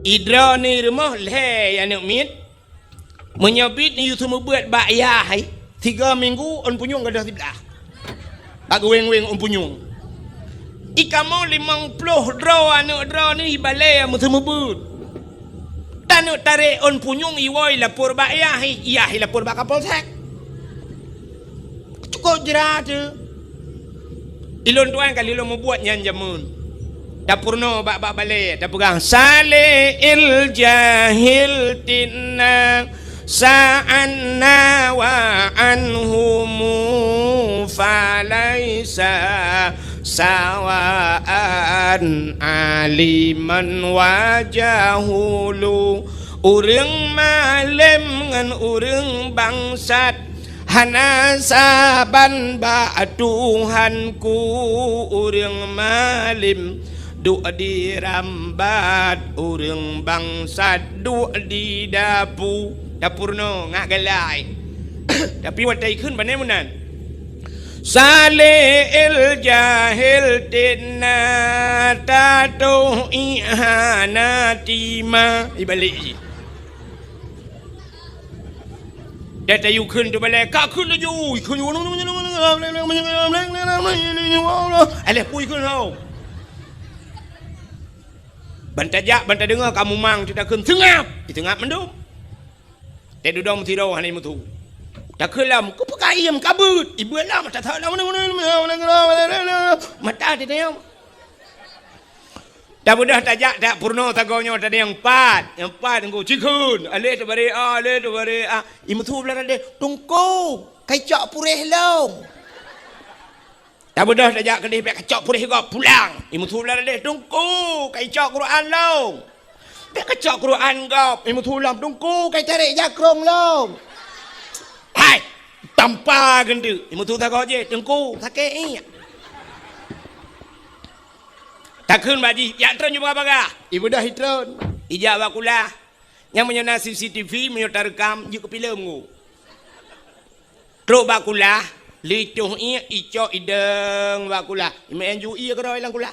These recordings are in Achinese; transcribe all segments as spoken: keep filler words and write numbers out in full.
Idroeneuh rumoh lhèe aneuk miet. Meunyoe biet neuyue seumeubeuet bak yah hai, tiga minggu ôn punyueng gadôh siblah. Bak geuweng-weng ôn punyueng. Ikamoe limong ploh droe aneuk droeneuh ibalèe meuseumeubeuet. Taneuk tarek ôn punyueng iwoe ilapor bak yah hai, yah ilapor bak Kapolsek. Cukôp jra teuh. Ilôn tuan ka lheueh lôn mubuet nyan jameun. Tapeurunoe bak, bak balèe, tapeugah, "Saleh il jahil tinna sa'anna wa anhumu falaisa sawaan aliman wa jahulu." Ureueng malém ngon ureueng bangsat hana saban bak Tuhanku. Ureueng malém duek di rambat, ureueng bangsat duek di dapu. Dapu nyoe ngat galai. Tapi watèe ikheun bak nyan meunan. Saleh il jahil tinna tatoh ié hana tima. Ibalek jih. Dan tayue kheun teubalèe, ka kheun laju, kheun laju. Alah pui kheun laju. Ban tajak, ban tadeungoe ka mumang, takheun seungab. Iseungab mandum. Teududoe meusidroe hana imeusu. Takheun lom, keupeue ka iem ka beuet. Ibeuet lom, tathot lom. Mata teuteum. Tabeudôh tajak, tapeurunoe sagoe nyoe, tadi nyang pat. Nyang pat, ngon cikheun. Aleh teubarek, aleh teubarek. Imeusu blah tadeh, "Teungku, ka icok puréh lôn." Tabeudôh tajak keudeh, bèk kacok puréh gob, pulang. Imeusu blah tadeh, "Teungku, ka icok Quran lôn." Bèk kacok Quran gob, imeusu lom, "Teungku, ka itarek jakrong lôn." Hai, tampa geunteuk. Imeusu sagoe jih, "Teungku, sakét ié." Takheun bak jih, "Jak treun ju bagah-bagah." Ibeudôh itreun. Ijak bak kulah. Nyang meunyoe na C C T V, meunyoe tareukam, jeuet keu filem ngon. Trok bak kulah, lheuh itoh ié, icok idong bak kulah. Imeu'en ju ié keudroe lam kulah.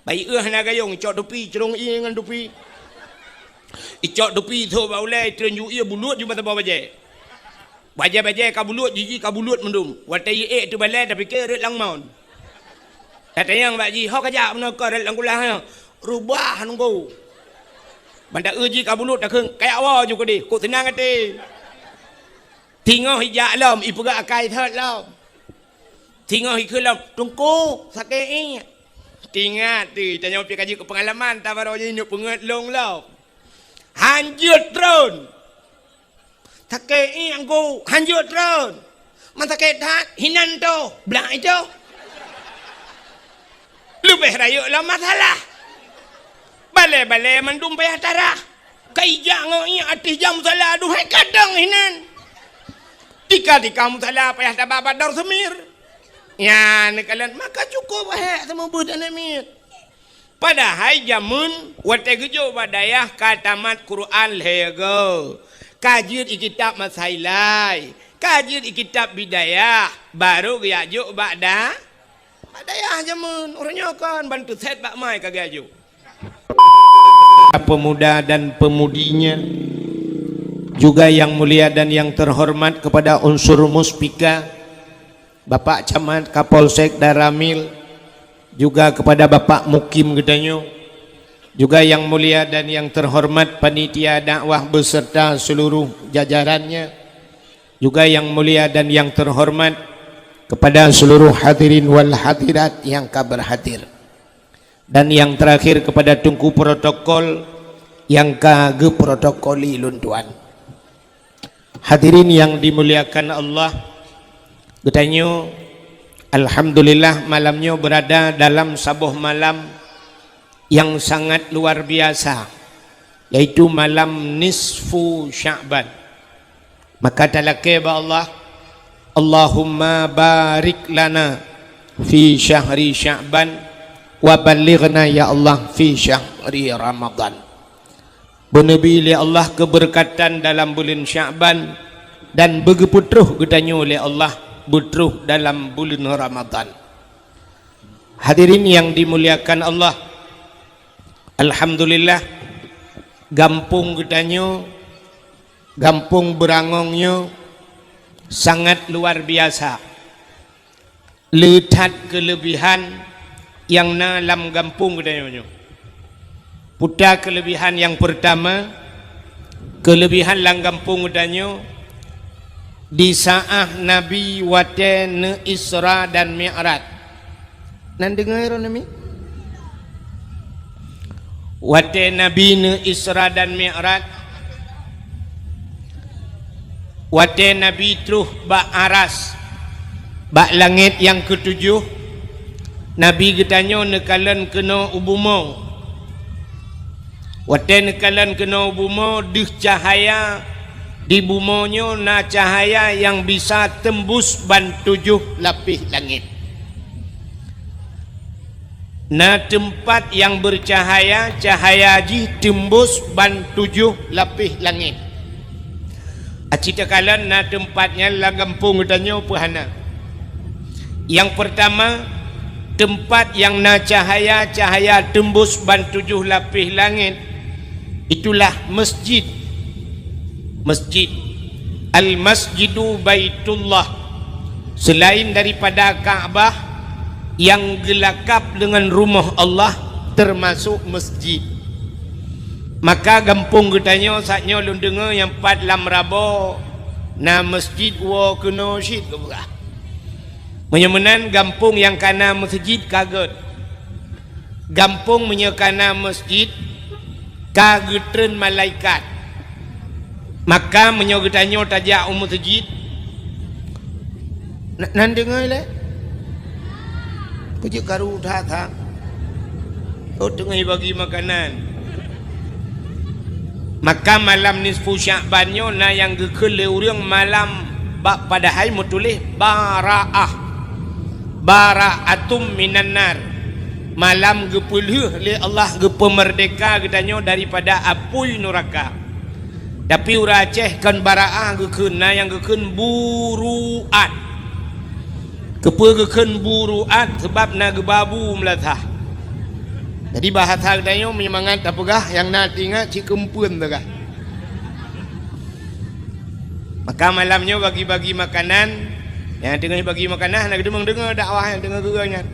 Bak ié hana gayong, icok tupi, crông ié ngon tupi. Icok tupi, thok bak ulèe, itreun ju ié, bulut ju mata bawah bajèe. Bajèe-bajèe ka bulut, jiji ka bulut mandum. Watèe ié ék teubalèe, tapike rot lam mon. Tatanyong bak jih, "Ho kajak meunoe keu rot lam kulah nyoe?" "Reubah nunggu." Ban ta-eu jih ka bulut, takheun, "Kajak woe ju keudeh, kok seunang até." Singoh ijak lom, ipeugah akai thot lom. Singoh ikheun lom, "Teungku, sakét ié." Teuingat teuh, tanyoe pih ka jeuet keu peungalaman, tabarô jih neuk peungeut lôn lom. Han jeuet treun. Sakét ié Teungku, han jeuet treun. Man sakét that, hinan toh, blah itoh. Leubeh rayeuk lom masalah. Balèe-balèe mandum payah tarah. Ka ijak ngon ié ateueh jam musala, aduhai kadang hinan. Tika-tika musala payah taba bak dor seumir. Nyan neukalon, maka cukôp hék seumeubeuet aneuk miet. Padahai jameun watèe geujok bak dayah ka tamat Quran lhèe goe, ka jeuet i kitab Masailai, ka jeuet i kitab Bidayah, barô geujak jok bak da-, bak dayah jameun. Uroe nyoe kon ban teusét bak mai ka geujak jok. Pemuda dan pemudinya, juga yang mulia dan yang terhormat kepada unsur Muspika, Bapak Camat, Kapolsek dan Ramil, juga kepada Bapak Mukim geutanyoe, juga yang mulia dan yang terhormat panitia dakwah beserta seluruh jajarannya, juga yang mulia dan yang terhormat kepada seluruh hadirin wal hadirat yang ka berhadir. Dan yang terakhir kepada Teungku Protokol yang ka geuprotokoli lôn tuan. Hadirin yang dimuliakan Allah, geutanyoe, alhamdulillah, malam nyoe berada dalam saboh malam yang sangat luar biasa, yaitu malam nisfu Sya'ban. Maka talakée bak Allah, Allahumma barik lana fi syahri Sya'ban wa ballighna ya Allah fi syahri Ramadan. Beuneubi lé Allah keubeureukadan dalam buleuen Sya'ban dan beugeupeutroh geutanyoe lé Allah beutroh dalam buleuen Ramadan. Hadirin yang dimuliakan Allah, Alhamdulillah, gampông geutanyoe, gampông Beurangong nyoe sangat luar biasa. Le that keuleubihan nyang na lam gampông geutanyoe nyoe. Peue ta keuleubihan nyang peurtama, keuleubihan lam gampông geutanyoe, di saat Nabi watée neu-Isra dan Mi'raj. Nan deungoe droeneuh mi? Watée Nabi neu-Isra dan Mi'raj, watée Nabi troh bak aras, bak langét nyang keutujoh, Nabi geutanyoe neukalon keunoe u bumoe. Watée neukalon keunoe u bumoe, deuh cahya di bumoe nyoe na cahya nyang bisa teumbus ban tujoh lapéh langét. Na teumpat nyang beucahya, cahya jih teumbus ban tujoh lapéh langét. Aci takalon na teumpat nyan lam gampông geutanyoe peu hana. Nyang peurtama, teumpat nyang na cahya, cahya teumbus ban tujoh lapéh langét, itulah masjid. Masjid. Al-Masjidu Baitullah. Selain daripada Ka'bah, nyang geulakab deungon Rumoh Allah, teumasok masjid. Maka gampông geutanyoe saat nyoe lôn deungoe nyang pat lam Rabo na masjid woe keunoe cit geupeugah. Meunyoe meunan gampông nyang kana masjid ka gét. Gampông meunyoe kana masjid ka geutreun malaikat. Maka meunyoe geutanyoe tajak u masjid, na-, nan deungoe lé? Peujeuet karu that-that. Oh, teungoh bagi makanan. Maka malam nisfu Sya'ban nyoe na nyang geukheun lé ureuëng malam bak padahai meutuléh Baraah. Bara'atum minan nar. Malam geupeulheueh lé Allah geupeumeurdeka geutanyoe daripada apui nuraka. Tapi ureuëng Aceh kon Baraah geukheun, na nyang geukheun Buru'at. Keupeue geukheun Buru'at? Sabab na geubabu meulasah. Jadi bahasa geutanyoe meunyoe mangat tapeugah nyang na teuingat cit keumpeuen teuka. Maka malam nyoe bagi-bagi makanan, nyang teungoh bagi makanan hana geudeungoe dakwah nyang teungoh geuga nyan.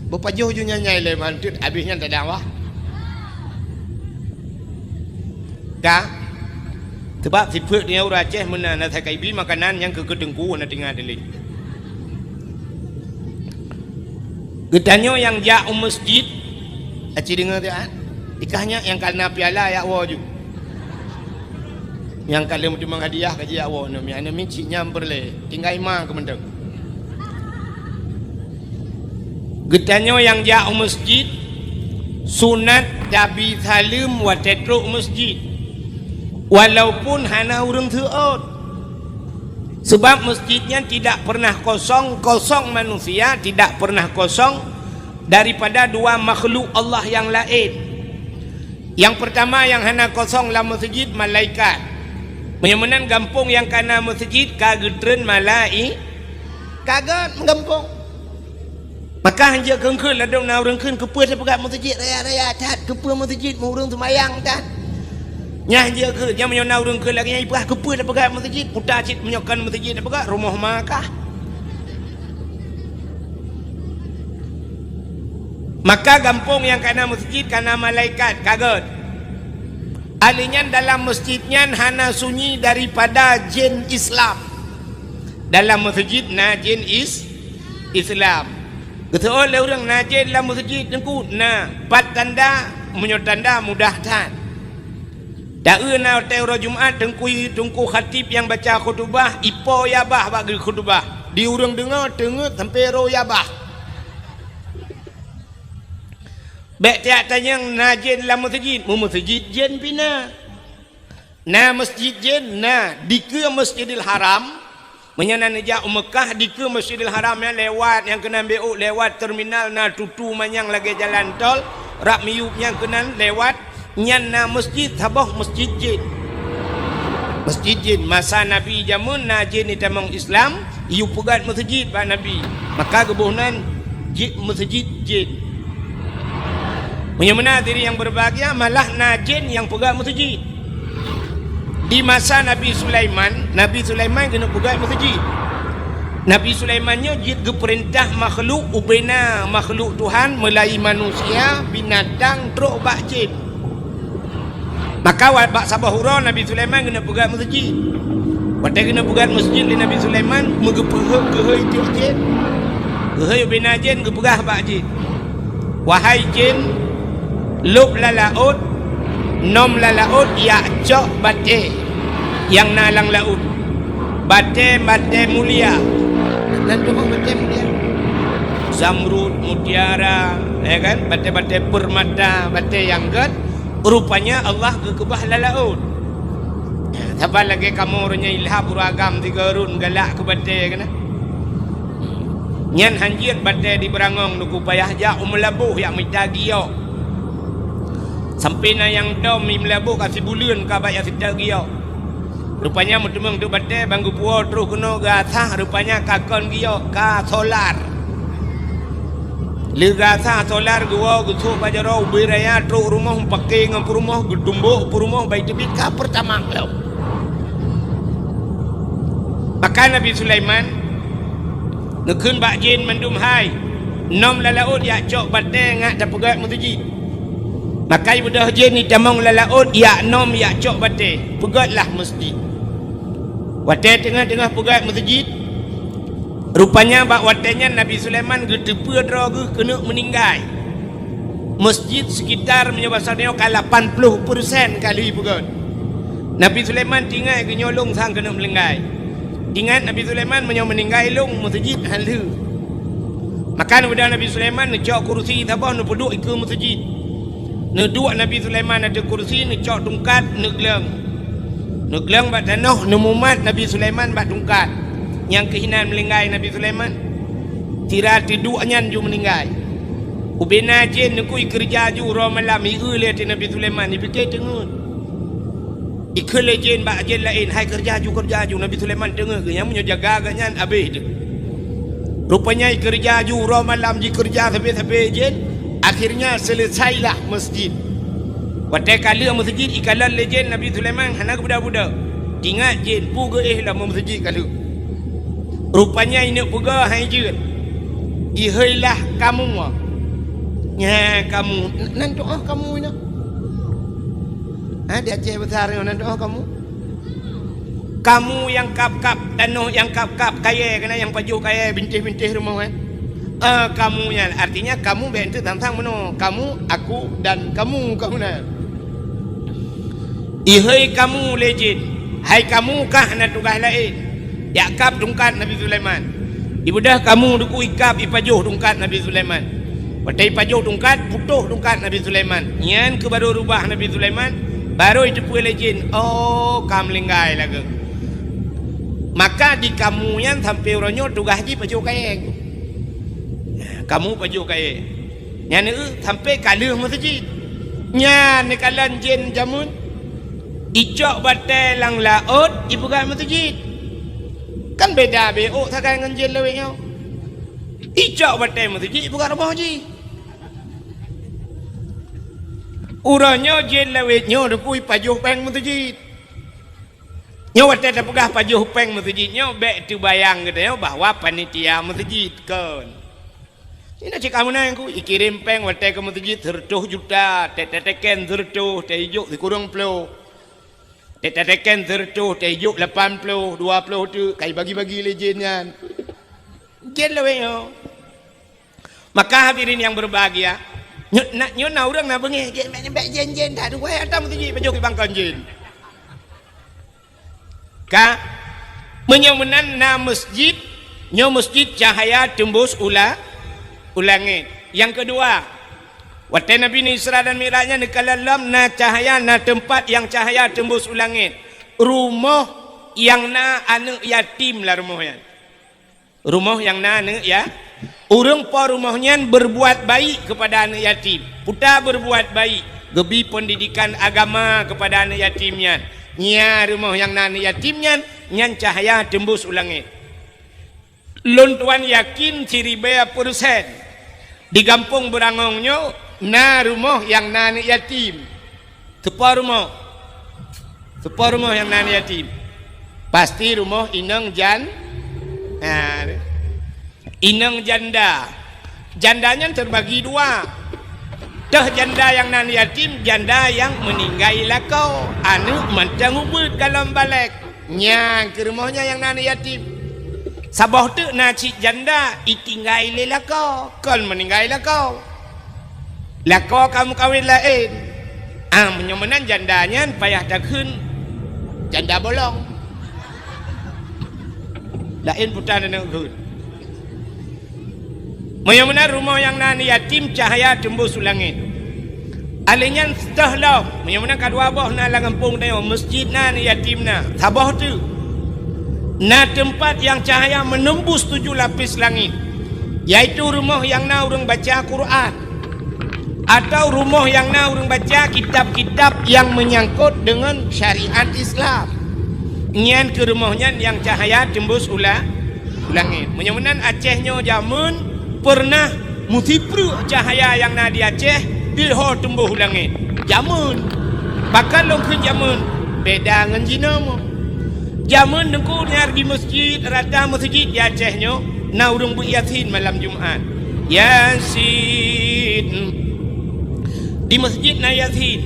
Beupajoh ju nyan nyai lé manteuet habéh nyan tadakwah. Ka? Sabab sifeuet nyoe ureuëng Aceh meunan na sakai bi makanan nyang keu keuteungku na tinggai dilé. Geutanyoe nyang jak u masjid, aci deungoe teuh, ah? Ikah nyak nyang kana piala yak woe ju. Nyang ka lheueh meuteumang hadiah ka jijak woe, nyoe mi, nyoe mi cit nyang peureulée, tinggai ma keu mantong. Geutanyoe nyang jak u masjid, sunat tabi saleuem watée trok u masjid, walaupun hana ureuëng seuôt. Sebab masjid nyan tidak pernah kosong, kosong manusia tidak pernah kosong daripada dua makhluk Allah yang laén. Nyang peurtama nyang hana kosong lam meuseujid, malaikat. Meunyoe meunan gampông nyang kana meuseujid ka geutreun malai-, ka gét meugampông. Maka hanjeuet kheun-kheun ladôm na ureuëng kheun, "Keupeue tapeugah meuseujid raya-raya that? Keupeue meuseujid meu ureuëng seumayang that?" Nyan hanjeuet kheun, nyan meunyoe na ureuëng kheun lagée nyan ipeugah, "Keupeue tapeugah meuseujid?" Peue ta cit meunyoe kon meuseujid tapeugah, rumoh ma kah. Maka gampông nyang kana meuseujid kana malaikat, ka gét. Ahli nyan dalam masjid nyan hana sunyi daripada jén Islam. Dalam meuseujid na jén is-, Islam. Geuseuôt lé ureuëng na jén lam meuseujid teungku, na pat tanda, meunyoe tanda mudah that. Taeu na watée uroe Jumat teungku, teungku khatib nyang baca khutubah, ipo ya bah bak geukhutubah. Di ureuëng deungoe teungeut sampoe roh ya bah. Bék tiak tanyong na jén lam meuseujid, meu meuseujid jén pih na. Na meuseujid jén na, dikeue Masjidil Haram. Meunyoe na neujak u Meukah, dikeue Masjidil Haram nyan lewat, nyang keunan béuk lewat terminal na tutu manyang lagée jalan tol, rab miyueb nyang keunan lewat, nyan na meuseujid saboh meuseujid jén. Meuseujid jén, masa Nabi jameun na jén jitamong Islam, yue peugét meuseujid bak Nabi. Maka geuboh nan jeuet meuseujid jén. Meunyoe meunan hadirin yang berbahagia, malah na jén nyang peugöt meuseujid. Di masa Nabi Sulaiman, Nabi Sulaiman keuneuk peugöt meuseujid. Nabi Sulaiman nyoe jeuet geupeurintah makhluk, ubena makhluk Tuhan, mulai manusia, binatang, trok bak jén. Maka wa-, bak saboh uroe Nabi Sulaiman keuneuk peugöt meuseujid. Watèe keuneuk peugöt meuseujid lé Nabi Sulaiman, meugeupeuheuet keuhai tiep jén. Keuhai ubena jén geupeugah bak jén, "Wahai jén, lôb lam laôt, nom lam laôt jak cok batèe nyang na lam laôt. Batèe-batèe mulia." Nan teuma batèe mulia? Zamrud, mutiara, ya kan? Batèe-batèe permata, batèe nyang gèt. Rupanya Allah geukeubah lam laôt. Saban lagèe kamoe uroe nyoe ilham ureueng agam sigoe rhot galak keu batèe keunan. Nyan hanjeuet batèe di Beurangong, Teungku, payah jak u Meulaboh jak mita giok. Sampoe na nyang dom i Meulaboh ka sibuleuen ka bak jak seutôt giok. Rupanya meuteumeung teuk batèe ban geupuwoe troh keunoe geuasah, rupanya ka kon giok, ka solar. Lheueh geuasah solar geuwoe geusôk bak jaroe ubé raya trok rumoh, meupaké ngon peurumoh, geutumbok peurumoh, bai teubiet ka peurtamax lom. Maka Nabi Sulaiman neukheun bak jén mandum, "Hai, nom lam laôt jak cok batèe ngat tapeugöt meuseujid." Maka ibeudôh jén itamong lam laôt jak nom jak cok batèe, peugötlah meuseujid. Watèe teungoh-teungoh peugöt meuseujid, rupanya bak watèe nyan Nabi Sulaiman geuteupeue droe geuh keuneuk meuninggai. Meuseujid sekitar meunyoe basa nyoe ka lapan ploh persen ka lheueh peugöt. Nabi Sulaiman teuingat geuh nyoe lôn sang keuneuk meuninggai. Teuingat Nabi Sulaiman meunyoe meuninggai lôn meuseujid han lheueh. Maka neubeudôh Nabi Sulaiman neucok kurusi saboh neupeuduek ikeue meuseujid. Neuduek Nabi Sulaiman ateueh kurusi, neucok tungkat, neugleueng. Neugleueng bak tanoh, neumumat Nabi Sulaiman bak tungkat. Nyang keuh inan meuninggai Nabi Sulaiman. Sira teuduek nyan ju meuninggai. Ubena jén neukui keureuja ju uroe malam, ieu lé ateueh Nabi Sulaiman, ipike teungeut. Ikheun lé jén bak jén laén, "Hai, keureuja ju, keureuja ju." Nabi Sulaiman teungeut geuh, nyan meunyoe jaga geuh nyan abéh teuh. Rupanya ikeureuja ju uroe malam, jikeureuja sabe-sabe jén, akhirnya selesailah meuseujid. Watèe ka lheueh meuseujid ikalon lé jén Nabi Sulaiman hana geubeudôh-beudôh. Teuingat jén peue geuéh lom meuseujid ka lheueh. Rupanya ineuk peugah hai jeuet, "Iheuilah kamoe." Nyan kamoe, nan tu'oh kamoe nyoe. Ha, di Aceh Besar nyoe nan tu'oh kamoe. Kamoe nyang kab-kab tanoh, nyang kab-kab kayèe, keunan nyang pajoh kayèe, bintéh-bintéh rumoh, eh. Eh, kamoe nyan, artinya kamoe bèk enteuk sang-sang meunoe. Kamoe, aku, dan kamoe, kamoe nyan. Iheuih kamoe lé jén, hai kamoe kah na tugaih laén, jak kab tungkat Nabi Sulaiman. Ibeudôh kamoe dukui kab ipajoh tungkat Nabi Sulaiman. Watèe ipajoh tungkat, putôh tungkat Nabi Sulaiman. Nyan keuh barô rubah Nabi Sulaiman, barô iteupeue lé jén, "Oh, ka meuninggai lagèe." Maka di kamoe nyan sampoe uroe nyoe tugaih jih pajoh kayèe. Kamoe pajoh kayèe. Nyan, eh, sampoe ka lheueh meuseujid. Nyan neukalon jén jameun. Icok batèe lam laôt, ipeugah meuseujid. Kan beda beuôt sagai ngon jén lawét nyoe. Icok batèe meuseujid, ipeugah rumoh jih. Uroe nyoe jén lawét nyoe dukui pajoh pèng meuseujid. Nyoe watèe tapeugah pajoh pèng meuseujid nyoe, bèk teubayang geutanyoe bahwa panitia meuseujid, kon. Inoe cit kamoe nyan ku, ikirém pèng watèe keu meuseujid seureutôh juta, teutateken seureutôh, teuijok sikureueng ploh. Teutateken seureutôh, teuijok lapan ploh, dua ploh teuk, ka ibagi-bagi lé jén nyan. Jén lawét nyoe. Maka hadirin yang berbahagia, nyo-, na, nyoe na ureueng na beungéh, jén, bèk, bèk jén, jén, that, wahé ata meuseujid pajoh keu bangkon jén. Ka, meunyoe meunan na meuseujid, nyoe meuseujid cahaya teumbus u la-, u langét. Nyang keudua, watèe Nabi Isra dan Mi'raj nyan neukalon lom na cahaya, na teumpat nyang cahaya teumbus u langét. Rumoh nyang na aneuk yatim lam rumoh nyan. Rumoh nyang na aneuk ya-, ureueng po rumoh nyan berbuat baik kepada aneuk yatim. Peue ta berbuat baik, geubri pendidikan agama kepada aneuk yatim nyan. Nyan rumoh nyang na aneuk yatim nyan, nyan cahaya teumbus u langét. Lôn tuan yakin siribèe persen di gampông Beurangong nyoe, Na rumoh nyang na aneuk yatim. Soe po rumoh? Soe po rumoh nyang na aneuk yatim? Pasti rumoh inong jan-, ha, inong janda. Janda nyan teubagi dua. Toh janda nyang na aneuk yatim, janda nyang meuninggai lakoe, aneuk mantong ubit ka lom balek. Nyan keuh rumoh nyan nyang na aneuk yatim. Saboh teuk na cit janda itinggai lé lakoe, kon meuninggai lakoe. Lakoe ka meukawen laén. Ah, meunyoe meunan janda nyan payah takheun janda bolong. Laén putra aneuk kheun. Meunyoe meunan rumoh nyang na aneuk yatim cahya teumbus u langét. Alèh nyan seutôh lom, meunyoe meunan ka dua boh na lam gampông tanyoe, meuseujid na, aneuk yatim na, saboh teuk. Na teumpat nyang cahya meunembus tujoh lapis langét, yaitu rumoh nyang na ureuëng baca Quran, atau rumoh nyang na ureuëng baca kitab-kitab nyang meunyangkot deungon syariat Islam. Nyan keuh rumoh nyan nyang cahya teumbus u la-, u langét. Meunyoe meunan Aceh nyoe jameun peureunah meusipreuk cahya nyang na di Aceh, di ho teumbôh u langét. Jameun. Pakon lôn kheun jameun, beda ngon jinoe. Jameun Teungku nyan di meuseujid, rata meuseujid di Aceh nyoe na ureuëng beuet Yasin malam Jumat. Yasin. Di meuseujid na Yasin.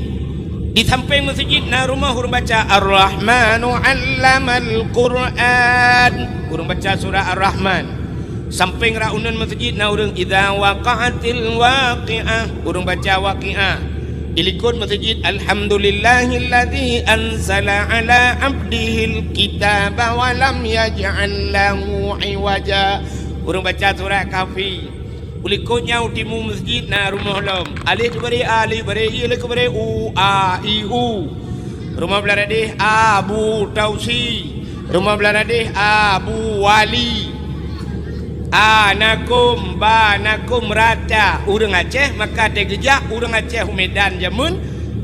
Di sampéng meuseujid na rumoh ureuëng baca Ar-Rahmanu 'allamal Qur'an. Ureuëng baca surah Ar-Rahman. Sampéng rot uneuen meuseujid na ureuëng Idza waqa'atil waqi'ah, ureuëng baca Waqiah. Di likot meuseujid Alhamdulillahilladzi anzala 'ala 'abdihil kitaba wa lam yaj'al lahu 'iwaja, ureuëng baca surat Kahfi. U likot nyan u timu meuseujid na rumoh lom. Alif teubaré a, alif baré i, alif keubaré u, a, i, u. Rumoh blah radeh Abu Tausi. Rumoh blah radeh Abu Wali. A na kum, ba na kum, rata. Ureuëng Aceh maka teugeujak ureuëng Aceh u Medan jameun,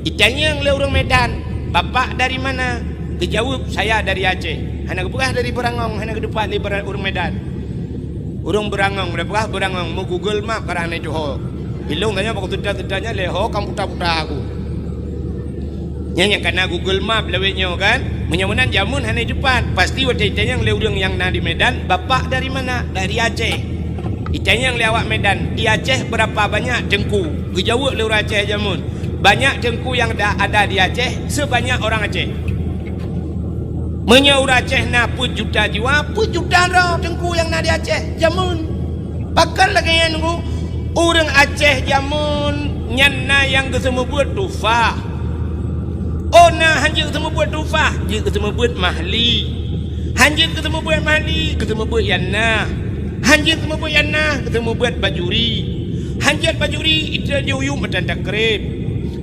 itanyong lé ureuëng Medan, "Bapak dari mana?" Geujaweueb, "Saya dari Aceh." Hana geupeugah dari Beurangong, hana geuteupat lé ureuëng Medan. Ureuëng Beurangong, geupeugah Beurangong, meu Google Map barang na tuho. Ilong tanya bak tuta-tuta nyan lé ho kam puta-puta aku. Nyan nyang kana Google Map lawét nyoe kan. Meunyoe meunan jameun hana teupat, pasti watée itanyong lé ureuëng nyang na di Medan, "Bapak dari mana?" "Dari Aceh." Itanyong lé awak Medan, "Di Aceh berapa banyak teungku?" Geujaweueb lé ureuëng Aceh jameun, "Banyak teungku yang da-, ada di Aceh sebanyak orang Aceh." Meunyoe ureuëng Aceh na peuet juta jiwa, peuet juta droe teungku nyang na di Aceh jameun. Pakon lagée nyan Teungku? Ureuëng Aceh jameun nyan na nyang geuseumeubeuet tufah. Oh na, hán jeuet geuseumeubeuet tufah, jeuet geuseumeubeuet mahli. Hán jeuet geuseumeubeuet mahli, geuseumeubeuet nyang na. Hán jeuet geuseumeubeuet nyang na, geuseumeubeuet bajuri. Hán jeuet bajuri, iteuh jih u yup matan takreb.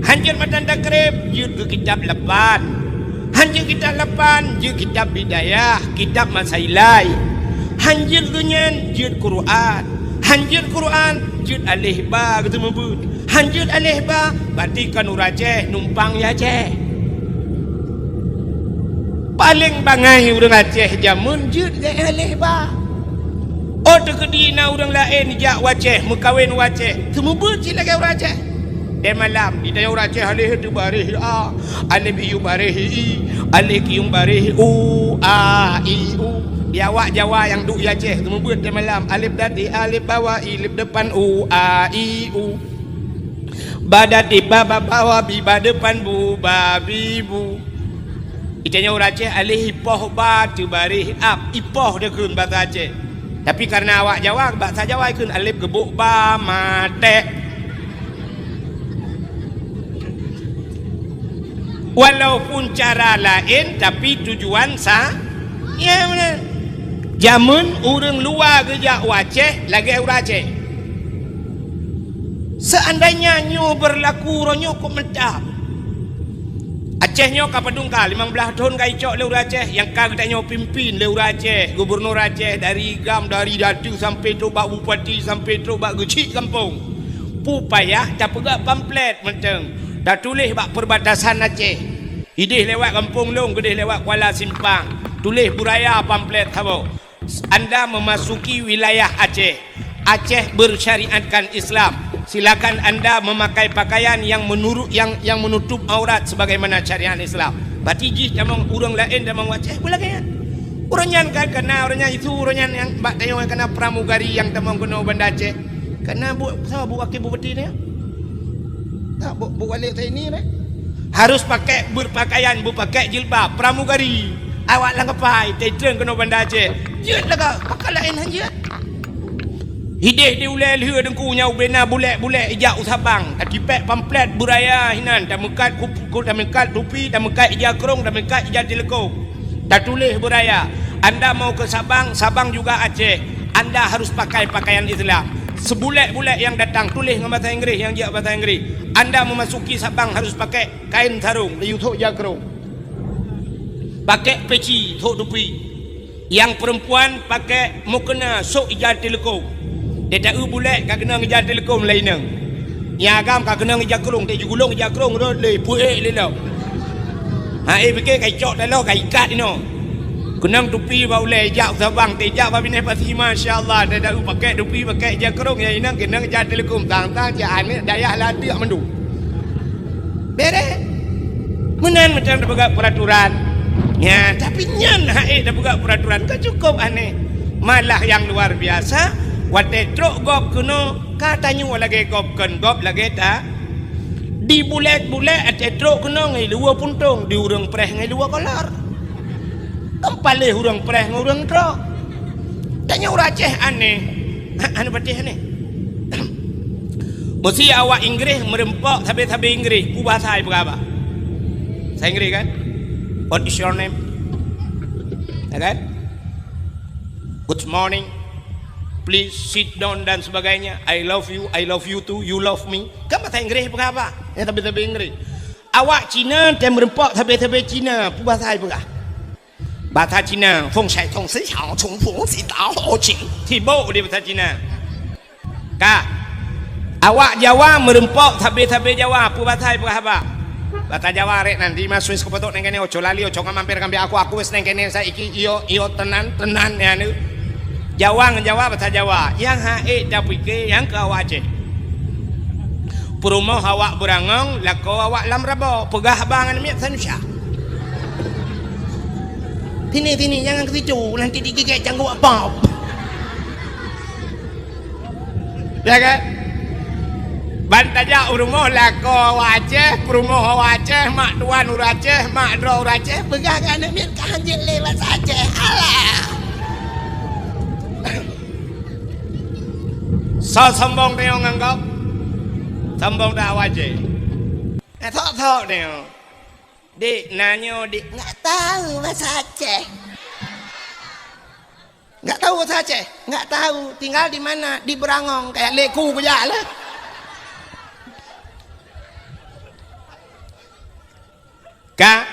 Hán jeuet matan takreb, jeuet keu kitab lapan. Hán jeuet kitab lapan, jeuet kitab Bidayah, kitab Masailai. Hán jeuet geuh nyan, jeuet Quran. Hán jeuet Quran, jeuet aleh ba geuseumeubeuet. Hán jeuet aleh ba, berarti kon ureuëng Aceh numpang di Aceh. Paleng bangai ureuëng Aceh jameun jeuet lagée aleh ba. Oh teukeudi na ureuëng laén jak u Aceh, meukawen u Aceh, seumeubeuet cit lagée ureuëng Aceh. Di malam, ditanyong ureuëng Aceh aleh teubareh a, alef iyup bareh i, alef kiyup bareh u, a, i, u. Di awak Jawa nyang duek di Aceh, seumeubeuet di malam, alef dati, alef bawa, i, lep depan, u, a, i, u. Ba dati, ba, ba, bawa, bi, ba depan, bu, ba, bi, bu. Itanyong ureuëng Aceh aleh ipoh ba teubareh ap, ipoh dikheun basa Aceh. Tapi kareuna awak Jawa, basa Jawa ikheun alef geubok ba maté. Walaupun cara laén, tapi tujuan sa-, ya beuna. Jameun ureuëng luwa geujak u Aceh lagée ureuëng Aceh. Seandainya nyoe beurlaku uroe nyoe kok mantap. Aceh nyoe ka padum ka, limong blaih thon ka icok lé ureuëng Aceh, nyang ka geutanyoe pimpin lé ureuëng Aceh, gubunur Aceh dari GAM, dari datu sampai trok bak bupati, sampai trok bak geuchik gampông. Peue payah tapeugah pamflet mantong, tatuléh bak peubatasan Aceh. Idéh lewat gampông lôn, geudéh lewat Kuala Simpang, tuléh Buraya pamflet saboh. Anda memasuki wilayah Aceh. Aceh bersyariatkan Islam. Silakan anda memakai pakaian yang menurut, yang, yang menutup aurat sebagaimana syariat Islam. Berarti jih tamong ureuëng laén tamong Aceh beulagée nyan. Ureuëng nyan kan kana, ureuëng nyan itu, ureuëng nyan nyang bak tanyoe kana pramugari nyang tamong keunoe Banda Aceh. Kana bu, saboh bu wakil bupati nyan. Tak, bu, bu wali saya ini deh. Harus pakai berpakaian, berpakai jilbab, pramugari. Awak lam kapai, teutreun keunoe Banda Aceh. Jeuet lagak, pakaian laén han jeuet. Hideh di ulée lheueh Teungku nyan ubena bulek-bulek ijak u Sabang. Tatipék pamflet beuraya hinan, tameukat kup-, ku-, tameukat tupi, tameukat ija krong, tameukat ija teuleukom. Tatuléh beuraya, "Anda mau ke Sabang, Sabang juga Aceh. Anda harus pakai pakaian Islam." Sebulek-bulek nyang datang tuléh ngon bahasa Inggréh, nyang jeuet bahasa Inggréh. "Anda memasuki Sabang harus pakai kain sarung, laju sok ija krong. Pakai peci, sok tupi. Nyang perempuan pakai mukena, sok ija teuleukom." Teuta-eu bulek ka keunong ija teuleukom lé inong. Nyang agam ka keunong ija krong, teuta jigulong ija krong rot lé, peuék lé lom. Ha, eh, pike ka icok taloe, ka ikat inoe. Keunong tupi bak ulée, ijak u Sabang, teuijak bak binéh pasi, masya Allah, teuta-eu pakai tupi, pakai ija krong, nyang inong keunong ija teuleukom, tang-tang cit aneuk dayah lam teuk mandum. Bereh. Meunan macam tapeugah peraturan. Ya, tapi nyan hak ék tapeugah peraturan ka cukup aneh. Malah nyang luar biasa, watée trok gob keunoe, ka tanyoe lagée gob kon, gob lagée ta. Di bulek-bulek watée trok keunoe ngon luwa puntong, di ureuëng preh ngon luwa kolor. Kan paléh ureuëng preh ngon ureuëng trok. Tanyoe ureuëng Aceh aneh. Aneh patéh aneh. Meusé awak Inggréh meureumpok sabé-sabé Inggréh, peue bahasa ipeugah haba? Bahasa Inggréh kan? "What is your name?" Ya kan? "Good morning. Please sit down," dan sebagainya. "I love you, I love you too, you love me." Kan bahasa Inggréh ipeugah haba? Ya, sabé-sabé Inggréh. Awak Cina, tem meureumpok sabé-sabé Cina, peue bahasa ipeugah? Bahasa Cina, "Feng shai tong si xiao, chung fu si dao ho jing." Sibok di bahasa Cina. Ka. Awak Jawa meureumpok sabé-sabé Jawa, peue bahasa ipeugah haba? Bahasa Jawa rek nan, di ma suis keupeutôk neng kene, oco lali, oco ngamamper kambek aku, aku wes neng kene, sa iki, iyo, iyo, tenan, tenan, ya, nu. Jawa ngon Jawa, bahasa Jawa. Nyang hak ék tapike, nyang keu awak Aceh. Peurumoh awak beurangong, lakoe awak lam rabo, peugah haba ngon miet sanusya. "Sini, sini, jangan ke situ, nanti digigit cangguek bab." Ya kan? Ban tajak u rumoh lakoe awak Aceh, peurumoh awak Aceh, mak tuan ureuëng Aceh, mak droe ureuëng Aceh, peugah keu aneuk miet ka hanjeuet lé bahasa Aceh. Alah! Soe sombong tanyoe ngon gob? Sombong dak awak Aceh? Eh, sok-sok tanyoe. Dik, na nyoe, Dik. Nggak tahu bahasa Aceh. Nggak tahu bahasa Aceh. Nggak tahu. Tinggal di mana? Di Beurangong. Kayak leku kujak lah. Ka,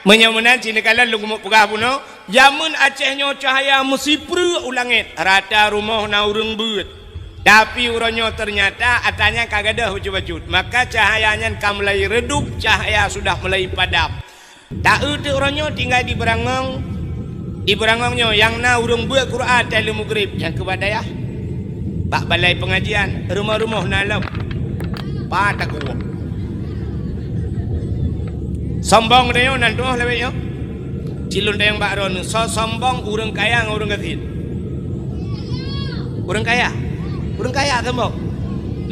meunyoe meunan cit neukalon lôn keumeung peugah bunoe, jameun Aceh nyoe cahya meusipreuk u langét, rata rumoh na ureuëng beuet. Tapi uroe nyoe teunyata atra nyan ka gadôh bacut-bacut, maka cahya nyan ka mulai redup, cahya sudah mulai padam. Ta-eu teuk uroe nyoe tinggai di Beurangong, di Beurangong nyoe nyang na ureuëng beuet Quran watée lheueh mugreb nyang keu bak dayah. Bak balai peungajian, rumoh-rumoh na lom. Pat takuwoe. Sombong tanyoe nan tuoh lawét nyoe. Cilon dayang bak droeneuh, soe sombong ureuëng kaya ngon ureuëng gasien? Ureuëng kaya. Ureuëng kaya sombong.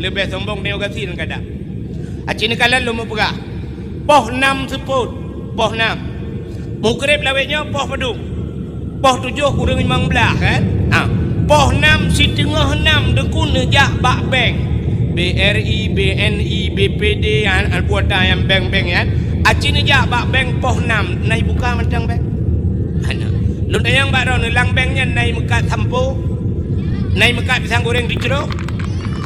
Leubeh sombong tanyoe gasien kadang. Aci neukalon lôn meupeugah. Poh nam seupôt, poh nam. Mugreb lawét nyoe poh padum? Poh tujoh kureueng limong blaih, kan? Ha. Poh nam siteungoh nam Teungku neujak bak bank. B R I, B N I, B P D, an, an kuota nyang bank-bank nyan. Aci neujak bak bank poh nam, na ibuka mantong bank? Hana. Lôn tanyong bak droeneuh, lam bank nyan na imeukat sampo? Na imeukat pisang goreng di cro?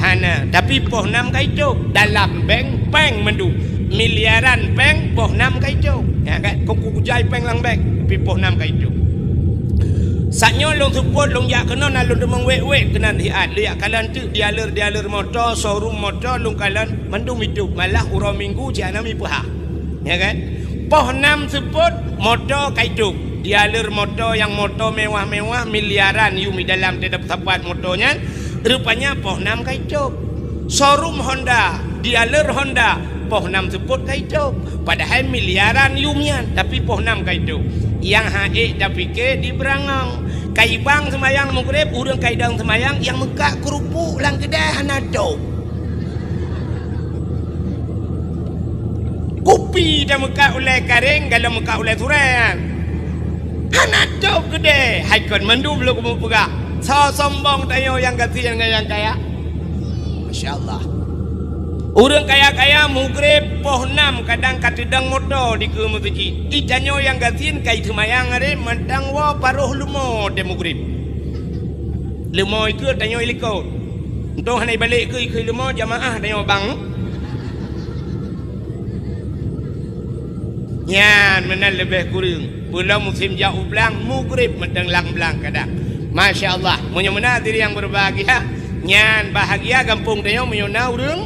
Hana, tapi poh nam ka itôb. Dalam bank, péng mandum. Miliaran péng, poh nam ka itôb. Ya kan? Kok kujai péng lam bank, tapi poh nam ka itôb. Saat nyoe lôn seupôt, lôn jak keunoe, na lôn deungoe wét-wét keunan hiat. Lôn jak kalon teuk dealer-dealer moto, showroom moto, lôn kalon mandum itôb. Malah uroe Minggu cit hana mipeuhah. Ya kan? Poh nam seupôt, moto ka itôb. Dealer moto nyang moto mewah-mewah, miliaran yum di dalam teutab sapat moto nyan. Rupanya poh nam ka itôb. Showroom Honda, dealer Honda, poh nam seupôt ka itôb. Padahai miliaran yumian, tapi poh nam ka itôb. Nyang han ék tapike di Beurangong. Ka ibang seumayang Maghrib, ureuëng ka idong seumayang, nyang meukat keurupuk lam keudai hana tôb. Kupi tameukat ulée karéng, galom meukat ulée surée. Hana tôb keudeh, hai kon mandum lôn keumeung peugah. Soe sombong tanyoe nyang gasien ngon nyang kaya? Masya Allah. Ureuëng kaya-kaya Maghrib poh nam kadang ka teudong moto dikeue meuseujid. Di tanyoe nyang gasien ka iseumayang aré mantong woe paroh leumo di Maghrib. Leumo ikeue tanyoe ilikot. Untông hana ibalek keue ikeue leumo jamaah tanyoe bang. Nyan meunan leubeh kureueng. Peulom musém jak u blang, Maghrib mantong lam blang kadang. Masya Allah, meunyoe meunan hadirin yang berbahagia, nyan bahagia gampông tanyoe meunyoe na ureuëng,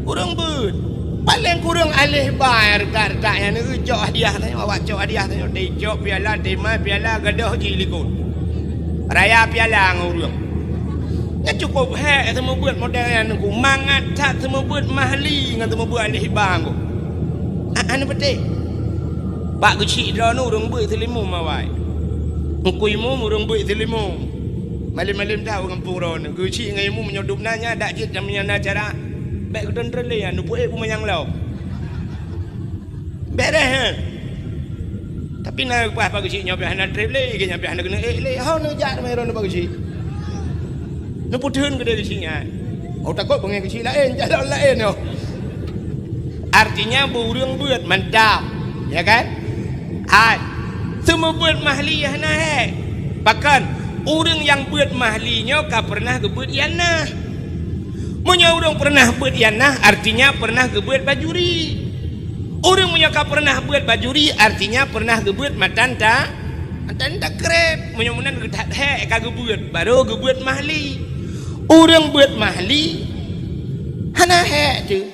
ureuëng beuet. Paléng kureueng aléh ba retak-retak nyan, neucok hadiah tanyoe, awak cok hadiah tanyoe, teucok piala, teuma piala, gadôh jih likot. Raya piala ngon ureuëng. Nyan cukôp hék seumeubeuet model nyan, Teungku. Mangat that seumeubeuet mahli ngon seumeubeuet aléh ba, Teungku. A, hana peutéh. Bak geuchik droeneuh ureuëng beuet seulimong awai. Teungku Imum ureuëng beuet seulimong. Malém-malém that u gampông droeneuh. Geuchik ngon Imum meunyoe dub na nyan, dak jeuet nyang meunyoe na acara. Bék geuton treun lé nyan, neupeuék bumoe nyang lom. Beres, he? Tapi na leupah bak geuchik nyoe pih hana treb lé, nyoe pih hana keuneuk ék lé. Ho neujak teuma droeneuh bak geuchik. Neupeutheun keudeh geuchik nyan. Oh, takot beungéh geuchik laén, calon laén nyoe. Artinya, beu ureuëng beuet mantap. Ya kan? Hai. Seumeubeuet mahli hana hék. Pakon? Ureuëng nyang beuet mahli nyoe ka peureunah geubeuet ianah. Meunyoe ureuëng peureunah beuet ianah, artinya peureunah geubeuet bajuri. Ureuëng meunyoe ka peureunah beuet bajuri, artinya peureunah geubeuet matan ta-, matan takreb. Meunyoe meunan geuthat hék ka geubeuet, barô geubeuet mahli. Ureuëng beuet mahli, hana hék teuh.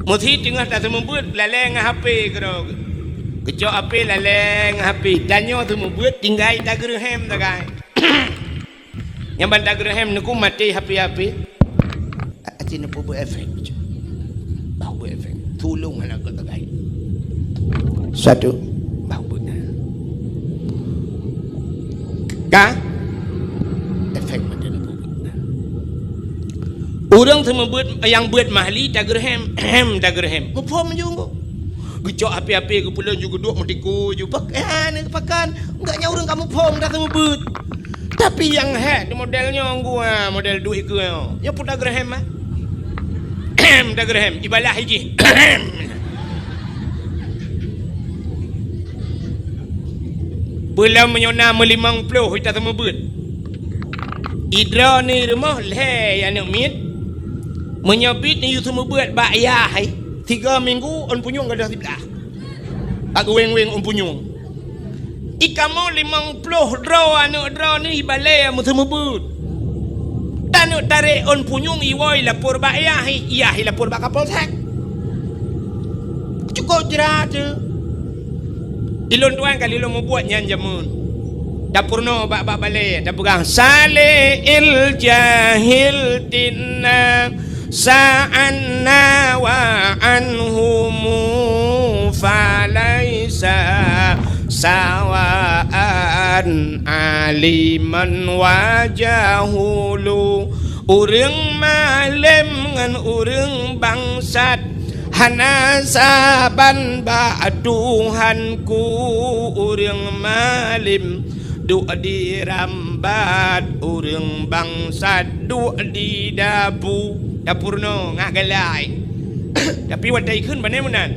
Meusi teungoh taseumeubeuet lalée ngon H P keudroe. Geucok H P lalée ngon H P. Tanyoe seumeubeuet tinggai tageureuhem sagai. Nyang ban tageureuhem neuku maté H P-H P. Aci neupeubuet efek. Bah buet efek. Tulông hana geutegai. Satu. Bah buet. Ka? Efek maté neupeubuet. Ureuëng seumeubeuet nyang beuet mahli tageureuhem, hem tageureuhem. Muphom ju engko. Geucok H P-H P geupeulon ju geuduek meutiku ju pak, eh, hana pakon. Enggak nyan ureuëng ka muphom dah seumeubeuet. Tapi nyang hék di model nyoe gua, model duek ikeue nyoe. Nyoe pun tageureuhem, ah. Tageureuhem, ibalah ijih. Peulom meunyoe na meulimong ploh ita seumeubeuet. Idroe ni rumoh lhée aneuk miet. Meunyoe bit ni yue seumeubeuet bak yah, hai. Tiga minggu ôn punyueng gadôh siblah. Bak geuweng-weng ôn punyueng. Ikamoe limong ploh droe aneuk droe ni ibalée meuseumeubeuet. Taneuk tarek ôn punyueng iwoe ilapor bak yah, yah ilapor bak Kapolsek. Cukôp jrat teuh. Ilôn tuan ka lheueh lôn mubuet nyan jameun. Tapeurunoe bak, bak balée, tapeugah, "Saleh il jahil tinna." Sa'anna wa anhumu falaisa sawa'an aliman wa jahulu. Ureuëng malem ngon ureuëng bangsat hana saban bak Tuhanku. Ureuëng malem duek di rambat, ureuëng bangsat duek di dapu. Dapu nyoe ngat galai. Tapi watée ikheun bane meunan.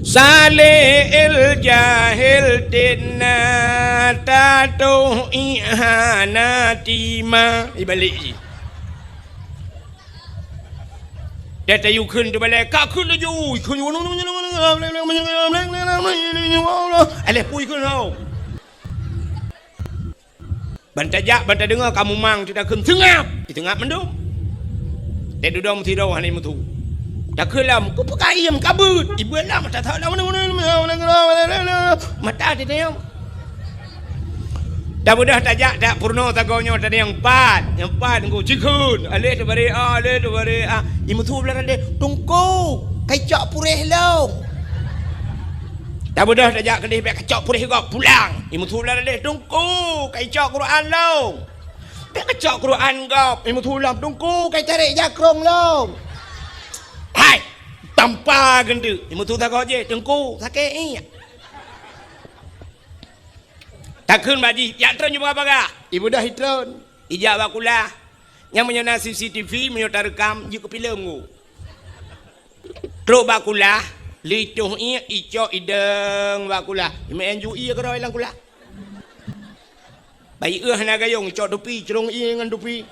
Saleh el jahel tena tatoh ihana tima. Ibalik jih. Data yue kheun teubalai, ka kheun laju, kheun. Alah pui kheun hau. Ban tajak, ban tadeungoe ka mumang, teutakheun seungab. Seungab mandum. Teududoe meusidroe hana meusu. Takheun lam, keupeue ka iem, ka beuet. Ibeuet lam, mata that lam. Mata teudeungoe. Tabeudôh tajak, tak peurunoe sagoe nyoe, tadi nyang pat, nyang pat Teungku, cikheun, aleh teubari a, aleh teubari a. Imeusu blah tadi, "Teungku, kacok puréh lôn." Tabeudôh tajak keudeh, bèk kacok puréh gob, pulang. Imeusu blah tadi, "Teungku, kacok Quran lôn." Bèk kacok Quran gob, imeusu lom, "Teungku, kacok jakrong lôn." Hai, tampa geunteuk, imeusu sagoe jih, "Teungku, sakét iék." Takheun bak jih, "Jak treun ju bagah-bagah." Ibeudôh itreun, ijak bak kulah. Nyang meunyoe na C C T V, meunyoe tareukam, jeuet keu filem Teungku. Trok bak kulah, litoh iék, icok idong bak kulah. Imeu'en ju ié keudroe lam kulah. Bayeue hana gayong, icok tupi, crông ié ngon tupi.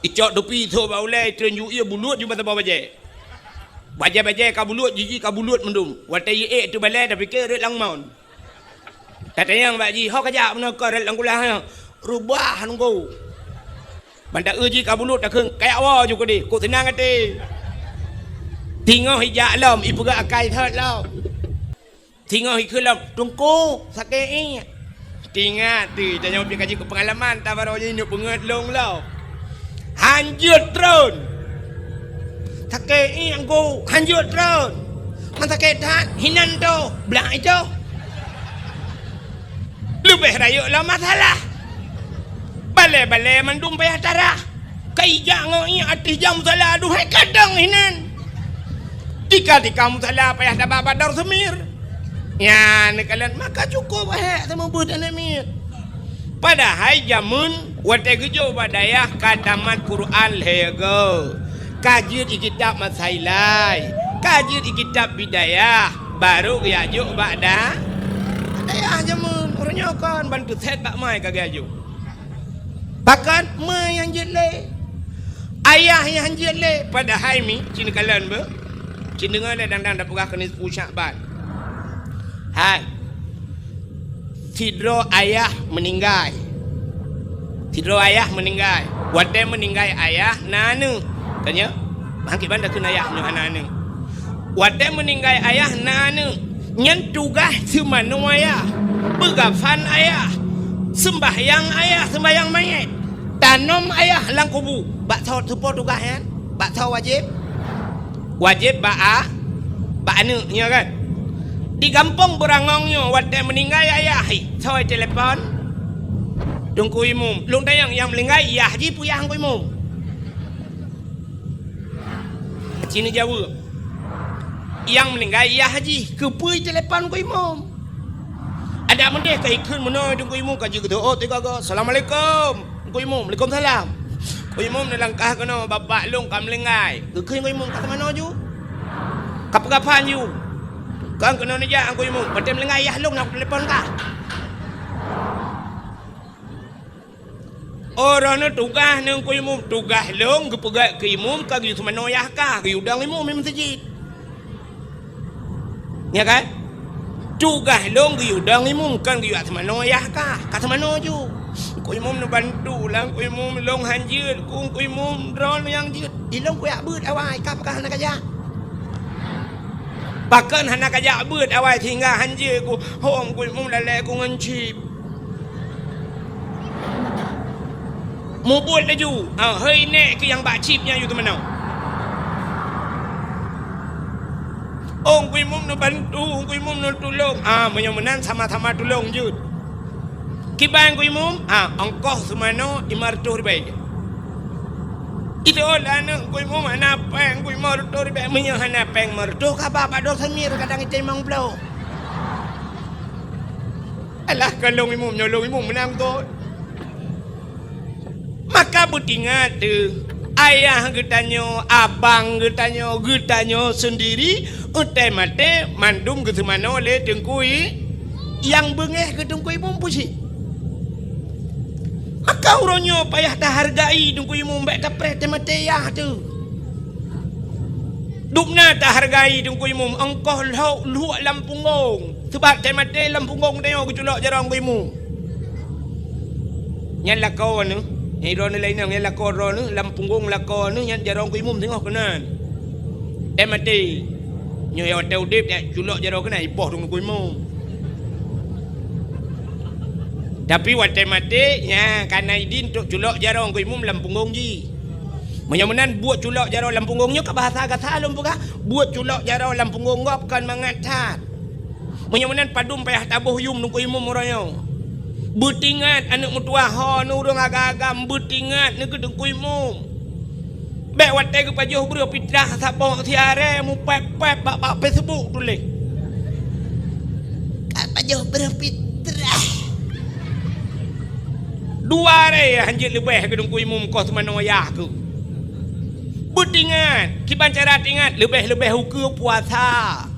Icok tupi, trok bak ulèe, treun ju ié, bulut ju meusaboh bajèe. Bajèe-bajèe ka bulut, jiji ka bulut mandum. Watèe ié ék teubalèe, tapike rot lam mon. Tatanyong bak jih, "Ho kajak meunoe keu rot lam kulah nyoe?" "Reubah Teungku." Ban taeu jih ka bulut, takheun, "Kajak woe ju keudeh, kok seunang até." Teungoh ijak lom, ipeugah akai thot lom. Teungoh ikheun lom, "Teungku, sakét iék." Teuingat teuh, tanyoe pih ka jeuet keu peungalaman, tabarô jih nyoe peungeut lôn lom. Han jeuet treun. Sakét iék Teungku, han jeuet treun. Man sakét that, hinan toh, blah itoh. Leubeh rayeuk lom masalah. Balèe-balèe mandum payah tarah. Ka ijak ngon ié ateueh jam musala, aduhai kadang hinan. Tika-tika musala payah taba bak dor seumir. Nyan neukalon maka cukôp hék seumeubeuet aneuk miet. Padahai jameun watèe geujok bak dayah ka tamat Quran lhèe goe, ka jeuet i kitab Masailai, ka jeuet i kitab Bidayah, barô geujak jok bak da-, dayah jameun. Uroe nyoe kon ban teusét bak mai ka geujak jok. Pakon ma nyang jeuet lé, ayah nyang jeuet lé, padahai mi, ci neukalon beuh, ci deungoe lé dang-dang tapeugah keu nisfu Syakban. Hai, sidroe ayah meuninggai. Sidroe ayah meuninggai. Watèe meuninggai ayah na aneuk. Tanya, bangkit banda keu ayah nyoe hana aneuk. Watèe meuninggai ayah na aneuk, nyan tugaih seumanoe ayah, peugafan ayah, seumbahyang ayah, seumbahyang manyét, tanom ayah lam kubu. Bak soe teupeue tugaih nyan? Bak soe wajéb? Wajéb bak a-, bak aneuk nyoe kan? Di gampông Beurangong nyoe watèe meuninggai ayah, hi, soe telepon? Teungku Imum. Lôn tanyong, nyang meuninggai yah jih peue yah Teungku Imum? Ci neujaweueb. Nyang meuninggai yah jih, keupeue telepon Teungku Imum? Adak meudeh ka ikheun meunoe Teungku Imum ka jeuet geutoh tiga go. "Assalamualaikum." Teungku Imum, "Waalaikumsalam." Teungku Imum neulangkah keunoe, "Bapak lôn ka meuninggai." Geukheun Teungku Imum, "Ka teumanoe ju? Ka peugafan ju? Kon keunoe neujak Teungku Imum? Watèe meuninggai yah lôn na kutelepon kah?" Oh, droeneuh tugaih neuh Teungku Imum, tugaih lôn geupeugèt keu imum ka geuyue seumanoe yah kah, geuyue dong imum di meuseujid. Nya kan? Tugaih lôn geuyue dong imum, kon geuyue seumanoe yah kah, ka seumanoe ju. Teungku Imum neubantu lah Teungku Imum, lôn han jeuet, Teungku Imum, droeneuh nyang jeuet. Ilôn kujak beuet awai, kah pakon hana kajak? Pakon hana kajak beuet awai sehingga han jeuet ku, hom Teungku Imum lalè ku ngon chip. Mubuet laju, ah, hei nèk keu nyang bak chip nyan yue teumanoe. Oh, Teungku Imum neubantu, Teungku Imum neutulông. Ah, meunyoe meunan sama-sama tulông jeuet. Kiban Teungku Imum, ah, ongkoh seumanoe lima reutôh ribèe. Itu lah aneuk Teungku Imum hana pèng, Teungku Imum lima reutôh ribèe. Meunyoe hana pèng lima reutôh, ka ba bak dor seumir kadang item limong ploh. Alah, ka lôn imum, nyoe lôn imum meunan göt. Maka beutingat teuh, ayah geutanyoe, abang geutanyoe, geutanyoe seundiri, watèe maté mandum geuseumanoe lé Teungku I-, nyang beungèh keu Teungku Imum pusi. Maka uroe nyoe payah tahargai Teungku Imum, bèk tapreh teumaté yah teuh. Dubna tahargai Teungku Imum, ongkoh lhok luek lam punggong. Sabab teumaté lam punggong tanyoe geuculok jaroe Teungku Imum. Nyan lakoe neuh, nyan droeneuh laén nyan, nyan lakoe droeneuh, lam punggong lakoe neuh nyan jaroe Teungku Imum singoh keunan. Teumaté. Nyoe watèe udép, nyan culok jaroe keunan, ipoh Teungku Imum. Tapi watée maté, nya, ka na idin trok culok jaroe Teungku Imum lam punggong jih. Meunyoe meunan buet culok jaroe lam punggong nyoe ka bahasa gata lôn peugah, buet culok jaroe lam punggong gob kon mangat that. Meunyoe meunan padum payah taboh yum Teungku Imum uroe nyoe. Beutingat aneuëk meutuah ho, ureuëng agam-agam, beutingat nyoe keu Teungku Imum. Bék watée geupajoh breueh pitrah saboh siaré mupép-pép bak, bak Facebook tuléh. Ka pajoh breueh pitrah. Dua aré hanjeuet leubeh keu Teungku Imum koh teumanoe yah keuh. Beutingat, kiban cara tingat, leubeh-leubeh ukeue puasa.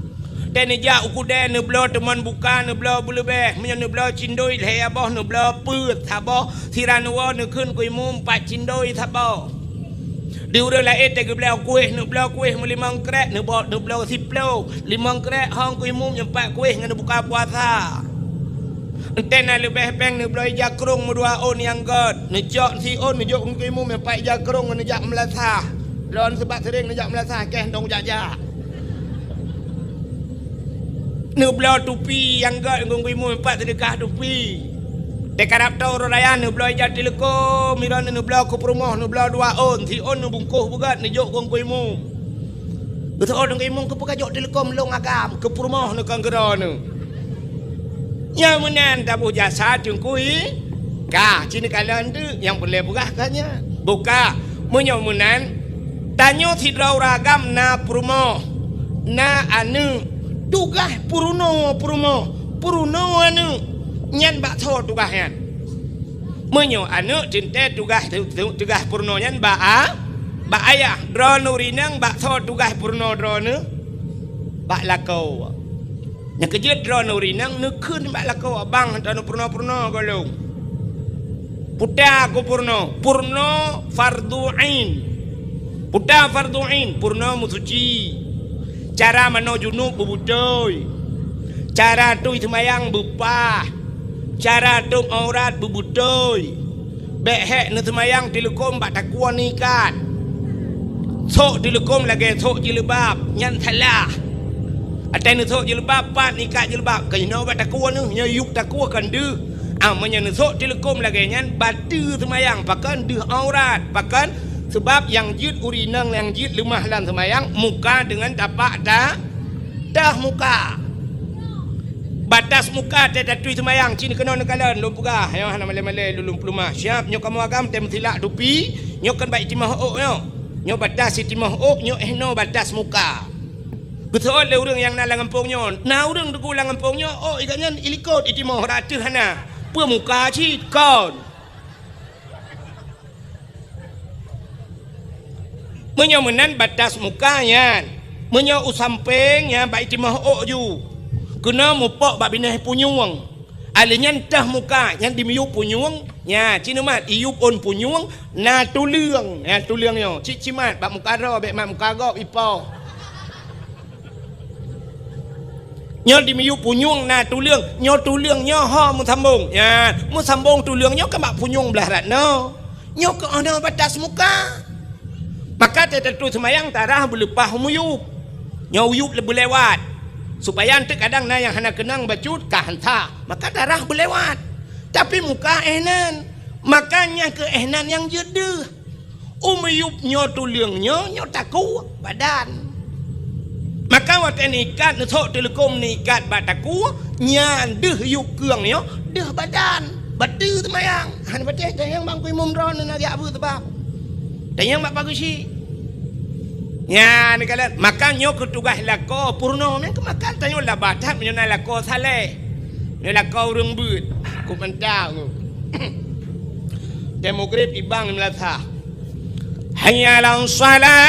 Teuh neujak u keudè, neubloe teumon buka, neubloe beuleubeh. Meunyoe neubloe cindoi lhée boh, neubloe peuet saboh. Sira neuwoe neukheun Teungku Imum pat cindoi saboh. Di ureuëng laén teuh geubloe kueh, neubloe kueh meulimong krek, neubloe, neubloe siploh. Limong krek hong Teungku Imum nyoe pat kueh ngon buka puasa. Enteuk na leubeh péng neubloe ija krong meudua ôn nyang gét. Neucok siôn neujok Teungku Imum nyoe pat ija krong ngon neujak meulasah. Lôn seubab sering neujak meulasah, keh dong jak-jak. Neubloe tupi nyang gét Teungku Imum pat seudeukah tupi. Teukarab toe uroe raya neubloe ija teuleukom, miron neubloe keu peurumoh, neubloe dua ôn, siôn neubungkôh beugét neujok Teungku Imum. Beutôi Teungku Imum keupeue kajok teuleukom lôn agam, keu peurumoh neukon keudroe neuh. Nyang meunan taboh jasa Teungku I, ka, ci neukalon teuk nyang peureulée peugah ka nyan. Buka, meunyoe meunan, tanyoe sidroe ureuëng agam na peurumoh, na aneuëk, tugaih peurunoe peurumoh, peurunoe aneuëk, nyan bak soe tugaih nyan? Meunyoe aneuëk teuntée tugaih, tu-, tu-, tugaih peurunoe nyan bak a-, bak ayah, droeneuh ureuëng inong bak soe tugaih peurunoe droeneuh? Bak lakoe. Nyang keujeuet droeneuh ureuëng inong neukheun bak lakoe, "Abang, hantom neupeurunoe-peurunoe gohlom." Peue ta keu peurunoe? Peurunoe fardhu ain. Peue ta fardhu ain? Peurunoe meusuci. Cara manoe junub beubeutôi. Cara tui seumayang beupah. Cara tôb aurat beubeutôi. Bék hék neuseumayang teuleukom bak takue neuikat. Sôk teuleukom lagée sôk jilbab, nyan salah. Watée neusôk jilbab, pat neuikat jilbab, keunoe bak takue neuh, nyoe yueb takue kon deuh. Ah, meunyoe neusôk teuleukom lagée nyan, bateue seumayang, pakon deuh aurat, pakon? Seubab nyang jeuet ureuëng inong nyang jeuet leumah lam seumayang, muka deungon tapak ta-, teuh muka. Batas muka teuh tatui seumayang, ci keunoe neukalon, lôn peugah, nyoe hana malée-malée lôn, lôn peuleumah. Siab, nyoe kamoe agam teuh meusilak tupi, nyoe kon bak itimoh ôk nyoe. Nyoe batas itimoh ôk, nyoe eh noe batas muka. Geuseuôt lé ureuëng nyang na lam gampông nyoe. Na ureuëng teungku lam gampông nyoe, ôk i gobnyan ilikot itimoh, rot ateueh hana. Peue muka cit kon. Meunyoe meunan batas muka nyan, meunyoe u sampéng nyan bak itimoh ôk ju, keunoe mupok bak binéh punyueng. Alèh nyan teuh muka nyan dimiyueb punyueng, nyan ci neumat iyueb ôn punyueng na tuleueng. Nyan tuleueng nyoe, ci, ci mat bak muka droe, bék mat muka gob ipoh. Nyoe dimiyueb punyueng na tuleueng, nyoe tuleueng nyoe ho meusambong. Nyan, meusambong tuleueng nyoe keu bak punyueng blaih rot nyoe. Nyoe keuh na batas muka. Maka teutatui seumayang tarah beuleupah u miyueb. Nyoe u yueb beulewat. Supaya eunteuk kadang na nyang hana keunong bacut ka hansa. Maka tarah beulewat. Tapi muka eh nan. Maka nyang keu eh nan nyang jeuet deuh. U miyueb nyoe tuleueng nyoe, nyoe takue badan. Maka watée neuikat, neusôk teuleukom neuikat bak takue, nyan deuh yueb keueng nyoe, deuh badan. Bateue seumayang. Hana patéh, tanyong bak Teungku Imum droeneuh na jak beuet sabab. Tanyong bak pageue syiek. Nyan neukalon, maka nyoe keuh tugaih lakoe peurunoe, meunan keuh maka tanyoe labah that meunyoe na lakoe saleh. Nyoe lakoe ureuëng beuet, kok mantap kok. Teuh mugrib ibang meulasah. Hayya 'alas shalah.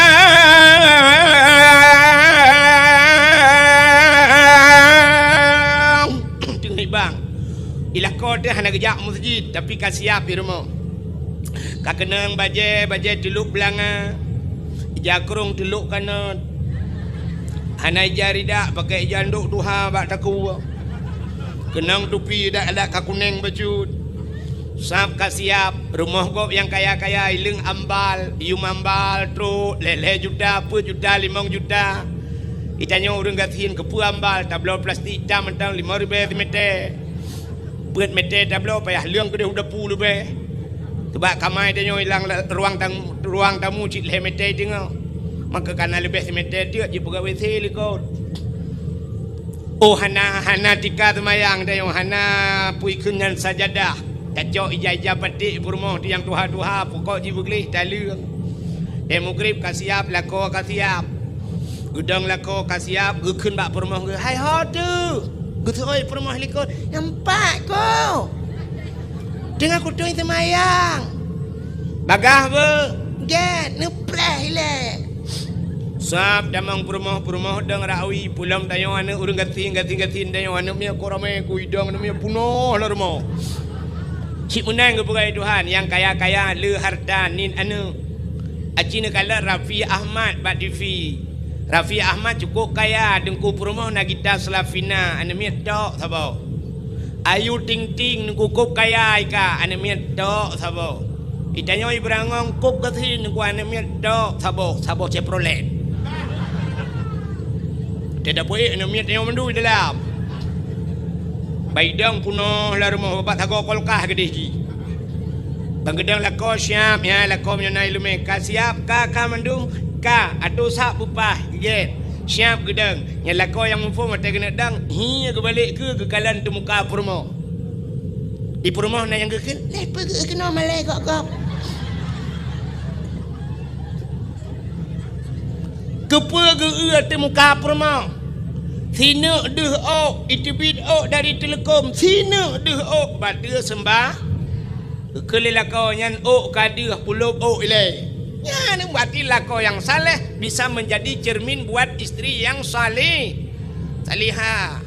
Teungoh ibang. Ilakoe teuh hana geujak meuseujid, tapi ka siab di rumoh. Ka keunong bajée, bajée teulok beulanga. Ija krong teulok kanot. Hana ija ridak, pakai ija ndok tuha bak takue. Keunong tupi dak-dak ka kuneng bacut. Sab ka siab, rumoh gob nyang kaya-kaya ileueng ambal, iyum ambal trok lhée-lhée juta, peuet juta, limong juta. Itanyoe ureuëng gasien keupeue ambal, tabloe plastik itam mantong limong ribée simeter. Peuet meter tabloe payah leueng keudeh u dapu leubeh. Teubak kamai tanyoe ilang la-, ruang tam-, ruang tamu cit lhèe meter teungoh. Maka kana leubeh simeter teuk jipeugah W C likot. Oh, hana, hana tika seumayang tanyoe, hana peue kheun nyan sajadah. Tacok ija-ija paték peurumoh nyang tuha-tuha, pokok jih beugleh taleueng. Tée mugrib ka siap, lakoe ka siap. Geudong lakoe ka siap, geukheun bak peurumoh geuh, "Hai ho teuh!" Geuseuôt peurumoh likot, "Nyang pat ko! Teungoh kutui seumayang!" "Bagaih beuh!" "Gét, neupreh ilée!" Sab tamong peurumoh-peurumoh dong rawi, pulom tanyoe aneuëk ureuëng gasien, gasien-gasien tanyoe aneuëk miet ko ramé, ku idong aneuëk miet punoh lam rumoh. Cit meunan geupeugah Tuhan, nyang kaya-kaya le harta niet aneuëk. Aci neukalon Raffi Ahmad bak T V. Raffi Ahmad cukup kaya, teungku peurumoh Nagita Slavina, aneuëk miet tok saboh. Ayu Ting Ting, teungku kop kaya ika, aneuëk miet tok saboh. Itanyoe Ibrangong kop gasien, teungku aneuëk miet tok saboh, saboh Chevrolet. Teudapoe aneuëk miet tanyoe mandum dalam. Baidong punoh lam rumoh, bapak sagoe kulkas keudeh jih. Ban geudong lakoe siap, ya, lakoe meunyoe na iéleumé ka siap, ka, ka mandum, ka, ateueh sak beupah, gét. Siap geudong. Nyan lakoe nyang muphom watée keuneuk dong, hi geubalek keu geukalon teumuka peurumoh. Di peurumoh na nyang geukheun, "Lé peugeuh keunoe malée gop-gop." Keupeue geu-eu teumuka peurumoh? Sineuk deuh ôk, iteubiet ôk dari teuleukom, sineuk deuh ôk, bateue seumbah. Geukheun lé lakoe nyan ôk ka deuh, pulop ôk ilée. Nyan berarti lakoe nyang saleh bisa menjadi cermin buat istri yang saleh, salihah.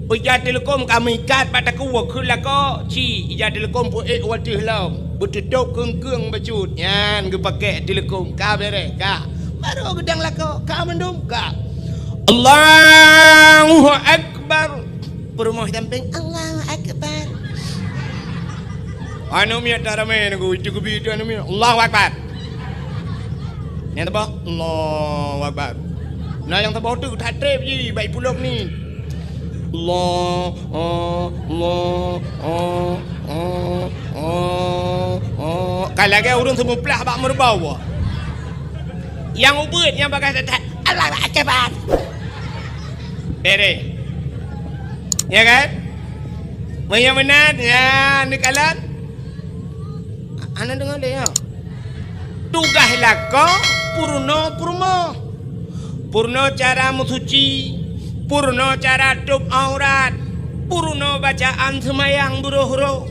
Ija teuleukom ka meuikat bak takue kheun lakoe, ci ija teuleukom peuék wateueh lom, beututôb keung-keung bacut. Nyan geupakée teuleukom, ka beres, ka. Barô geudong lakoe, ka mandum, ka. Allahu Akbar. Peurumoh sampéng, "Allahu Akbar." Aneuëk miet dak ramé nunggu, itu geubi itu aneuëk miet, "Allahu Akbar." Nyang saboh, "Allahu Akbar." Nah, nyang saboh tu that treb jih, bak ipulop ni. Allah, oh, Allah, oh, oh, oh, oh. Ka lagée ureuëng seumuplah bak meureubau. Nyang ubeuet, nyang bagaih that-that, "Allahu Akbar." Beres. Ya kan? Meunyoe meunan, ya, neukalon. Hana deungoe lé, ya. Tugaih lakoe peurunoe peurumoh. Peurunoe cara meusuci, peurunoe cara tôb aurat, peurunoe bacaan seumayang beuroh-roh.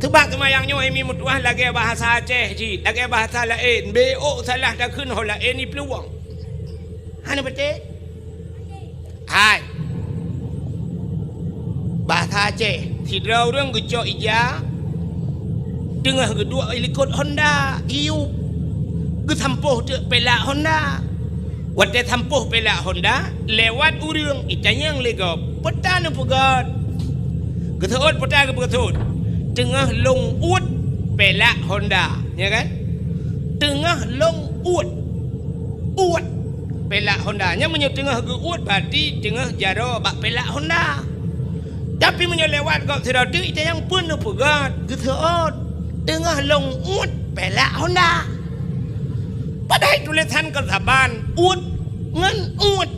Seubab seumayang nyoe mi meutuah lagée bahasa Aceh jih, lagée bahasa laén, bék salah takheun ho laén iplueng. Hana beutôi? Hai. Bahasa Aceh, sidroe ureuëng geucok ija, teungoh geuduek likot honda, giyueb. Geusampôh teuk pelak honda. Watée sampôh pelak honda, lewat ureuëng itanyong lé gob, "Peue ta neupeugét?" Geuseuôt peue ta geupeugét, "Teungoh lôn uet pelak honda." Ya kan? Teungoh lôn uet. Uet pelak honda. Nyan meunyoe teungoh geuuet, berarti teungoh jaroe bak pelak honda. Tapi meunyoe lewat gob sidroe teuk, itanyong, "Peue neupeugét?" Geuseuôt, "Teungoh lôn uet pelak honda." Padahai tulésan kon saban, uet ngon uet.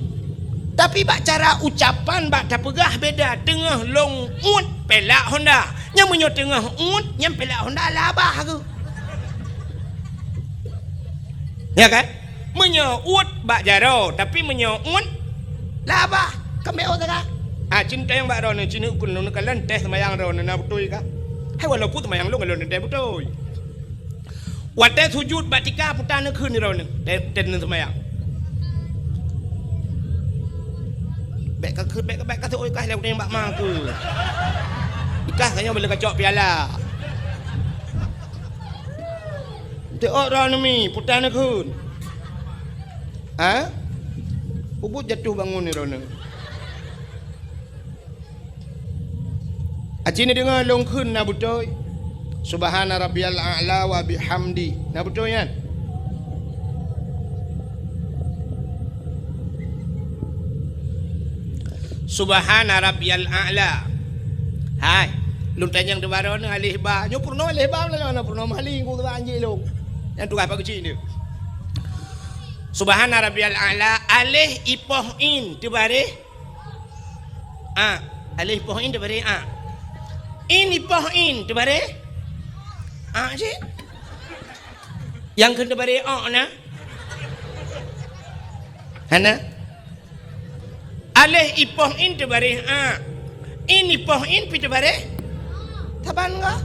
Tapi bak cara ucapan bak tapeugah beda, "Teungoh lôn uet pelak honda." Nyan meunyoe teungoh uet, nyan pelak honda labah keuh. Ya kan? Meunyoe uet bak jaroe, tapi meunyoe uet labah, kambek ôk teuka. Ah, cinta nyang bak droeneuh, ci neukheun lôn kalon teuh seumayang droeneuh na beutôi kah? Hai, walaupun seumayang lôn, lôn teuh beutôi. Watée sujut bak tika, peue ta neukheun droeneuh, teuh, teuh neuseumayang. Bék ka kheun, bék ka, bék ka seuôt kah lé ureuëng bak ma keuh. Ikah tanyoe bila kacok piala. Teuôt droeneuh mi, peue ta neukheun. Ha? Ubit jatuh bangun ni droeneuh. Aci neudeungoe lôn kheun na beutôi. Subhana rabbiyal a'la wa bihamdi. Na beutôi nyan? Subhana rabbiyal a'la. Hai. Lôn tanyong teubarô nyoe aléh ba. Nyoe peurunoe aléh ba, lôn na peurunoe meuhali, ku teuba anjing lôn. Nyang tugaih pageucik nyoe. Subhana rabbiyal a'la, aléh ipoh in teubareh a. Aléh ipoh in teubareh a. In ipoh in teubareh a cit. Nyang keu teubareh o na? Hana? Aléh ipoh in teubareh a. In ipoh in pi teubareh? Saban ka.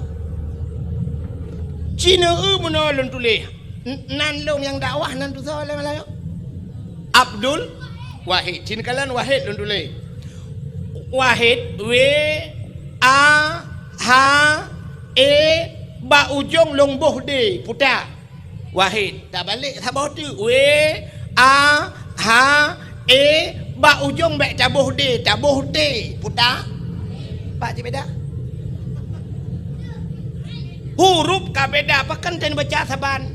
Cina eu meunoe lôn tuléh. N-, nan lôn nyang dakwah nan tusoe lé Malayu. Abdul Wahid. Cina kalon Wahid lôn tuléh. Wahid, W, A, H, E, bak ujong lôn boh D, puta. Wahid, tabalek saboh teuk. W, A, H, E, bak ujong bèk taboh D, taboh T, puta. Pat cit beda? Huruf ka beda, pakon tan baca saban.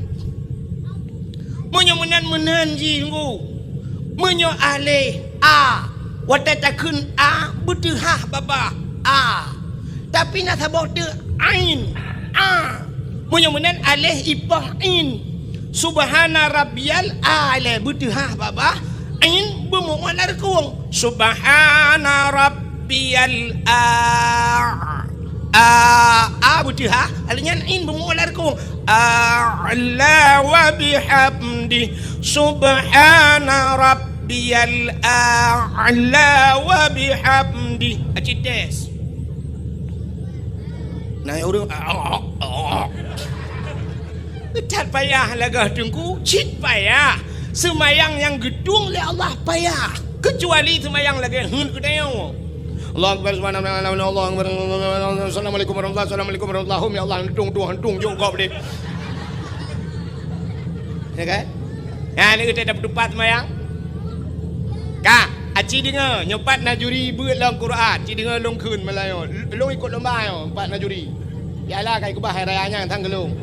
Meunyoe meunan, meunan jih ngu. Meunyoe aléh a, watèe takheun a, beuteuhah babah a. Tapi na saboh teuk ain, a. Meunyoe meunan aléh ipoh in. Subhana rabbiyal a'la, beuteuhah babah ain beumu'alah reukung. Subhana rabbiyal a. A, a beuteuhah, aléh nyan ain beumu'alah reukung. A'la wa bihamdi. Subhana rabbiyal a'la wa bihamdi. Aci tes. Nah, ureueng, that payah lagèe teungku, cit payah. Seumayang nyang geutueng lé Allah payah, keucuali seumayang lagèe heuet geutanyoe. Allahu Akbar, subhanallah, Allahu Akbar, assalamualaikum warahmatullahi, assalamualaikum warahmatullahi, ya Allah, hantung, tueng, hantung, jok gob deh. Ya kan? Nyan, ni kita dapat tupat seumayang. Ka, aci deungö, nyoe pat na juri beuet lam Quran, ci deungö lôn kheun Malayu. Lôn ikot lomba nyoe, pat na juri. Ya Allah, kai keubah hai raya nyan sang geulong.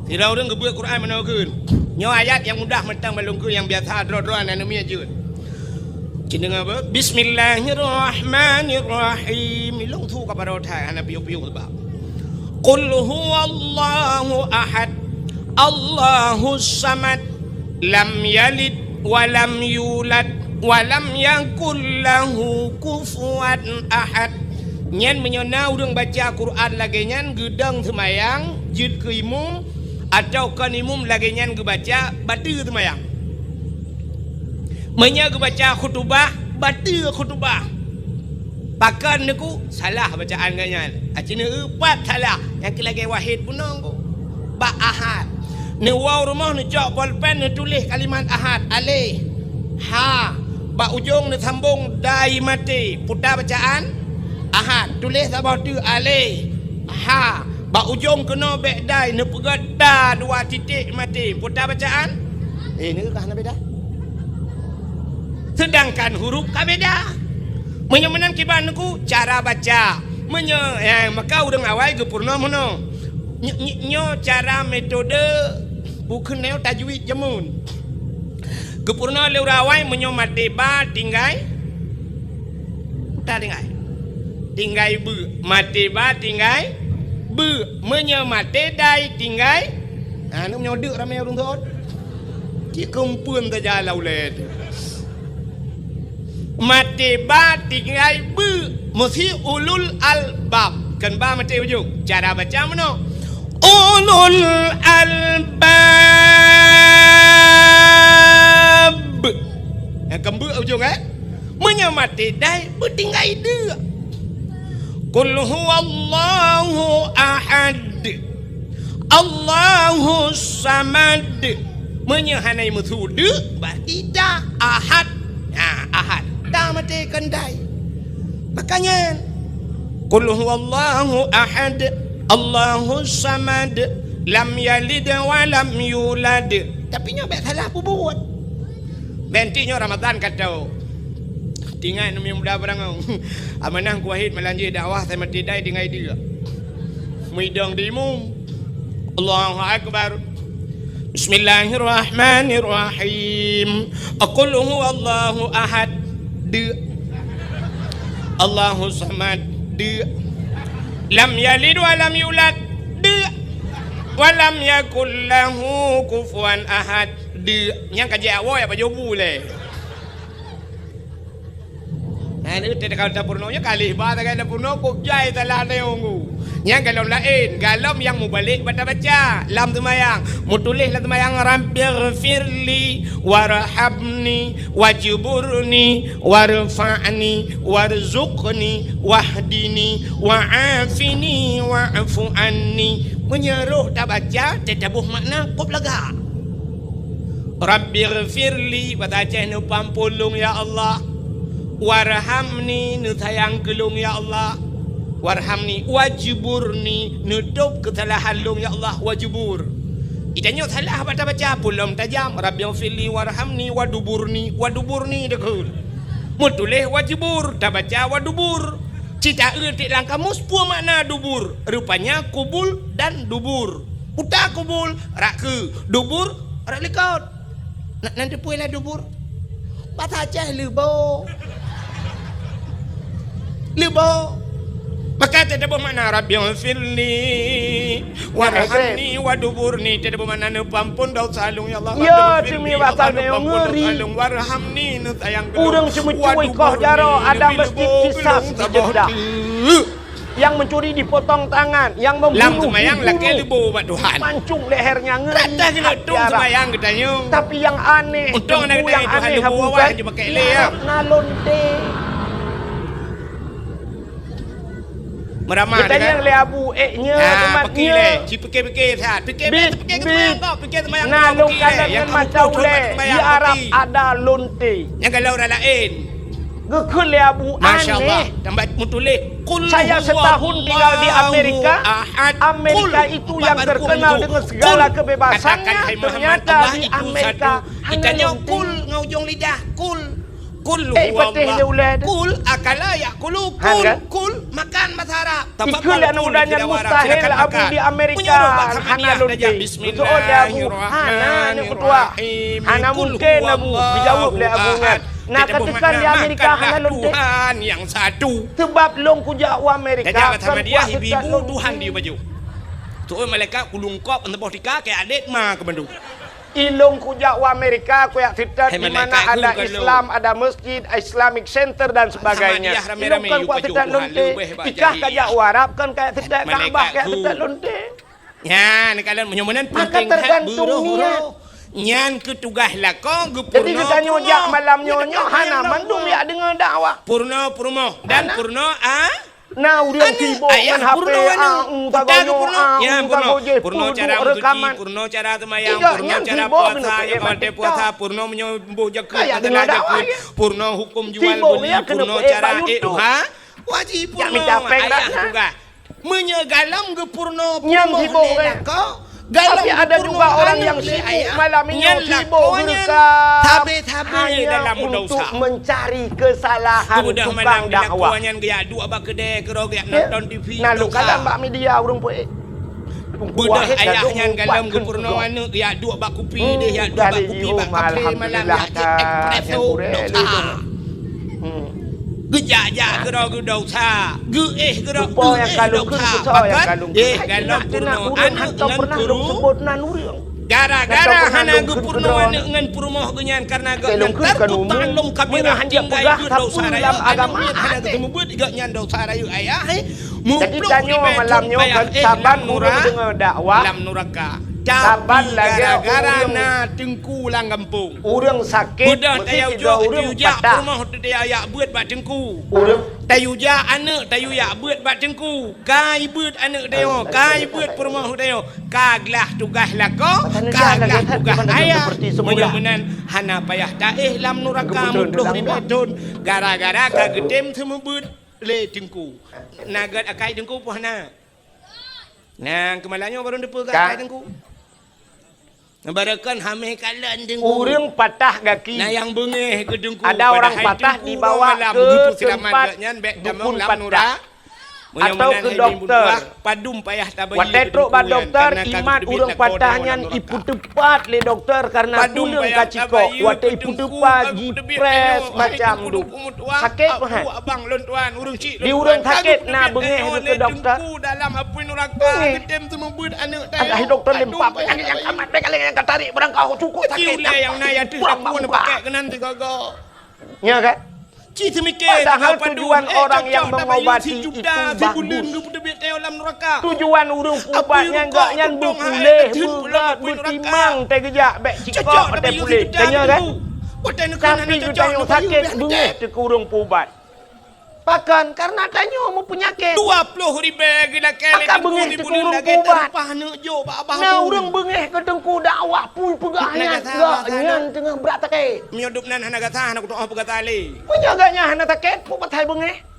Sidroe ureueng geubeuet Quran meunoe kheun. Nyoe ayat nyang mudah mantong ban lôn kheun, nyang biasa droe-droe aneuk miet jeuet. Ci deungö beuh. Bismillahirrahmanirrahim. Ilong su ka baroe that hana piôh-piôh sebab. Qul huwallahu ahad. Allahus samad. Lam yalid wa lam yulad wa lam yakul lahu kufuwan ahad. Nyan meunyoe na ureueng baca Quran lagèe nyan geudong seumayang jeuet keu imum, atawa kon imum lagèe nyan geubaca, bateue seumayang. Meunyoe geubaca khutubah, bateue khutubah. Pakon neuku salah bacaan geuh nyan. Aci neueu pat salah, nyang keu lagèe Wahid bunoe ku. Bak ahad. Neuwoe rumoh neucok polpen neutuléh kalimat ahad, aléh. Ha. Bak ujong neusambong dai maté, puta bacaan ahad. Tuléh saboh teuk aléh. Ha. Bak ujong keunoe bèk dai, neupeugöt ta dua titik maté. Peue ta bacaan? Eh, neukah na beda? Seudangkan huruf ka beda. Meunyoe meunan kiban neuku cara baca. Meunyoe, eh, maka ureueng awai geupeurunoe meunoe. Ny-, ny-, nyoe cara metode bukon nyoe tajwid jameun. Geupeurunoe lé ureueng awai meunyoe maté ba tinggai Peue ta tinggai? Tinggai beu. Maté ba tinggai beu. Meunyoe maté dai tinggai, ha, nyoe meunyoe deuk ramé ureueng sot. Cit keumpeuen saja lam ulèe teuh. Maté ba tinggai beu. Meusi ulul albab. Kon ba maté ujong. Cara baca meunoe. Ulul albab. Eh, kon beu ujong, eh? Meunyoe maté dai, beutinggai deuk. Qul huwallahu ahad. Allahus samad. Meunyoe hana meusu deuk, berarti ta ahad. Ha, ahad. Ta maté kon dai. Makanya, qul huwallahu ahad. Allahus samad. Lam yalid wa lam yulad. Tapi nyoe bèk salah peubuet. Bèk nyoe Ramadan ka tho. Tinggai neumi muda barangong. Amanah ku Wahid malam jih dakwah sai maté dai tinggai deuk. Muidong di imum. Allahu Akbar. Bismillahirrahmanirrahim. Qul huwallahu ahad. Deuk. Allahu Samad, deuk. Lam yalid wa lam yulad, deuk. Wa lam yakul lahu kufuwan ahad, deuk. Nyang ka jeuet awai apa jobu lé. Nah, ni teuka tapeurunoe nyoe kalih ba tagai tapeurunoe kok jai salah neunggu. Nyang golom laén, golom nyang mubalek bata baca lam seumayang. Mutuléh lam seumayang, "Rabbighfirli warhamni wajburni warfa'ni warzuqni wahdini wa'afini wa'fu anni." Meunyoe rhoh tabaca, teutabôh makna kop lagak. Rabbighfirli, bata Aceh neupeuampôn lôn, ya Allah. Warhamni, neusayang keu lôn, ya Allah. Warhamni, wajburni, neutôb keusalahan lôn, ya Allah, wajbur. Geutanyoe salah bak tabaca, peue lom tajam, Rabbighfirli warhamni waduburni, waduburni dikeue. Meutuléh wajbur, tabaca wadubur. Cit taeu tiek lam kamus, peue makna dubur? Rupanya kubul dan dubur. Uta kubul, rak keue, dubur, rak likot. Na, na teupeue lah dubur? Bata Aceh leubo. Leubo. Maka teutabôh makna, "Rabbighfirli warhamni waduburni." Teutabôh makna, "Neupeuampôn desya lôn, ya Allah." Ya, Rabbighfirli, teumi ya Allah, basa neupeuampôn desya lôn. Ngeri. Warhamni, neusayang keu lôn. Ureueng ceumeucue ikoh jaroe, ada masjid Kisas di Jeddah. Nyang mencuri dipotong tangan, nyang membunuh dibunuh. Lam seumayang lakée leubo bak Tuhan. Mancung lehernya, ngeri. Rata keuneuk tueng seumayang geutanyoe. Tapi yang aneh, untông na geutanyoe Tuhan leubo, awak hana jipakai lé, ya. Na lonte. Meuramah geutanyoe lé Abu, eh, nya, ha, umat peki nya. Lé. Ci pike-pike that. Pike, pike seumayang kok, pike seumayang kok, pike lé. Nyang kamoe pike seumayang peki. Di Arab ada lonte. Nyang galak ureueng laén. Geukheun lé Abu, masya Allah, aneh. Tambah meutuléh, "Qul huwallahu ahad." Saya setahun tinggal di Amerika. Amerika itu yang terkenal dengan segala kebebasannya, ternyata di Amerika hanya lonte. Kul ngon ujong lidah, kul. Kul huwallah. Eh, peuteh lé ulèe tu. Kul akala yakulu, kul, kan? Kul, makan bahasa Arab. Ikheun lé aneuk muda nyan mustahil, Abu, di Amerika hana lonte. Beutôi, Abu, hana aneuk meutuah. Hana mungken, Abu, geujaweueb lé Abu nyan. Na ka teuka di Amerika hana lonte. Tuhan yang satu. Sebab lôn kujak u Amerika, kon kuat teuka lonte. Tuhan di baju. Tuh malaikat kulungkop, neuboh tika, keu adet ma keu bandum. Ilôn kujak u Amerika, kujak seutôt di mana ada Islam, ada masjid, Islamic Center dan sebagainya. Ilôn kon kujak seutôt lonte. Ikah kajak u Arab, kon kajak seutôt Ka'bah, kajak seutôt lonte. Nyan, kalau meunyoe meunan penting that, tergantung niat. Nyan keu tugaih lakoe geupeurunoe. Jadi geutanyoe jak malam nyoe, nyoe hana mandum jak deungoe dakwah. Peurunoe peurumoh dan peurunoe, ah? Na ureueng sibok ngon H P, ah, peurunoe cara meusuci, peurunoe cara seumayang, peurunoe cara puasa, nyang watèe puasa, peurunoe meunyoe boh jakeuet, peurunoe huköm jual beuli, peurunoe cara, eh, ha? Wajib peurunoe, ayah tugaih. Meunyoe galom geupeurunoe, peurunoe lé lakoe, Tapi ada juga orang yang sibuk malam ini, sibuk berusaha hanya untuk mencari kesalahan tukang dakwah. Nyan geujak duek bak keudè keudroe, geujak nonton T V. Nah, lôn kalon bak media ureueng peuék. Beudôh ayah nyan galom geupeurunoe aneuk, geujak duek bak kupi deh, geujak duek bak kupi bak kafe malam, geujak jép espresso, dosa. Geujak-jak keudroe geudosa, geuéh keudroe geuéh dosa. Bahkan, eh, galom peurunoe aneuk ngon peurumoh. Gara-gara hana geupeurunoe aneuk ngon peurumoh geuh nyan, karena gobnyan tarku ta'allum kabirah, tinggai beuet dosa rayeuk, aneuk nyan hana geuteumeubeuet, gobnyan dosa rayeuk ayah, eh. Jadi tanyoe malam nyoe kan saban ureueng deungoe dakwah, lam nuraka. Tapi gara-gara na teungku lam gampông. Ureueng sakét, beudôh tayue jak peurumoh, tayue jak beuet bak teungku. Tayue jak aneuk, tayue jak beuet bak teungku. Ka ibeuet aneuk tanyoe, ka ibeuet peurumoh tanyoe. Ka glah tugaih lakoe, ka glah tugaih ayah. Meunyoe meunan hana payah taéh lam nuraka meuplôh ribèe thôn, gara-gara ka geutem teumeubeut lé teungku. Na gèt akai teungku peue hana? Nyan keumalanyoe barô teupeue keu akai teungku. Barô kon hamé kalon teungku. Ureueng patah gaki. Na nyang beungéh keu teungku. Ada orang patah dibawa ke tempat dukun patah. Atau keu dokto. Padum payah tabayeue. Watèe trok bak dokto, imat ureueng patah nyan ipeuteupat lé dokto kareuna tuleueng ka cikok. Watèe ipeuteupat, jipres macam tu. Sakét meuhat. Di ureueng sakét na beungéh keu dokto. Beungéh. Alah, dokto lé empat, nyang ka tarék barang ka cukôp sakét. Nyang na ya teuh. Padahal tujuan orang yang mengobati itu bagus. Tujuan ureueng peuubat nyan gobnyan beupuléh, beugèt, beutimang, teugeujak bèk cikok, teupuléh. Tanya kan? Tapi geutanyoe sakét beungéh teuh keu ureueng peuubat. Pakon? Kareuna tanyoe meupeunyakét. Dua ploh ribèe geulakèe lé Teungku di buleuen lagèe tareupah aneuk jok bak bahu. Na ureueng beungéh keu Teungku dakwah, pui peugah nyan teungoh brat sakét. Meunyoe dum nan hana gata, hana kutu'oh peugata lé. Meunyoe gobnyan hana sakét, peue pasai beungéh?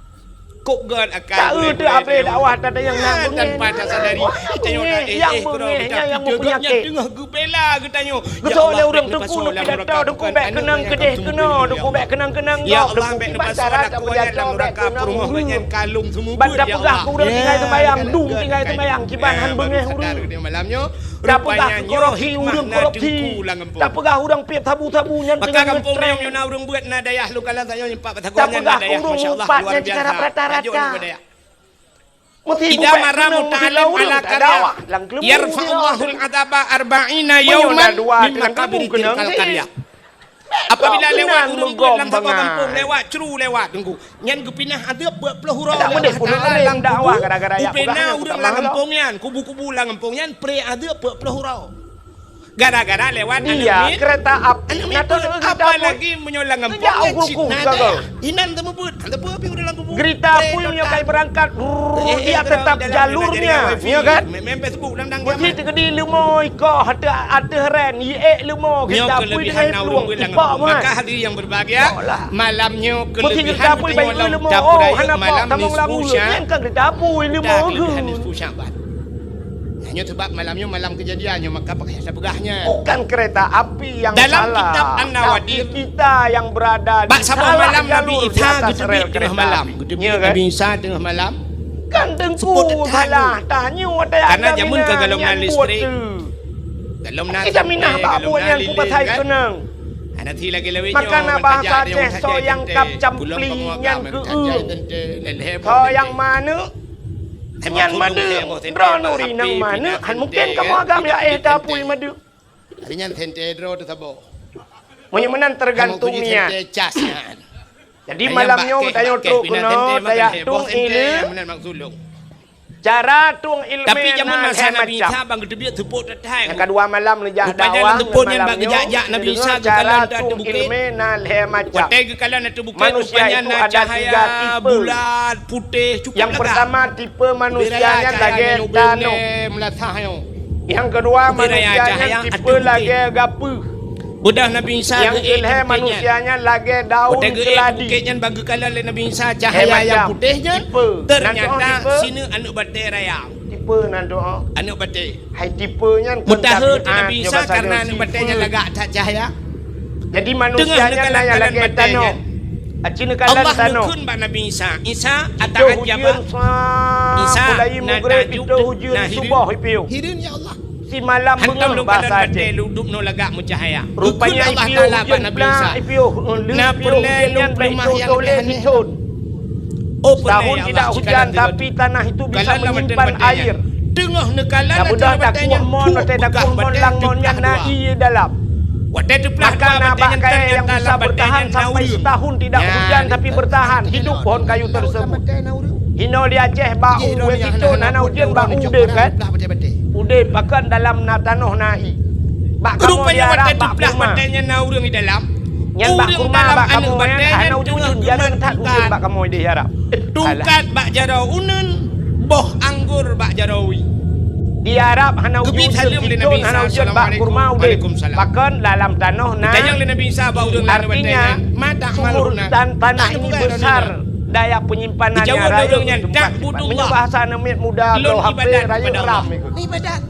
Kok gèt akai. Taeu teuh abéh dakwah tata nyang na beungéh. Tanpa tasadari, tanyoe nyang beungéh nyan nyang meupeunyakét. Teungoh geubela geutanyoe. Geutanyoe lé ureueng Teungku neupidato, Teungku bèk keunong keudéh keunoe, Teungku bèk keunong-keunong gob, Teungku kiban cara tapeujatoe bèk keunong ureueng. Ban tapeugah keu ureueng tinggai seumayang, dum tinggai seumayang, kiban han beungéh ureueng. Tapeugah keu korupsi, ureueng korupsi. Tapeugah ureueng piep sabu-sabu nyan teungoh ngeutren. Tapeugah keu ureueng mupat nyan cara rata-rata. Idza marra muta'allim ala qaryah, yarfa'ullahul adzaba arba'ina yauman min maqabiri tilkal qaryah. Apabila lewat ureueng beuet lam saboh gampông, lewat cru lewat Teungku, nyan geupinah azeub peuet ploh uroe. Allah Taala langsung geupinah ureueng lam gampông nyan, kubu-kubu lam gampông nyan, pré azeub peuet ploh uroe. Gara-gara lewat aneuk miet. Dia kereta api. Aneuk miet, apalagi meunyoe lam gampông nyan cit na dayah. Inan teumeubeut, hana teupeu pi ureueng lam gampông. Kereta api meunyoe kai beurangkat, dia tetap jalurnya, ya kan? Main Facebook dan dang. Meusti teukeudi leumo iko ateueh, ateueh ren, iék leumo kereta api deungon plueng ipok meuhat. Maka hadirin yang berbahagia, malam nyoe kelebihan geutanyoe lom tapeurayeuk malam nisfu Sya'ban. Nyan kan kereta api leumo geuh. Nyoe sebab malam nyoe malam kejadian nyoe, maka pakriban tapeugah nyan. Bukan kereta api yang salah, tapi kita yang berada di salah jalur di atas rel kereta api. Bak saboh malam Nabi Isa geuteubiet teungoh malam. Geuteubiet Nabi Isa teungoh malam. Kan Teungku salah, tanyoe watèe nyan ka gohlom na listrik. Gohlom na santè, gohlom na lilin kan. Hana thi lagèe lawét nyoe. Maka na bahasa Aceh, soe nyang kap campli nyan keu-eu. Soe nyang manök nyan madeueng. Droeneuh ri nang manök, han mungken kamoe agam ya éh tapui madeueng. Hari nyan santè droe teuh saboh. Meunyoe meunan teugantung niat. Santè cas nyan. Jadi malam nyoe tanyoe trok keunoe tajak tueng ileumèe. Cara tueng ileumèe na lhèe macam. Tapi jameun masa Nabi Isa ban geuteubiet seupôt that-that. Nyang keudua malam neujak dakwah, rupanya lam seupôt nyan ban geujak-jak Nabi Isa geukalon that di bukét. Cara tueng ileumèe na lhèe macam. Watèe geukalon ateueh bukét, rupanya na cahya bulat, putéh, cukup lagak. Yang pertama, tipe manusia nyan lagèe tanoh. Nyang keudua, manusia nyan tipe lagèe gapeuh. Beudôh Nabi Isa geuék di bukét nyan. Watèe geuék di bukét nyan, ban geukalon lé Nabi Isa cahya nyang putéh nyan, teunyata sineuk aneuk batèe raya. Tipe nan doa. Aneuk batèe. Hai tipe nyan kon tabiat, nyoe basa Nabi Isa karena aneuk batèe nyan lagak that cahya. Jadi manusia nyan na nyang lagèe tanoh. Aci neukalon tanoh. Allah neukheun bak Nabi Isa, "Isa, ata'ajjaba?" Isa, na taajub, na hireuen. Hireuen, ya Allah. Simalam beungoh basa Aceh. Rupanya Allah Taala bak Nabi Isa, na peureulèe lôn peuleumah nyang aneh-aneh. Setahun tidak hujan, tapi tanah itu bisa menyimpan air. Teungoh neukalon, tabeudôh takueh mon, watèe takueh mon lam mon nyan na ié dalam. Maka na bak kayèe nyang bisa bertahan sampai setahun tidak hujan, tapi bertahan hidup pohon kayu tersebut. Inoe di Aceh bak u, Wetitun hana ujeuen, bak u udép kan? Udép, pakon dalam na tanoh na ié. Bak kamoe di Arab bak kurma. Nyan bak kurma bak kamoe nyan hana ujeuen, jarang that ujeuen bak kamoe di Arab. Tungkat bak jaroe uneuen, boh anggor bak jaroe wie. Di Arab hana ujeuen, Wetitun hana ujeuen, bak kurma udép. Pakon dalam tanoh na. Artinya, sumur dan tanah ini besar. Daya penyimpanannya rayeuk, teumpat simpan. Meunyoe bahasa aneuk miet muda, bloe H P, rayeuk RAM ikôt. Ibadat.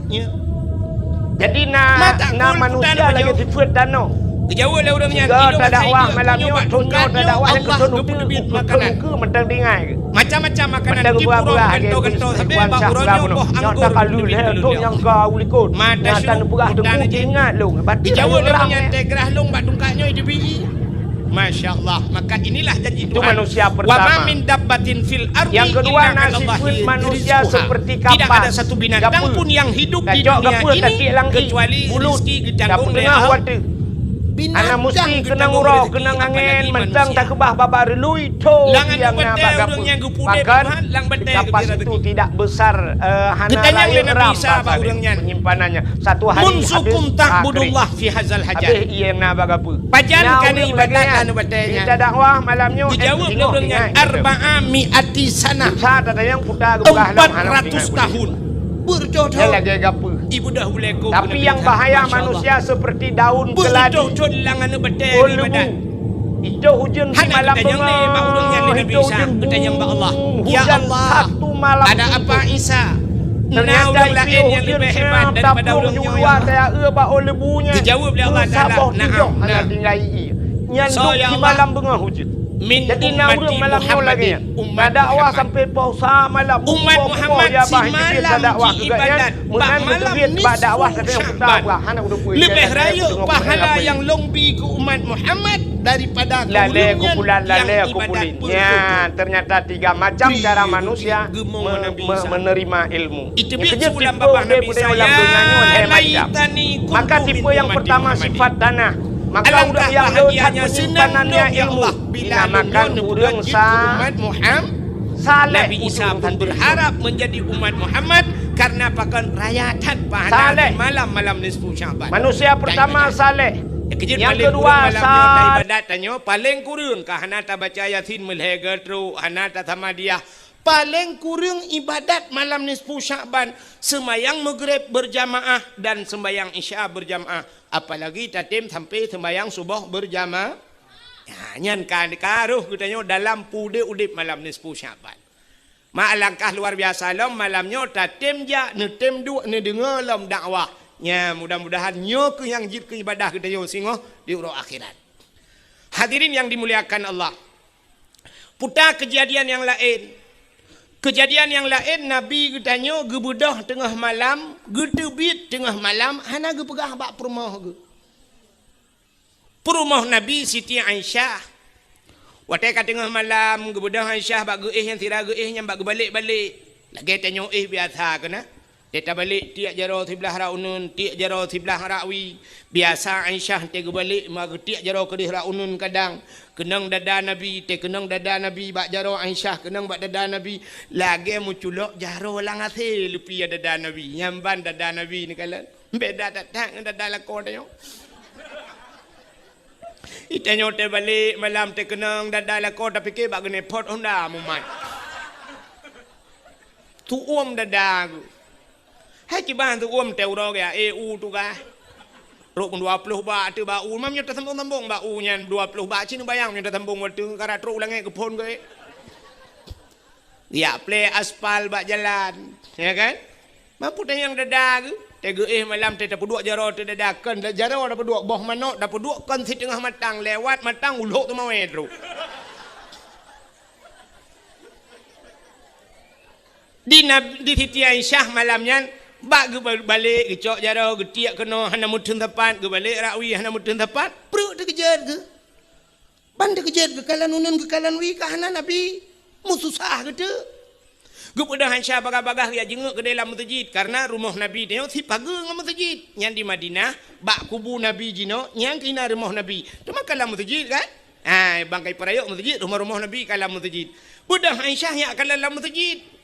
Jadi na, na manusia lagèe sifeuet tanoh. Geujaweueb lé ureuëng nyan, "Tiga tadakwah malam nyoe, thon nyoe tadakwah nyang keuthon uteue, keuthon ukeue mantong tinggai." Macam-macam makanan, mantong buah-buah, gentong-gentong, sabé bak uroe nyoe boh anggô teubiet keu lôn. Nyang ka u likot, nyang ka neupeugah teungku, ingat lôn. Geujaweueb lé ureuëng nyan, "Teugrah lôn bak tungkat nyoe, teubiet." Masya Allah. Maka inilah janji Tuhan. Itu manusia pertama. Wa ma min dabbatin fil ardi illa 'alallahi rizquha. Yang kedua, nasib manusia seperti kapas. Tidak ada satu binatang pun yang hidup di dunia ini kecuali rezeki ditanggung oleh Allah. Binatang geutanggung rezeki, apalagi manusia. Hana musti keunong uroe, keunong angén, mantong takeubah babah reului, tho nyang na bak gapeue. Bahkan kapas itu tidak besar, eh, hana lahé ram bahasa penyimpanannya. Satu hari habis, ah, kering. Habis ié na bak gapeue. Pajan ka neuibadat lagée nyan? Di tadakwah malam nyoe, geujaweueb lé ureuëng nyan, "Arba'a mi'ati sanah." Empat ratus tahun. Beureutoh thon. Tapi yang bahaya manusia seperti daun keladi. Beureutoh thon lam aneuk batée ibadat. Itoh ujeuen di malam beungoh, itoh ujeuen bung, hujan satu malam suntuk. Ternyata itoh ujeuen nyang tapueng di luwa, taeu bak ôn leubu nyan. Saboh tujoh hana tinggai ié. Nyan duek di malam beungoh ujeuen. Jadi na ureuëng malam nyoe lagée nyan. Tadakwah sampai poh sa malam. Umat Muhammad simalam jiibadat bak malam nisfu Sya'ban. Leubeh rayeuk pahala nyang lôn bi keu umat Muhammad daripada keu ureuëng nyan nyang ibadat beureutoh. Nya, ternyata tiga macam cara manusia me-, me-, menerima ilmu. Nyang keujeuet tipe daripada lam donya nyoe lhée macam. Maka tipe yang pertama sifat tanah. Maka ureuëng nyang le that penyimpanannya ilmu, dinamakan ureuëng sa-, Nabi Isa pun berharap menjadi umat Muhammad karena pakon raya that pahala di malam-malam nisfu Sya'ban. Manusia pertama saleh. Yang kedua sa-, ibadat tanyoe paling kureueng ka hana tabaca Yasin meulhée geutrok, hana tasamadiyah. Paléng kureueng ibadat malam nisfu Sya'ban, seumayang Maghrib beurjamaah dan seumayang Isya beurjamaah, apalagi tatem sampoe seumayang suboh beurjama-, ya, nyan ka, ka roh geutanyoe dalam peue udeb malam nisfu Sya'ban. Ma alangkah luar biasa lom malam nyoe tatem jak, neutem duek, neudeungoe lom dakwah. Nya, mudah-mudahan nyoe keuh nyang jeuet keu ibadah geutanyoe singoh di uroe akhirat. Hadirin yang dimuliakan Allah, Puta keujadian nyang laén. Keujadian nyang laén, Nabi geutanyoe geubeudôh teungoh malam, geuteubiet teungoh malam, hana geupeugah bak peurumoh geuh. Peurumoh Nabi Siti Aisyah. Watée ka teungoh malam, geubeudôh Aisyah bak geuéh nyang sira geuéh nyan bak geubalek-balek. Lagée tanyoe éh biasa keunan. Teuh tabalek tiek jaroe siblah rak uneuen, tiek jaroe siblah rak wie. Biasa Aisyah teuh geubalek ma geutiek jaroe keudeh rak uneuen kadang. Keunong dada Nabi, teuh keunong dada Nabi bak jaroe Aisyah, keunong bak dada Nabi. Lagée meuculok jaroe lam asée leupie dada Nabi. Nyan ban dada Nabi neukalon. Beda that-that ngon dada lakoe tanyoe. Itanyoe teuh balek malam teuh keunong dada lakoe tapike bak geuneupot honda mumat. Tuom dada geuh. Hai kiban tuom teuh uroe geuh, eh, u tugaih. Rot dua ploh bak teuh bak u, mam nyoe tasambong-sambong bak u nyan dua ploh bak, cit neubayang nyoe tasambong watée karat trok u langét geuphon geuh. Yak plé aspal bak jalan, ya kan? Mampu tanyang dada geuh, teuh geuéh malam teuh tapeuduek jaroe teuh dada, kon jaroe tapeuduek, boh manok tapeuduek kon siteungoh matang, lewat matang ulok teumawé trok. Di Nab-, di Siti Aisyah malam nyan, bak geubalek, geucok jaroe, geutiek keunoe, hana meuteun sapat, geubalek rak wie, hana meuteun sapat, pruet teukeujot geuh. Ban teukeujot geukalon uneuen, geukalon wie, ka hana Nabi, meususah geuteuk. Geubeudôh Aisyah bagah-bagah geujak jingeuk keudeh lam meuseujid, kareuna rumoh Nabi tanyoe sipageue ngon meuseujid. Nyan di Madinah, bak kubu Nabi jinoe, nyan keuh na rumoh Nabi. Teuma ka lam meuseujid kan? Hai, bangkai peurayok meuseujid, rumoh-rumoh Nabi ka lam meuseujid. Beudôh Aisyah jak kalon lam meuseujid.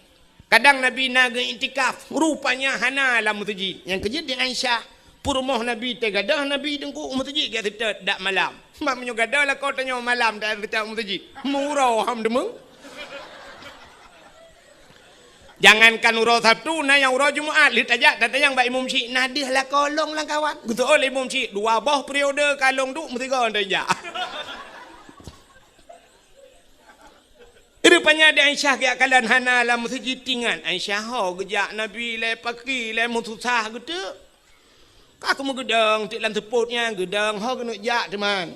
Kadang Nabi na geu-iktikaf, rupanya hana lam meuseujid. Nyang keujeuet di Aisyah, peurumoh Nabi teuh gadôh Nabi teungku u meuseujid geujak seutôt dak malam. Mak meunyoe gadôh lakoe tanyoe malam dak seutôt u meuseujid. Meuuroe ham deungoe. Jangankan uroe Sabtu, na nyang uroe Jumat, lheueh tajak tatanyong bak imum syik, na deuh lakoe lôn lam kawan. Geuseuôt lé imum syik, dua boh periode ka lôn duek meusigoe teuh jak. Rupanya di Aisyah geujak kalon hana lam meuseujid, ingat Aisyah ho geujak Nabi lé paki lé meususah geuteuk. Ka keumeugeudong teuk lam seupôt nyan, geudong ho keuneuk jak teuma.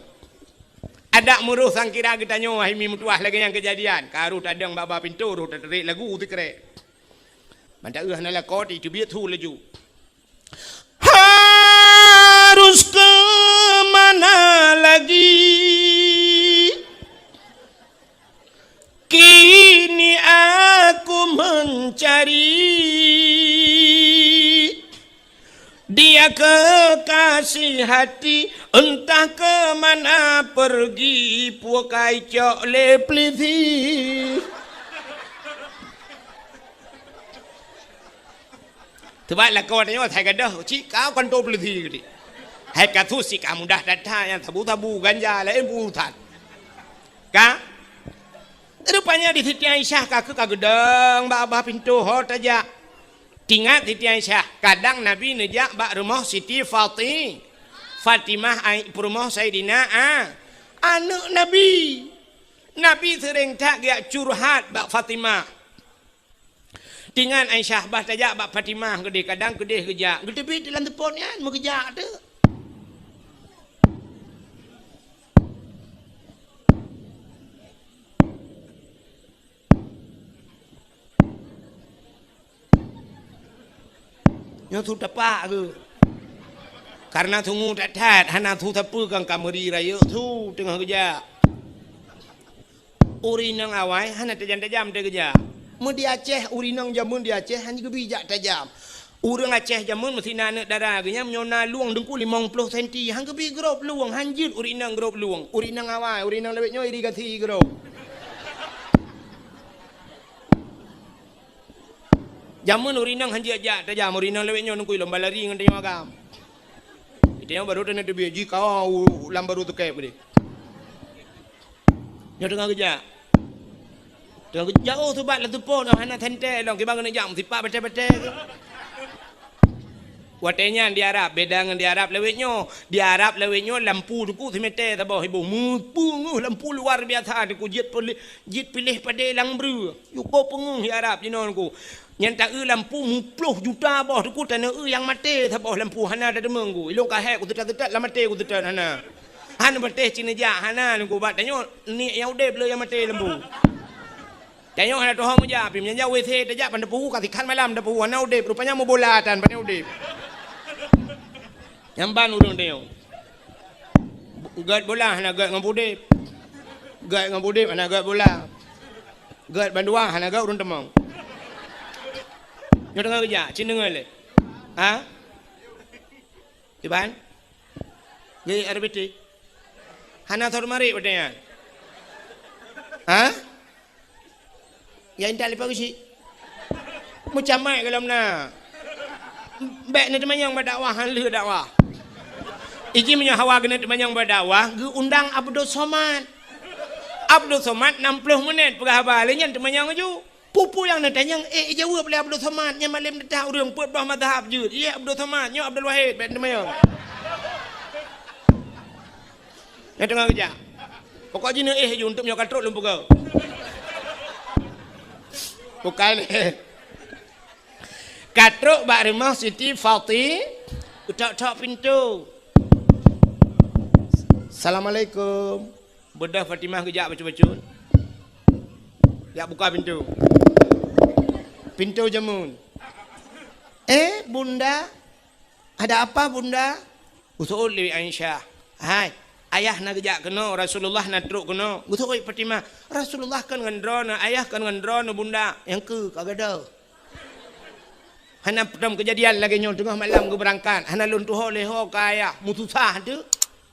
Adak meuroh sangkira geutanyoe hai mi meutuwah lagée nyang keujadian. Ka roh tadong bak-bak pintoe, roh tatarek lagu sikrek. Mantong hana lakoe, teubiet su laju. Harus ke mana lagi? Kini aku mencari dia kekasih hati, entah ke mana pergi, pukai cok lé peulisi. Teuma lakoe tanyoe asai gadôh, cit ka kantô peulisi geude. Hai kasus cit ka mudah that-that, nyang sabu-sabu, ganja, laén peurusan. Ka? Rupanya di Siti Aisyah ka keuh ka geudong bak babah pintoe ho tajak. Tingat Siti Aisyah, kadang Nabi neujak bak rumoh Siti Fati-, Fatimah, ai-, peurumoh Saidina A-, aneuk Nabi. Nabi seuréng that geujak curhat bak Fatimah. Tingat Aisyah, bah tajak bak Fatimah keudeh, kadang keudeh geujak. Geuteubiet lam seupôt nyan, meugeujak teuk. Nyoe su tapak keuh. Kareuna sungue that-that, hana su sapeue kang ka meuri rayeuk su teungoh geujak. Ureueng inong awai hana tajam-tajam teuh geujak. Meu di Aceh, ureueng inong jameun di Aceh hana geubi jak tajam. Ureueng Aceh jameun meusi na aneuk dara geuh nyan meunyoe na lueng deungku limong ploh senti, han geubi grob lueng, han jeuet ureueng inong grob lueng. Ureueng inong awai, ureueng inong lawét nyoe irigasi grob. Jameun ureueng inong han jeuet jak tajam, ureueng inong lawét nyoe deungku lomba lari ngon tanyoe agam. Tanyoe barô taneuk teubiet jih kawa u lam barô teukeb keudeh. Nyoe teungoh geujak. Teungoh geujak, oh, subat lam seupôt, oh, hana sentée lom, kiban keuneuk jak meusipak batée-batée keuh. Watée nyan di Arab, beda ngon di Arab lawét nyoe. Di Arab lawét nyoe lampu teungku simetée saboh iboh. Meupeungeuh lampu luar biasa teungku, jeuet piléh, jeuet piléh padé lam breueh. Yue ko peungeuh di Arab jinoe teungku. Nyan ta-eu lampu muploh juta boh teungku, taneuk eu nyang maté saboh lampu hana tateumé teungku. Ilôn ka hék kuseutôt-seutôt lam maté kuseutôt hana. Han patéh cit neujak hana teungku, bak tanyoe niet nyang udeb le nyang maté lampu. Tanyoe hana tuho meujak, pih meunyoe jak W C tajak ban tapeue ka sikhan malam tapeue hana udeb, rupanya meubola tan ban udeb. Nyan ban ureueng tanyoe. Gét bola hana gét ngon udeb. Gét ngon udeb hana gét bola. Gét bandua hana gét ureueng teumong. Nyoe teungoh geujak, cit deungoe lé. Ha? Kiban? Gét R B T. Hana thor marit watée nyan. Ha? Ya intat leupah geuchik. Meucamai golom na. Bék neuteumanyong bak dakwah, han lheueh dakwah. Iji meunyoe hawa keuneuk teumanyong bak dakwah, geuundang Abdul Somad. Abdul Somad nam ploh menit peugah haba, lé nyan teumanyong laju. Peue-peue nyang neutanyong, eh, ijaweueb lé Abdul Somad, nyan malem teuta ureueng peuet boh mazhab jeuet. Ié Abdul Somad, nyoe Abdul Wahid, bék teumanyong. Nyang teungoh geujak. Pokok jih neuéh ju, untuk nyoe ka trok lôn peugah. Bukai lé. Ka trok bak rumoh Siti Fati, geutok-tok pintoe. Assalamualaikum. Beudôh Fatimah geujak bacut-bacut. Jak buka pintoe. Pintoe jameun. Eh, Bunda, ada apa, Bunda? Geuseuôt lé Aisyah. Hai, ayah na geujak keunoe, Rasulullah na trok keunoe. Geuseuôt Fatimah, Rasulullah kon ngon droeneuh, ayah kon ngon droeneuh, Bunda. Nyang keu ka gadôh. Hana peutom keujadian lagée nyoe teungoh malam geubeurangkat. Hana lôn tuho lé ho ka ayah. Meususah teuh.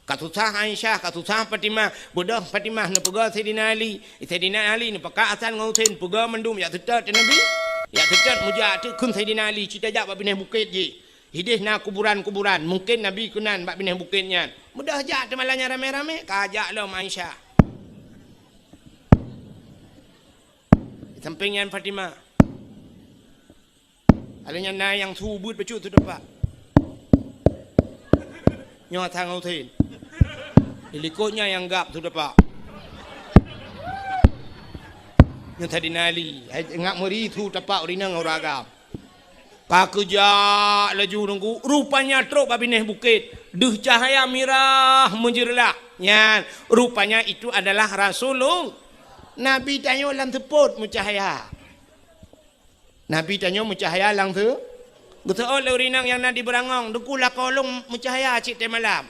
Ka susah Aisyah, ka susah Fatimah. Beudôh Fatimah neupeugah Saidina Ali. Saidina Ali neupakat Hasan ngon Husein. Peugah mandum jak seutôt keu Nabi. Jak seutôt meujak teuk kheun Saidina Ali. Cit tajak bak binéh bukét jih. Idéh na kuburan-kuburan, mungken Nabi keunan bak binéh bukét nyan. Mudah jak teumalan nyan ramé-ramé, ka jak lom Aisyah. Sampéng nyan Fatimah. Alèh nyan na nyang su beuet bacut su teumpat. Nyoe Hasan Husein. Di likot nyan nyang gab su teumpat. Nyoe Saidina Ali, hai ngak meuri su teumpat ureueng inong ureueng agam. Ka keujak laju Teungku, rupanya trok bak binéh bukét, deuh cahya mirah meujeureulah. Nyan, rupanya itu adalah Rasulullah. Nabi tanyoe lam seupôt meucahya. Nabi tanyoe meucahya lam seu-, geuseuôt lé ureueng inong nyang na di Beurangong, "Teungku, lakoe lôn meucahya cit tée malam."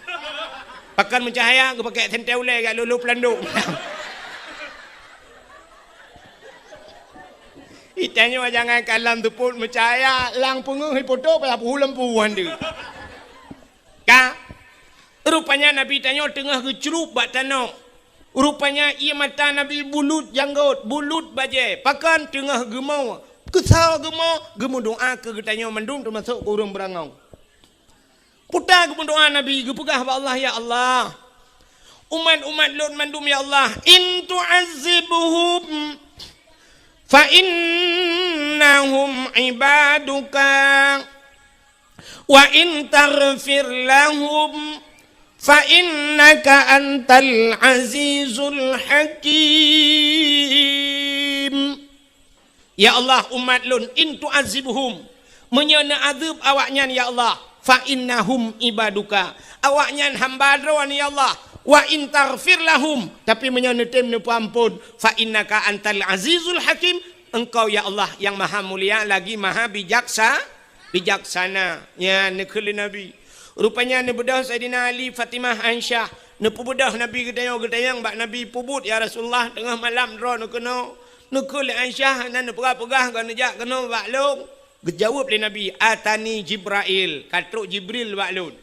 Pakon meucahya, geupakée sentée ulée jak lolo peulandok. Itanyoe jangankan lam seupôt meucahya, lam peungeuh ipoto payah peuhu lampu han deuh. Ka, rupanya Nabi tanyoe teungoh geucrueb bak tanoh. Rupanya ié mata Nabi bulut janggôt, bulut bajée, pakon teungoh geumo. Keusoe geumo, geumeudoá keu geutanyoe mandum teumasok keu ureueng Beurangong. Peue ta geumeudoá Nabi, geupeugah bak Allah, "Ya Allah, umat-umat lôn mandum ya Allah, in tu'azzibhum fa innahum ibaduka, wa in taghfir lahum fa innaka antal azizul hakim." Ya Allah, umat lôn, in tu'azzibhum, meunyoe neuazeueb awaknyan ya Allah, fa innahum ibaduka, awaknyan hamba Droe ya Allah, wa in taghfir lahum, tapi meunyoe neutem neupeuamphon, fa innaka antal azizul hakim, Engkau ya Allah nyang maha mulia lagi maha bijaksa-, bijaksana. Nyan neukheun lé Nabi. Rupanya neubeudôh Saidina Ali, Fatimah, Aisyah, neupeubeudôh Nabi geutanyoe, geutanyong bak Nabi, "Peubuet ya Rasulullah, teungoh malam droeneuh keunoe?" Neukheun lé Aisyah, hana neupeugah-peugah, ka neujak keunoe bak lôn. Geujaweueb lé Nabi, "Atani Jibrail, ka trok Jibril bak lôn."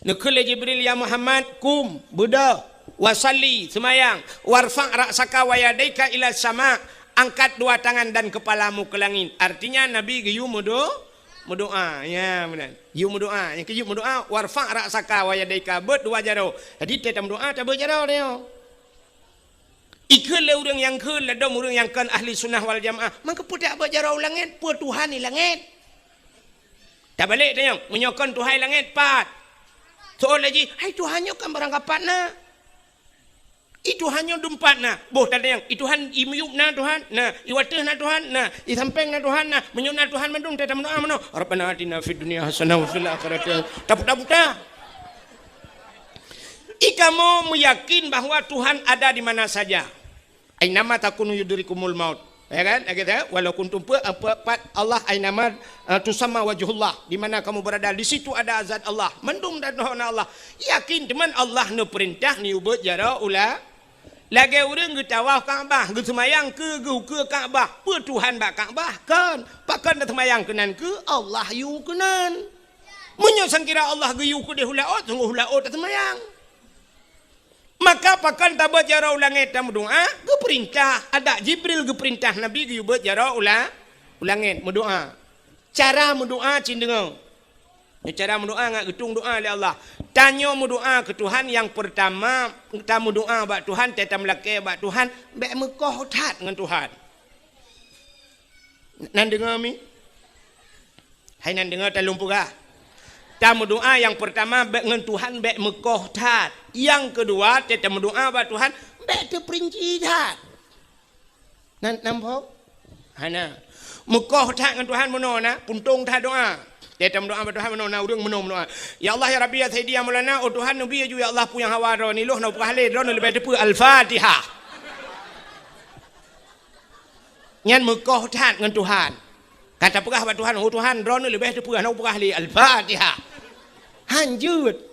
Neukheun lé Jibril, "Ya Muhammad, kum, beudôh, wa shalli, seumayang, warfa' ra'saka wa yadaika ila sama, angkat dua tangan dan kepalamu ke langit." Artinya Nabi geuyue meudo-, meudoá. Ya, meunan. Geuyue meudoá. Nyang keujeuet meudoá, "Warfa' ra'saka wa yadaika," beuet dua jaroe. Jadi, teuh tameudoá, tabeuet jaroe nyoe. Ikheun lé ureueng nyang kheun ladôm ureueng nyang kon ahli sunnah wal jamaah, "Mangkeupeu tabeuet jaroe u langét, peue Tuhan di langét?" Tabalek tanyong, meunyoe kon Tuhan langét pat? Soe laju, "Hai Tuhan nyoe kan barang kapat na? I Tuhan nyoe dum pat na?" Boh tatanyong, "I Tuhan i miyueb na Tuhan?" Na. "I wateueh na Tuhan?" Na. "I sampéng na Tuhan?" Na. "Meunyoe na Tuhan mandum, teuh tameudoá meunoe, 'Rabbana atina fid dunya hasanah wa fil akhirati hasanah.'" Taputa-puta. Ikamoe meuyakin bahwa Tuhan ada di mana saja. "Ainama takunu yudrikumul maut." Ya kan? Lagée tu, "Walau kuntum," apa, apa, pat Allah, "ainama, eh, tusamma wajhullah," di mana kamu berada, di situ ada zat Allah. Mandum dan Allah. Yakin teuma Allah neupeurintah neubeuet jaroe u la-, lagée ureueng geutawaf Ka'bah, geuseumayang keu, geukeue Ka'bah. Peue Tuhan bak Ka'bah? Kon. Pakon taseumayang keunan keu? Allah yue keunan. Meunyoe sangkira Allah geuyue keudeh u laôt, sunggoh u laôt taseumayang. Maka pakon tabeuet jaroe u langét tameudoá, geupeurintah, adak Jibril geupeurintah Nabi geuyue beuet jaroe u la-, u langét meudoá. Cara meudoá cit deungoe. Nyoe cara meudoá ngat geutueng doá lé Allah. Tanyoe meudoá keu Tuhan nyang peurtama, tameudoá bak Tuhan, teuh tameulakée bak Tuhan, bék meukoh that ngon Tuhan. Nan deungoe mi? Hai nan deungoe, talôn peugah. Tameudoá nyang peurtama bék ngon Tuhan bék meukoh that. Nyang keudua, teuh tameudoá bak Tuhan bék teupeurinci that. Nan, namphok? Hana. Meukoh that ngon Tuhan meunoe na, puntông that doá. Teuh tameudoá bak Tuhan meunoe na, ureueng meunoe meudoá. "Ya Allah, ya Rabbi, ya Sayyidi, ya Maulana, oh Tuhan, neubi laju ya Allah peue nyang hawa droeneuh, lôn hana peugah lé, droeneuh leubeh teupeu." Al-Fatihah. Nyan meukoh that ngon Tuhan. Ka tapeugah bak Tuhan, "Oh Tuhan, droeneuh leubeh teupeu, hana peugah lé." Al-Fatihah. Hanjeuet.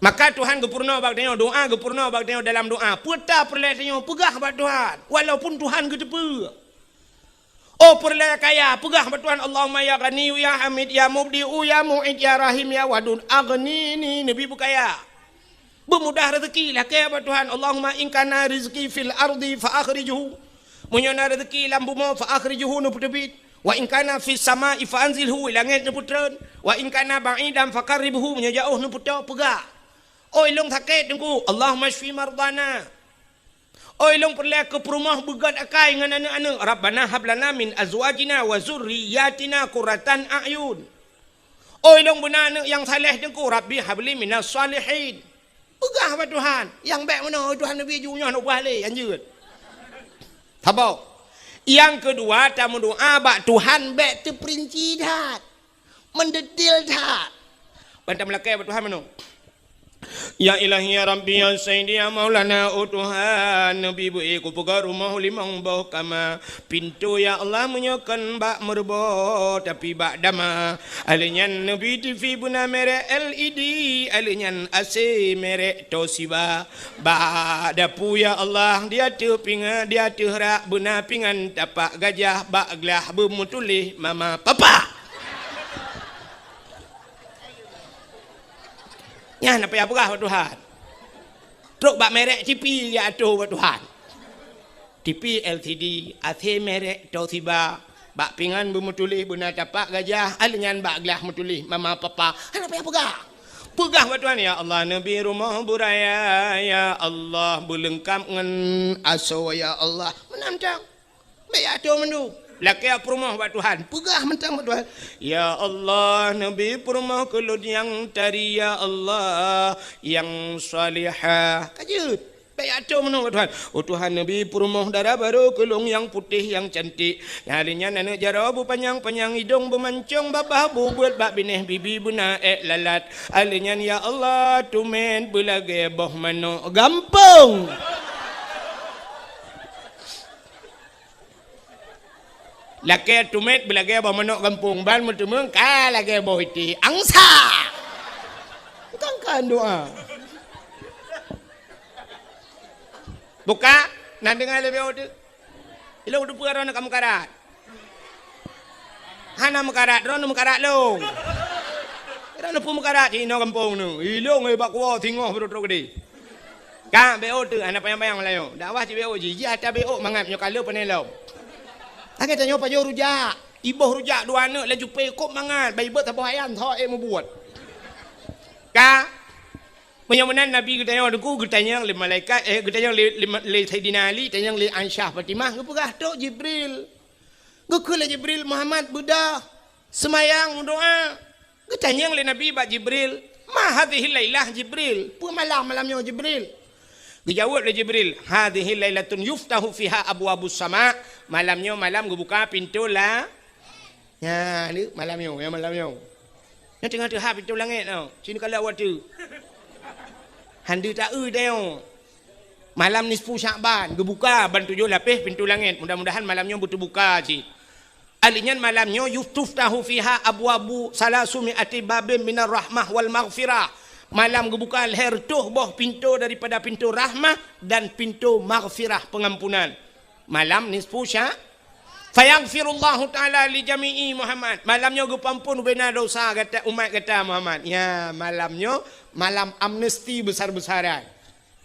Maka Tuhan geupeurunoe bak tanyoe, doá geupeurunoe bak tanyoe dalam doá. Peue ta peureulée tanyoe peugah bak Tuhan, walaupun Tuhan geuteupeue. Oh peureulée kaya, peugah bak Tuhan, "Allahumma ya Ghaniyyu ya Hamid ya Mubdi'u ya Mu'id ya Rahim ya Wadud, aghnini," neubi beukaya. Beumudah rezeki, lakée bak Tuhan, "Allahumma in kana rizqi fil ardi fa akhrijhu." Meunyoe na rezeki lam bumoe, "Fa akhrijhu," neupeuteubiet. "Wa in kana fis sama'i fa anzilhu," langét neupeutreun. "Wa in kana ba'idan fa qarribhu," meunyoe jaoh neupeutoe, peugah. "Oi lôn sakét, Teungku, Allahumma syfi mardana." "Oi lôn peureulée keu peurumoh beugét akai ngon aneuëk-aneuëk, Rabbana hab lana min azwajina wa zurriyyatina qurratan a'yun." "Oi lôn beuna aneuëk nyang saleh, Teungku, Rabbi habli minas shalihin." Peugah bak Tuhan, nyang bék meunoe, "Oi Tuhan, neubi ju nyoe, hana peugah lé," hanjeuet. Saboh. Nyang keudua, tameudoá bak Tuhan bék teupeurinci that, meudetil that. Ban tameulakée bak Tuhan meunoe. Ya Ilahi, ya Rabbi, ya Sayyidi, ya Maulana, oh Tuhan, neubi beu-ék kupeugah rumoh limong boh kama. Pintoe, ya Allah, meunyoe kon bak meureubo, tapi bak dama. Alheuh nyan neubi TV beuna merek L E D, alheuh nyan A C merek Toshiba. Bak dapu, ya Allah, di ateueh pinga-, di ateueh rak beuna pingan tapak gajah, bak glah beumeutuléh mama papa. Nyan apa nyang peugah bak Tuhan. Trok bak merek TV ya ateueh bak Tuhan. TV L C D, A C merek Toshiba, bak pingan beumeutuléh beuna tapak gajah, alheuh nyan bak glah meutuléh mama papa. Hana payah peugah. Peugah bak Tuhan, "Ya Allah, neubi rumoh beuraya, ya Allah, beuleungkab ngon asoe, ya Allah." Meunan mantong. Bék ateueh mandum. Lakée peurumoh bak Tuhan. Peugah mantong bak Tuhan, "Ya Allah, neubi peurumoh keu lôn nyang tari, ya Allah, nyang salihah." Ka jeuet. Bék ateueh meunoe bak Tuhan. Oh Tuhan, neubi peurumoh dara barô keu lôn nyang putéh, nyang cantik. Nyang lheuh nyan aneuk jaroe beupanyang-panyang, idong beumancong, babah bubeuet, bak binéh bibi beuna ék lalat. Alheuh nyan, ya Allah, tumet beulagée boh manok gampông. Lakée tumet beulagée boh manok gampông, ban meuteumeung ka lagée boh iték angsa. Bukan kan doa. Buka, na deungoe lé B O tu. Ilong tu peue droeneuh ka meukarat. Hana meukarat, droeneuh meukarat lôn. Droeneuh peue meukarat cit inoe gampông tu. Ilong, eh, bak kuwoe singoh beutôi-beutôi gede. Ka B O tu, hana panyang-panyang Meulayu. Dakwah cit B O jih, jih ata B O mangat nyoe ka lheueh pané lom. Lagée tanyoe pajoh rujak, iboh rujak dua aneuk laju pé kop mangat, bai beuet saboh ayam tho ék mubuet. Ka, meunyoe meunan Nabi geutanyong teungku, geutanyong lé malaikat, eh, geutanyong lé, lé, lé Saidina Ali, tanyong lé Aisyah Fatimah, geupeugah, "Trok Jibril." Geukheun lé Jibril, "Muhammad, beudôh, seumayang, meudoá." Geutanyong lé Nabi bak Jibril, "Ma hadhihil lailah, Jibril? Peue malam, malam nyoe, Jibril?" Geujaweueb lé Jibril, "Hadhihi lailatun yuftahu fiha abwabus sama." Malam nyoe malam geubuka pintoe la-, nya, ni malam nyoe, ya malam nyoe. Nyoe teungoh teuhah pintoe langét nyoe. Sini kalau waktu. Hana taeu tanyoe. Malam nisfu Syakban geubuka ban tujoh lapéh pintoe langét. Mudah-mudahan malam nyoe beuteubuka cit. Alheuh nyan malam nyoe yuftahu fiha abwabu salasumi ati babin minar rahmah wal maghfirah. Malam geubuka lhèe reutôh boh pintoe daripada pintoe rahmah dan pintoe maghfirah, pengampunan. Malam nisfu Sya-, fayaghfirullahu ta'ala li jami'i Muhammad. Malam nyoe geupeuampon ubena dosa gata, umat gata Muhammad. Ya, malam nyoe malam amnesti besar-besaran.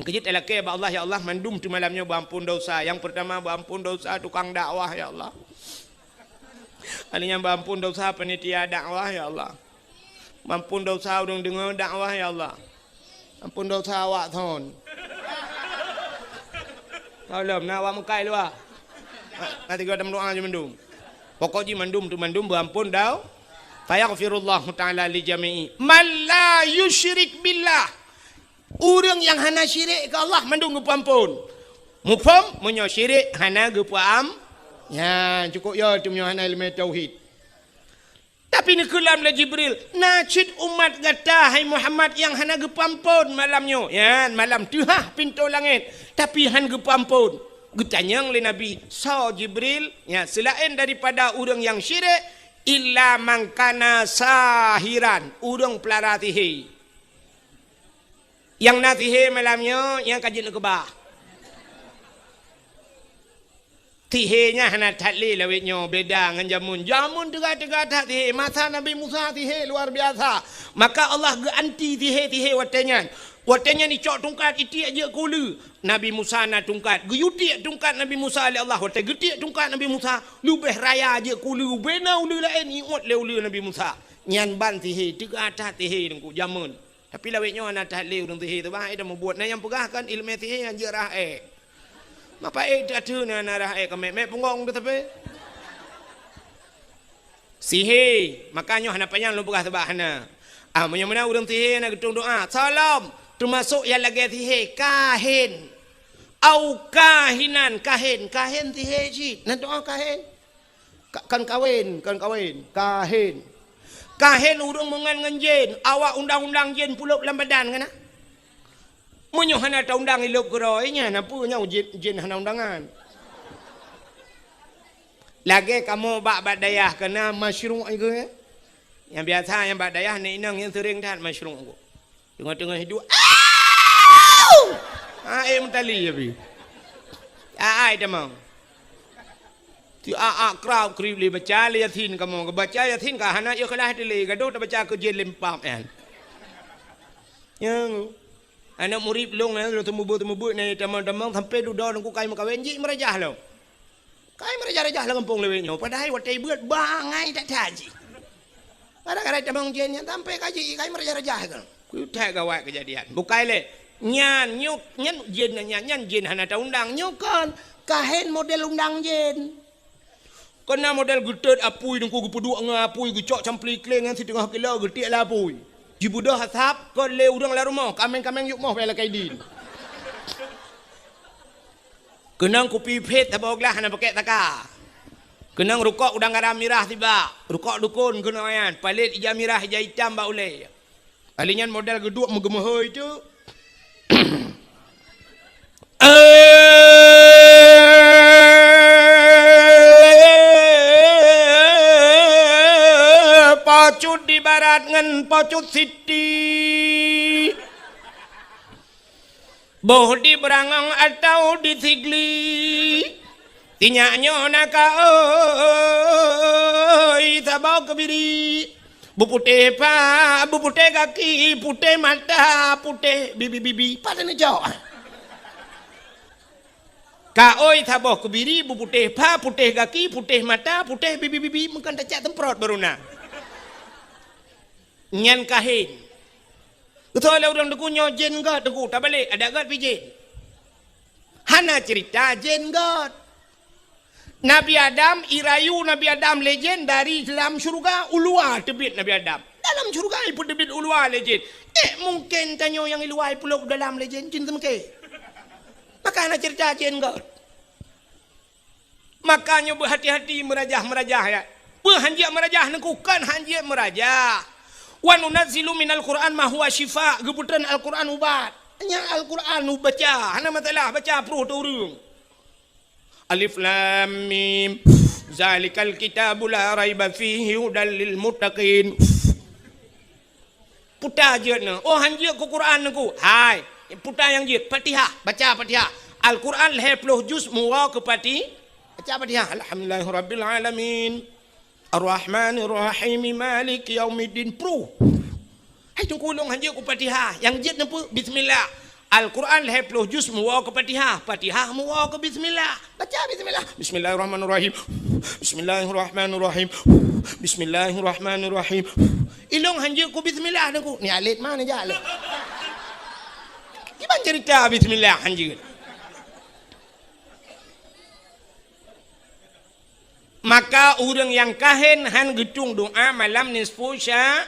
Keujeuet talakée bak Allah, "Ya Allah, mandum teuh malam nyoe beuampon dosa." Nyang peurtama beuampon dosa tukang dakwah, ya Allah. Alheuh nyan beuampon dosa panitia dakwah, ya Allah. Beuampon dosa ureuëng deungoe dakwah, ya Allah. Ampon dosa awak thon. Tolom na awak mukai luwa. Ka tiga dam doa je mandum. Pokok jih mandum tu mandum beuampon dau. Fayaghfirullahu ta'ala li jami'i man la yusyrik billah. Ureuëng nyang hana syirik keu Allah mandum geupeuampon. Muphom, meunyoe syirik hana geupeuam-, nyan cukôp yo tu meunyoe hana ileumé tauhid. Tapi neukeulam lé Jibril, "Na cit umat gata, hai Muhammad, nyang hana geupeuampon malam nyoe." Nyan malam teuhah pintoe langét, tapi han geupeuampon. Geutanyong lé Nabi, "Soe Jibril?" Nyan seulaén daripada ureuëng nyang syirik, "Illa man kana sahiran," ureuëng peulara sihé. Nyang na sihé malam nyoe, nyang ka jeuet neukeubah. Sihé nyan hana that lé lawét nyoe, beda ngon jameun. Jameun teuga-teuga that sihé. Masa Nabi Musa sihé luar biasa. Maka Allah geuanti sihé-sihé watée nyan. Watée nyan icok tungkat itiek jeuet keu uleue. Nabi Musa na tungkat. Geuyue tiek tungkat Nabi Musa lé Allah. Watée geutiek tungkat Nabi Musa, leubeh raya jeuet keu uleue. Bena uleue laén iôt lé uleue Nabi Musa. Nyan ban sihé, teuga that sihé teungku jameun. Tapi lawét nyoe hana that lé ureuëng sihé teuba, eh, dah mubuet. Na nyang peugah kan ileumé sihé nyan jeuet rah ék. Mapa ék teuh ateueh na, na rah ék ka mét-mét punggong teuh sabe. Sihé, maka nyoe hana panyang lôn peugah teuba hana. Ah, meunyoe meunan ureuëng sihé na geutueng doa, salom, teumasok nyang lagée sihé, kahin. Au kahinan, kahen, kahen sihé cit. Na doa kahen. Ka-, kan kawén, kan kawén, kahen. Kahen ureuëng meungon ngon jén, awak undang-undang jén pulop lam badan kan na? Meunyoe hana taundang ilop keudroe, nyan na peue nyang jén, jén hana undangan. Lagée kamoe bak, bak dayah keunan masyruq iku, eh. Nyang biasa nyang bak dayah nèk inong nyang seuring that masyruq iku. Teungoh-teungoh hidup, "Au!" Ah, eh, meutali ya, bi. Ah, ai tamong. Ti a, a, krab krib lé baca lé Yasin kamoe. Baca Yasin ka hana ikhlas teuh lé, gadoh tabaca keu jén lempam nyan. Nyang. Aneuk murit lôn, eh, lôn teumubeuet-teumubeuet nyan tamong-tamong sampai dudoe nangku kai meukawen jih meurajah lom. Kai meurajah-rajah lam gampông lawét nyoe, padahai watée beuet bangai that-that jih. Gara-gara tamong jén nyan sampai ka jih kai meurajah-rajah kan. Keutai gawat keujadian. Bukai lé. Nyan nyoe, nyan jén nyan, nyan jén hana taundang. Nyoe kon kahen model undang jén. Keunan model geutot apui nangku geupeuduek ngon apui geucok campli kléng nyan siteungoh kilo geutiek lé apui. Jibeudôh asab kon lé ureuëng lam rumoh, kaméng-kaméng yub moh bak lakée dien. Keunong kupi phét saboh glah hana pakèk saka. Keunong rukok udang garam mirah sibak. Rukok dukon keunong nyan, palét ija mirah ija itam bak ulée. Kali nyan model geuduek meugeumeuhôi teuk. Eh, pacut di barat ngon pacut siti. Boh di Beurangong atawa di Sigli, sinyak nyoe na ka oi saboh keubiri. Beuputéh pa, beuputéh gaki, putéh mata, putéh bibi-bibi. Pat neujok? Ka oi saboh keubiri, beuputéh pa, putéh gaki, putéh mata, putéh bibi-bibi. Meukan tacak semprot baru na. Nyan kahen. Beutôi lé ureuëng teungku nyoe jén göt teungku, tabalek adak göt pih jén. Hana ceurita jén göt. Nabi Adam, i rayu Nabi Adam lé jén dari lam syeuruga, u luwa teubiet Nabi Adam. Dalam syeuruga ipeuteubiet u luwa lé jén. Eh, mungken tanyoe nyang i luwa ipulop dalam lé jén, jén seumeuke. Maka hana ceurita jén göt. Maka nyoe beuhati-hati meurajah-meurajah ya. Beuhanjeuet meurajah neukukon hanjeuet meurajah. Wa nunazzilu minal Qur'an ma huwa syifa, geupeutreun Al-Qur'an ubat. Nyan Al-Qur'an ubaca, hana masalah baca pruh teu ureuëng. Alif Lam Mim. Zalikal kitabu la raiba fihi hudal lil muttaqin. Puta jeuet nyoe. Oh, hanjeuet keu Quran nyoe. Hai, puta nyang jeuet. Fatihah, baca Fatihah. Al-Quran lhèe ploh juz meuwoe keu Fati-, baca Fatihah. Alhamdulillahirabbil alamin. Arrahmanirrahim. Maliki yaumiddin. Pruh. Hai teungku lôn hanjeuet keu Fatihah. Nyang jeuet nyoe peue? Bismillah. Al-Quran lhèe ploh juz meuwoe keu Fatihah. Fatihah meuwoe keu bismillah. Baca bismillah. Bismillahirrahmanirrahim. Bismillahirrahmanirrahim. Bismillahirrahmanirrahim. Ilôn hanjeuet keu bismillah teungku. Ni alet mana jak lé? Kiban cerita bismillah hanjeuet. Maka ureuëng nyang kahen han geutueng doa malam nisfu Sya-,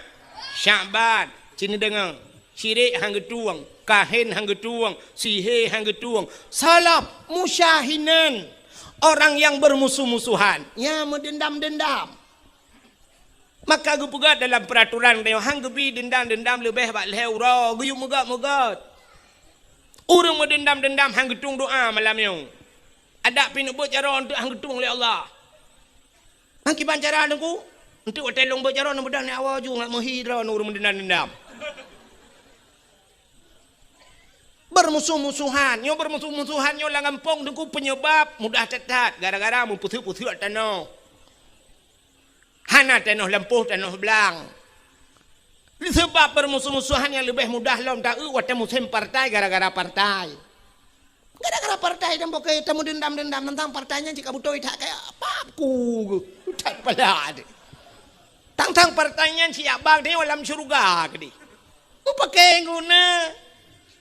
Sya'ban. Cit neudeungoe, syirik han geutueng, kahen han geutueng, sihé han geutueng, salab, musyahinan, orang yang bermusuh-musuhan, ya, meudendam-dendam. Maka geupeugah dalam peuraturan tanyoe han geubi deundam-deundam leubeh bak lhèe uroe, geuyue meugöt-meugöt. Ureuëng meudeundam-deundam han geutueng doa malam nyoe. Adak pih neubeuet jaroe eunteuk han geutueng lé Allah. Ngon kiban cara teungku? Eunteuk watèe lôn beuet jaroe neubeudah ngon awai ju ngat meuhi droeneuh ureuëng meudeundam-deundam. Beurmusoh-musohan, nyoe beurmusoh-musohan nyoe lam gampông teungku peunyeubab mudah that-that gara-gara meupeuseuek-peuseuek tanoh. Hana tanoh lampôh, tanoh blang. Seubab peurmusoh-musohan nyang leubeh mudah lom taeu watèe musém partai gara-gara partai. Gara-gara partai dan pokok tamu dendam-dendam tentang partai nyan cit ka beutôi that kaya pap ku that pala deh. Tang-tang partai nyan siap bang deh lam syurga keudeh. Meupaké guna.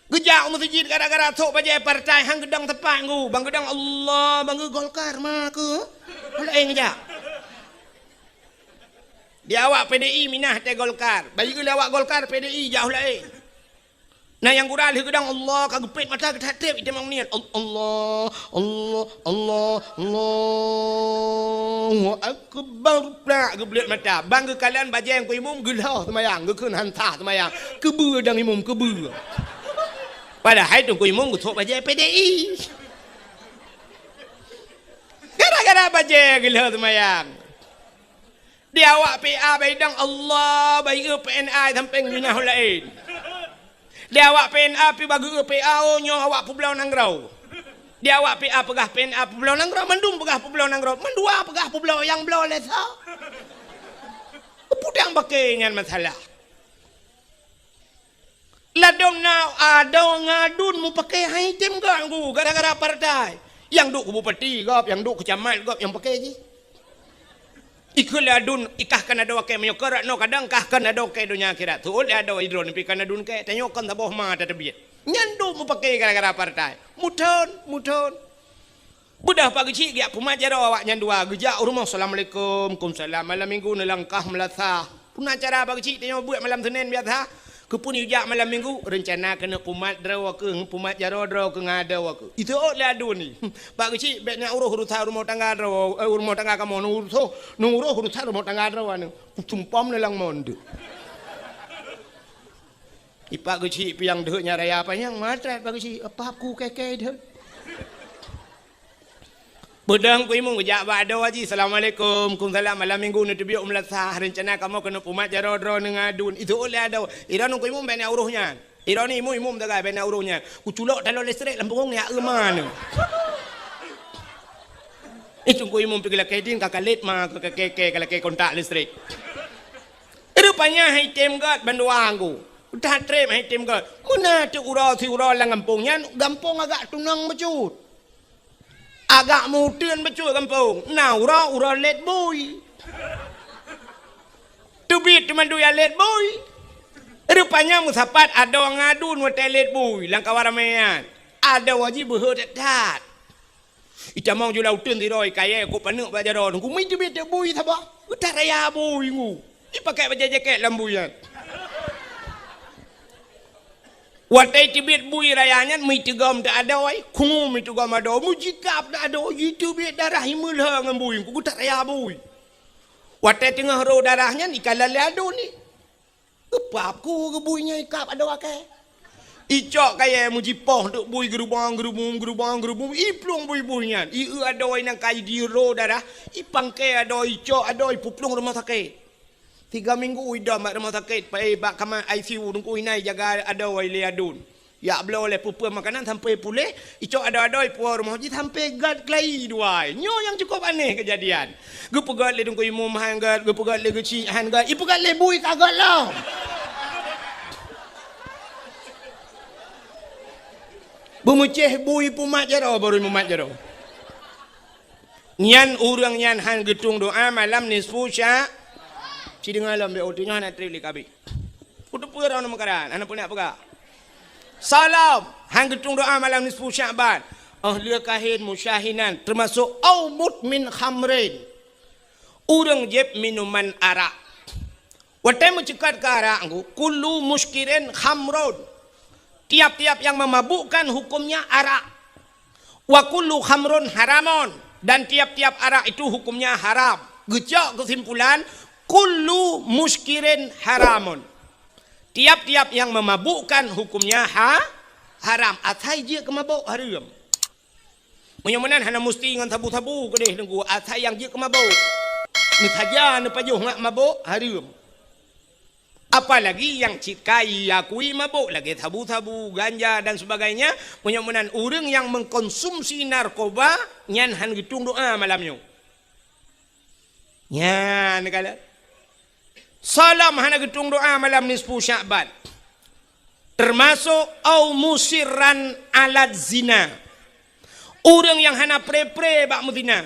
Geujak u meuseujid gara-gara sok bajèe partai han geudong teumpat ngu. Bang geudong Allah, bang geu Golkar ma keu. Laén geujak. Di awak P D I minah teuh Golkar. Bayeue lé awak Golkar P D I jauh laén. Na nyang gura lheueh geudong Allah ka geupet mata geutat treb itamong niet. Al-, Allah, Allah, Allah, Allahu Akbar. Plak geubleuet mata. Bang geukalon bajée Teungku Imum geulhoh seumayang, geukheun han sah seumayang. Keubeue dang Imum, keubeue. Padahai Teungku Imum geusok bajée P D I. Gara-gara bajée geulhoh seumayang. Di awak P A baidong Allah, bayeue P N A sampéng minah laén. Di awak P N A pi bageue P A, oh, nyoe awak peubloe nanggroe. Di awak P A peugah P N A peubloe nanggroe, mandum peugah peubloe nanggroe, mandua peugah peubloe nyang bloe lé sa. Peue nyang paké nyan masalah. Ladôm na adoe ngon aduen mupakè hai tem gak gu gara-gara partai. Nyang duek keu bupati gob, nyang duek keu camat gob nyang pakè jih. Ikheun lé aduen, ikah kan adoe kèe meunyoe keu rot noe kadang kah kan adoe kèe donya akhirat. Teuôt lé adoe idroe neupi kan aduen kèe, tanyoe kon saboh ma tateubiet. Nyan duek mupakè gara-gara partai. Muthon, muthon. Beudôh Pak Geuchik geujak pumat jaroe awaknyan dua, geujak u rumoh, "Assalamualaikum." "Kumsalam." Malam minggu neulangkah meulasah. Peue na cara Pak Geuchik tanyoe buet malam Senin biasa? Keupeue neujak malam minggu? Reuncana keuneuk pumat droe keuh, pumat jaroe droe keuh ngon adoe keuh. Iteuôt lé aduen nyan. "Pak Geuchik, bèk neuuroh urusan rumoh tangga droe, eh, rumoh tangga kamoe, neuuroh, neuuroh urusan rumoh tangga droe nyan." Kutumpom neulang mondek. Ipak Geuchik piang deuh nyan raya panyang matrat Pak Geuchik, apa ku kèe-kèe deuh. Beudôh Teungku Imum geujak bak adoe jih, "Assalamualaikum." "Kumsalam." "Malam minggu neuteubiet u meulasah, reuncana kamoe keuneuk pumat jaroe droeneuh ngon aduen." Iteuôt lé adoe, "Idroeneuh Teungku Imum bèk neuuroh nyan. Idroeneuh Imum-Imum sagai bèk neuuroh nyan. Kuculok taloe listrik lam punggong nyan eu ma neuh." Itu Teungku Imum pih geulakèe ding ka kalét ma keu kèe-kèe ka lakèe kontak listrik. Rupanya hai tem gèt bandua gu. Udah trép hai tem gèt. Meunan teuk uroe siuroe lam gampông nyan, gampông agak tunong bacut. Agak meuteun bacut gampông. Na uroe, uroe lét bui. Teubiet teuma dua lét bui. Rupanya meusapat adoe ngon aduen watèe lét bui lam kawan ramè nyan. Adoe jih beuhe that-that. Itamong ju lam uteuen sidroe kayèe kok paneuk bak jaroe, nunggu mi teubiet teuk bui saboh. Geutaraya bui ngu. Ipakèk bajèe jakèt lam bui nyan. Watèe teubiet bui raya nyan, mi teugom teuh adoe, khungu mi teugom adoe, mujikab teuh adoe, jiteubiet darah imeulhö ngon bui, nunggu geutaraya bui. Watèe teungoh rô darah nyan, ikalon lé aduen nyan. Geupap ku geubui nyan ikab adoe kèe. Icok kayèe mujipoh teuk bui geurubong-geurubong, geurubong-geurubong, iplueng bui-bui nyan. Ieu adoe nyang ka jidiro darah, ipangkè adoe, icok adoe, ipeuplueng rumoh sakét. Tiga minggu idong bak rumoh sakét, pai bak kama I C U, teungku inai jaga adoe lé aduen. Jak bloe lé peue-peue makanan sampoe puléh, icok adoe-adoe ipuwoe rumoh jih sampoe gèt keulayi dua. Nyoe nyang cukup aneh keujadian. Geupeugèt lé Teungku Imum han gèt, geupeugèt lé Geuchik han gèt, ipeugèt lé bui ka gèt lom. Beumeucéh bui pumat jaroe, baru mumat jaroe. Nyan ureueng nyan han geutueng doa malam nisfu sya-, ci deungoe lom, bèk uteunyoe hana trép lé kabi. Kuteupeu droeneuh meukaran, hana peue nak peugah. Salam, han geutueng doa malam nisfu Sya'ban. Oh lheueh kahén musyahinan, teumasok au mudmin khamrin. Ureueng jieb minuman arak. Watèe meuceukat keu arak, kullu muskirin khamrun. Tiap-tiap yang memabukkan hukumnya arak. Wa kullu khamrun haramun, dan tiap-tiap arak itu hukumnya haram. Geucok keusimpulan, kullu muskirin haramun. Tiap-tiap yang memabukkan hukumnya ha-, haram. Asai jeuet keu mabök hareuem. Meunyoe meunan hana musti ngon sabu-sabu keudeh teungku, asai nyang jeuet keu mabök. Meusaja neupajoh ngat mabök hareuem. Apalagi nyang cit ka iakui mabök lagèe sabu-sabu, ganja dan sebagainya, meunyoe meunan ureueng nyang mengkonsumsi narkoba nyan han geutueng doa malam nyoe. Nyan kala. Salam hana geutueng doa malam nisfu Sya'ban. Teumasok au musirran ala zina. Ureueng nyang hana pre-pre bak meuzina.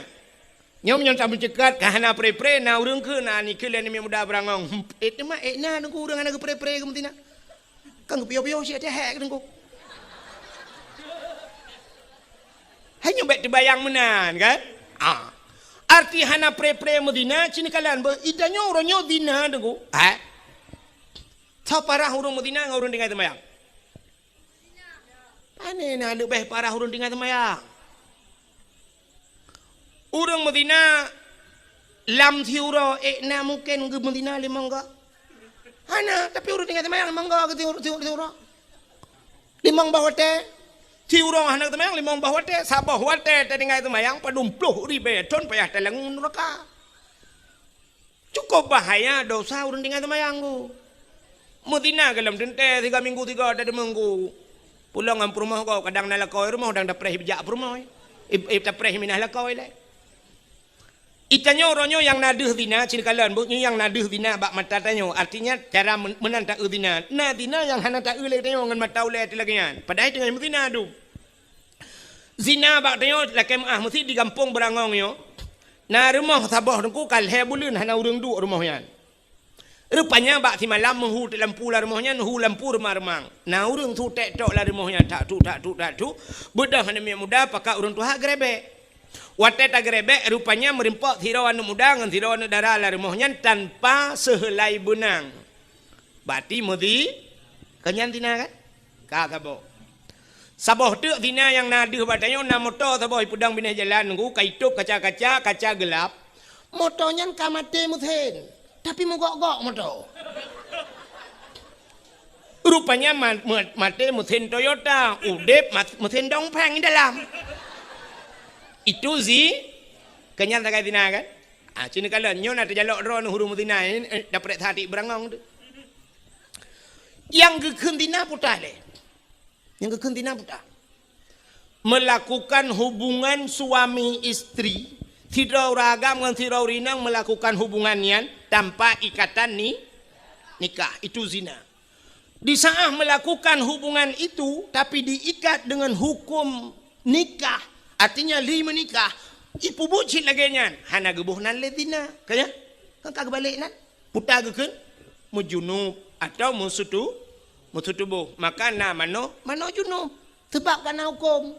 Nyoe meunyoe tameuceukat ka hana pre-pre, na ureueng keu na nikeue lé namiet muda beurangong. Ék teuma ék na nunggu ureueng hana geupre-pre keu meuzina. Kan geupiyôh-piyôh cit teuhek keu teungku. Hai nyoe bèk teubayang meunan kan? Ah. Arti hana pre-pre meuzina, ci neukalon beuh, ita nyoe uroe nyoe zina teungku. Ha? Soe parah ureueng meuzina ngon ureueng tinggai teumayang? Aneh na leubeh parah ureuëng tinggai seumayang. Ureuëng meuzina lam siuroe, ék na mungken geumeuzina limong goe? Hana, tapi ureuëng tinggai seumayang limong goe geusiuroe. Limong boh watée. Siuroe hana seumayang limong boh watée, saboh watée tatinggai seumayang padum ploh ribée thon payah talangue nuraka. Cukup bahaya dosa ureuëng tinggai seumayang tu. Meuzina gohlom teuntée tiga minggu tiga dari minggu. Pulang ngon peurumoh goe, kadang na lakoe rumoh, kadang tapreh bijak peurumoh. Ib, ib tapreh minah lakoe lé. Itanyoe uroe nyoe nyang na deuh zina, cit kalon, buet nyoe nyang na deuh zina bak mata tanyoe. Artinya cara men-, meunan taeu zina. Na zina nyang hana taeu lé tanyoe ngon mata ulée teuh lagée nyan. Padahai teungoh meuzina dum. Zina bak tanyoe lakée meuáh meusit di gampông Beurangong nyoe. Na rumoh saboh teungku ka lhée buleuen hana ureuëng duek rumoh nyan. Rupanya bak simalam meuhu teuk lampu lam rumoh nyan, hu lampu reumang-reumang. Na ureuëng su tek tok lam rumoh nyan, tak tuk, tak tuk, tak tuk. Beudôh aneuk miet muda pakat ureuëng tuha geurebek. Watée tageurebek, rupanya meurimpok sidroe aneuk muda ngon sidroe aneuk dara lam rumoh nyan tanpa seuheulai beunang. Berarti meuzi-, kon nyan zina kan? Ka saboh. Saboh teuk zina nyang na deuh bak tanyoe, na moto saboh ipeudong binéh jalan nunggu, ka itôb kaca-kaca, kaca geulap. Moto nyan ka maté meusén, tapi meugok-gok moto. Rupanya ma-, ma-, maté meusén Toyota, udeb mat-, meusén Dongfeng di dalam. Itu zi-, kon nyan sagai zina kan? Ah, cit kalon, nyoe na teujalok droeneuh ureuëng meuzina, eh, eh, tapeuriksa di Beurangong tu. Nyang geukheun zina peue lé? Nyang geukheun zina peue? Melakukan hubungan suami istri, sidroe ureuëng agam ngon sidroe ureuëng inong melakukan hubungan nyan tanpa ikatan ni-, nikah, itu zina. Di saat melakukan hubungan itu, tapi diikat dengan hukum nikah, artinya lheueh meunikah, ipeubuet cit lagée nyan, hana geuboh nan lé zina. Ka nyan? Kan ka geubalek nan? Peue geukheun? Meujunub atau meusutu-, meusutuboh. Maka na manoe, manoe junub. Sabab ka na huköm.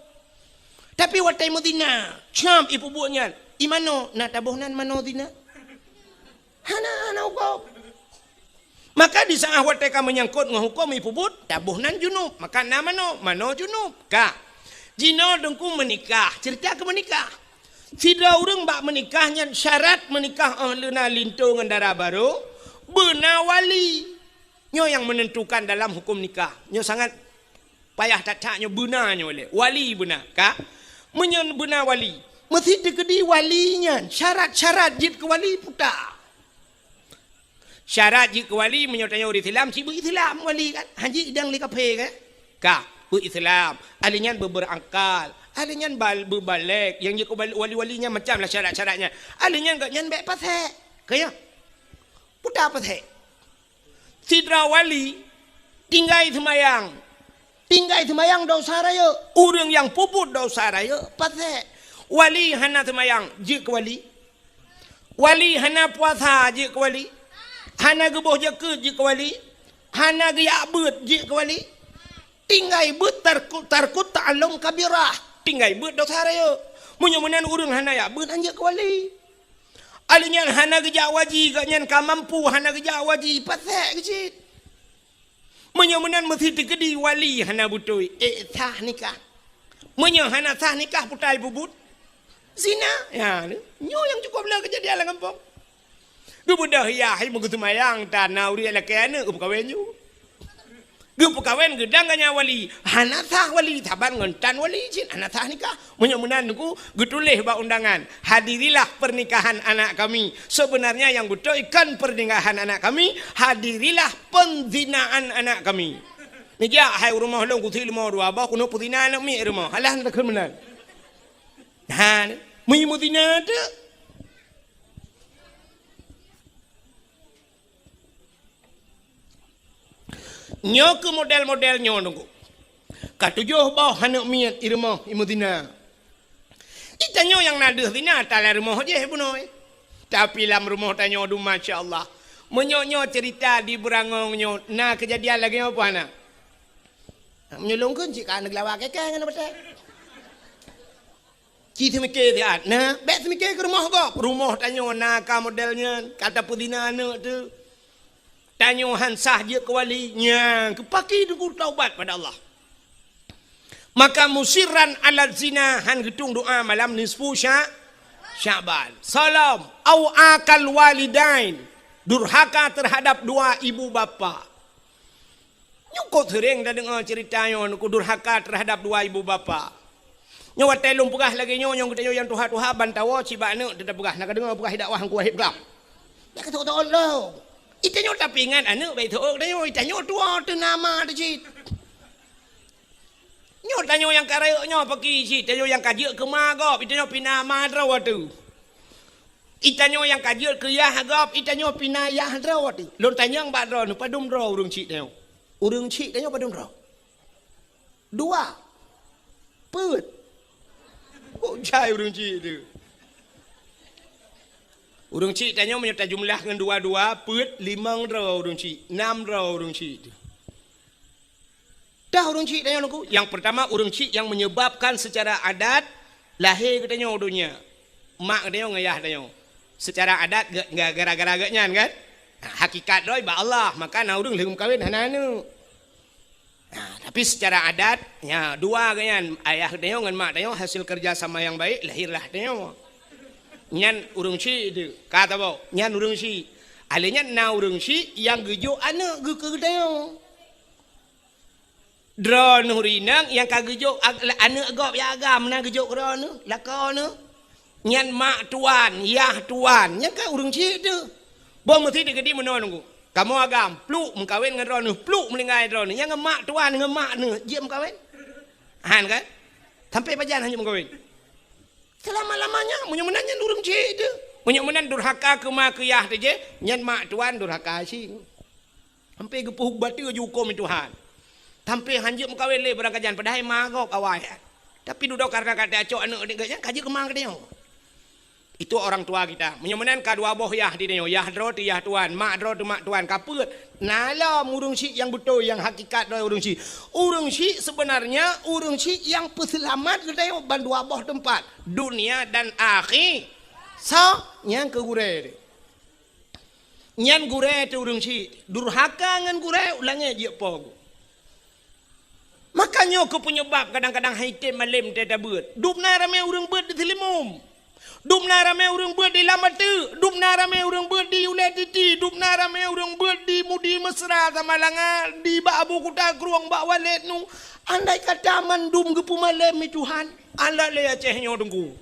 Tapi watée meuzina, cam ipeubuet nyan, i manoe na taboh nan manoe zina? Hana, hana huköm. Maka di saat watée ka meunyangkot ngon huköm ipeubuet, taboh nan junub. Maka na manoe, manoe junub. Ka. Jinoe teungku meunikah, ceurita keu meunikah. Sidroe ureuëng bak meunikah nyan syarat meunikah óh leuna linto ngon dara barô, beuna wali. Nyoe nyang meunentukan dalam huköm nikah. Nyoe sangat payah that-that nyoe beuna nyoe lé. Wali beuna, ka? Meunyoe beuna wali, meusi teukeudi wali nyan, syarat-syarat jeuet keu wali peue? Syarat jeuet keu wali, meunyoe tanyoe ureuëng Islam, cit beu-Islam wali kan? Hana jeuet idang lé kafé kan? Ka, beu-Islam. Ahli nyan beu-, beurakal. Ahli nyan bal-, beubalek. Nyang jeuet keu wali-wali nyan macam lah syarat-syarat nyan. Ahli nyan gobnyan bék pasék. Ka ya? Peue pasék? Sidroe wali tinggai seumayang. Tinggai seumayang dosa rayeuk. Ureuëng nyang peubuet dosa rayeuk pasék. Wali hana seumayang, jeuet keu wali. Wali hana puasa, jeuet keu wali. Hana geuboh jakeuet, jeuet keu wali. Hana geujak beuet, jeuet keu wali. Tinggai beuet tarku-, tarkut ta'allum kabirah. Tinggai beuet dosa rayeuk. Meunyoe meunan ureuëng hana jak beuet, han jeuet keu wali. Ahli nyan hana geujak waji, gobnyan ka mampu hana geujak waji, pasék keu cit. Meunyoe meunan meusi teukeudi wali hana beutôi, ék sah nikah. Meunyoe hana sah nikah, peue ipeubuet? Zina. Ya, nyoe nyang cukup le keujadian lam gampông. Geubeudôh yah, hai meugeuseumayang, tan na ureuëng lakée aneuëk geupeukawen ju. Geupeukawen geudang gobnyan wali, hana sah wali, saban ngon tan wali cit hana sah nikah. Meunyoe meunan teungku, geutuléh bak undangan, "Hadirilah pernikahan anak kami." Sebenarnya nyang beutôi kon pernikahan anak kami, "Hadirilah penzinaan anak kami." Neujak hai u rumoh lôn, kusi leumo dua boh, keuneuk peuzina aneuk miet rumoh. Alah, na takheun meunan. Ha, meunyoe meuzina teuk. Nyoe keuh model-model nyoe teungku. Ka tujoh boh aneuk miet i rumoh i meuzina. Di tanyoe nyang na deuh zina, ta lam rumoh jih bunoe. Tapi lam rumoh tanyoe dum, masya Allah. Meunyoe nyoe ceurita di Beurangong nyoe, na keujadian lagée nyoe peue hana? Meunyoe lôn kheun cit ka aneuk lawa keke ngon batée. Ci seumiké siat. Nah, bék seumiké keu rumoh gob. Rumoh tanyoe na ka model nyan, ka tapeuzina aneuk teuh. Tanyoe han sah jeuet keu wali. Nyan, keu pakri teungku taubat pada Allah. Maka musirran ala zina, han geutueng doa malam nisfu Sya-, Sya'ban. Salam, au akal walidain, durhaka terhadap dua ibu bapa. Nyoe kok seuréng tadeungoe ceurita nyoe, keu durhaka terhadap dua ibu bapa. Nyoe watée lôn peugah lagée nyoe, nyoe geutanyoe nyang tuha-tuha ban tawoe cibak aneuk teuta peugah, na ka deungoe peugah dakwah Teungku Wahib Glam. Nyan ka teuôt-teuôt lom. Itanyoe tapeuingat aneuk bék teuôt tanyoe, itanyoe tuwoe teuh na ma teuh cit. Nyoe tanyoe nyang ka rayeuk nyoe paki cit, tanyoe nyang ka jeuet keu ma gob, itanyoe pih na ma droe teuh. Itanyoe nyang ka jeuet keu yah gob, itanyoe pih na yah droe teuh. Lôn tanyong bak droeneuh, padum droe ureuëng chik tanyoe? Ureuëng chik tanyoe padum droe? Dua. Peuet. Kok jai ureuëng chik teuh? Ureuëng chik tanyoe meunyoe tajumlah ngon dua-dua, peuet, limong droe ureuëng chik, nam droe ureuëng chik teuh. Dah ureuëng chik tanyoe Teungku. Nyang peurtama, ureuëng chik nyang menyebabkan secara adat lahé geutanyoe u donya. Mak geutanyoe ngon yah tanyoe. Secara adat ge-, ge-, gara-gara geuh nyan kan? Hakikat droe bak Allah, maka na ureuëng lheueh meukawen hana aneuk. Nah, tapi secara adat, nya dua geuh nyan, ayah tanyoe ngon mak tanyoe hasil kerja sama yang baik, lahirlah tanyoe. Nyan ureuëng chik teuh, ka tabok, nyan ureuëng chik. Alé nyan na ureuëng chik nyang geujok aneuk geuh keu geutanyoe. Droeneuh rinang nyang ka geujok ag-, aneuk gob nyang agam na geujok droeneuh, lakoe neuh. Nyan mak tuan, yah tuan, nyan ka ureuëng chik teuh. Boh meusi teukeudi meunoe Teungku. Kamoe agam, pluk meukawen ngon droeneuh, pluk meuninggai droeneuh. Nyang ngon mak tuan, ngon mak neuh, jeuet meukawen? Han kan? Sampai pajan hana jeuet meukawen? Selama-lamanya, meunyoe meunan nyan ureuëng chik teuh. Meunyoe meunan durhaka keu ma keu yah teuh jih, nyan mak tuan durhaka cit. Sampai geupeuhuk bateu ju huköm Tuhan. Sampai han jeuet meukawen lé barangkajan, padahai ma gob awai. Tapi dudoe karena ka tacok aneuk geuh nyan ka jeuet keu ma geutanyoe. Itu orang tua kita. Meunyoe meunan ka dua boh yah di tanyoe, yah droe teuh yah tuan, mak droe teuh mak tuan, ka peuet. Na lom ureuëng chik nyang beutôi, nyang hakikat droe ureuëng chik. Ureuëng chik sebenarnya ureuëng chik nyang peuseulamat geutanyoe ban dua boh teumpat, dunia dan akhi-, so, nyang keu gurée teuh. Nyan gurée teuh ureuëng chik, durhaka ngon gurée, u langét jeuet po geuh. Maka nyoe keuh peunyebab kadang-kadang han item malem teutabeuet. Dum na ramé ureuëng beuet di Seulimum. Dum na ramé ureuëng beuet di Lam Ateuk. Dum na ramé ureuëng beuet di Ulée Titi. Dum na ramé ureuëng beuet di Mudi Mesra, Samalanga, di bak Abu Kuta Krueng, bak Walét nu. Andai kata mandum geupeumalem lé Tuhan, alat lé Aceh nyoe Teungku.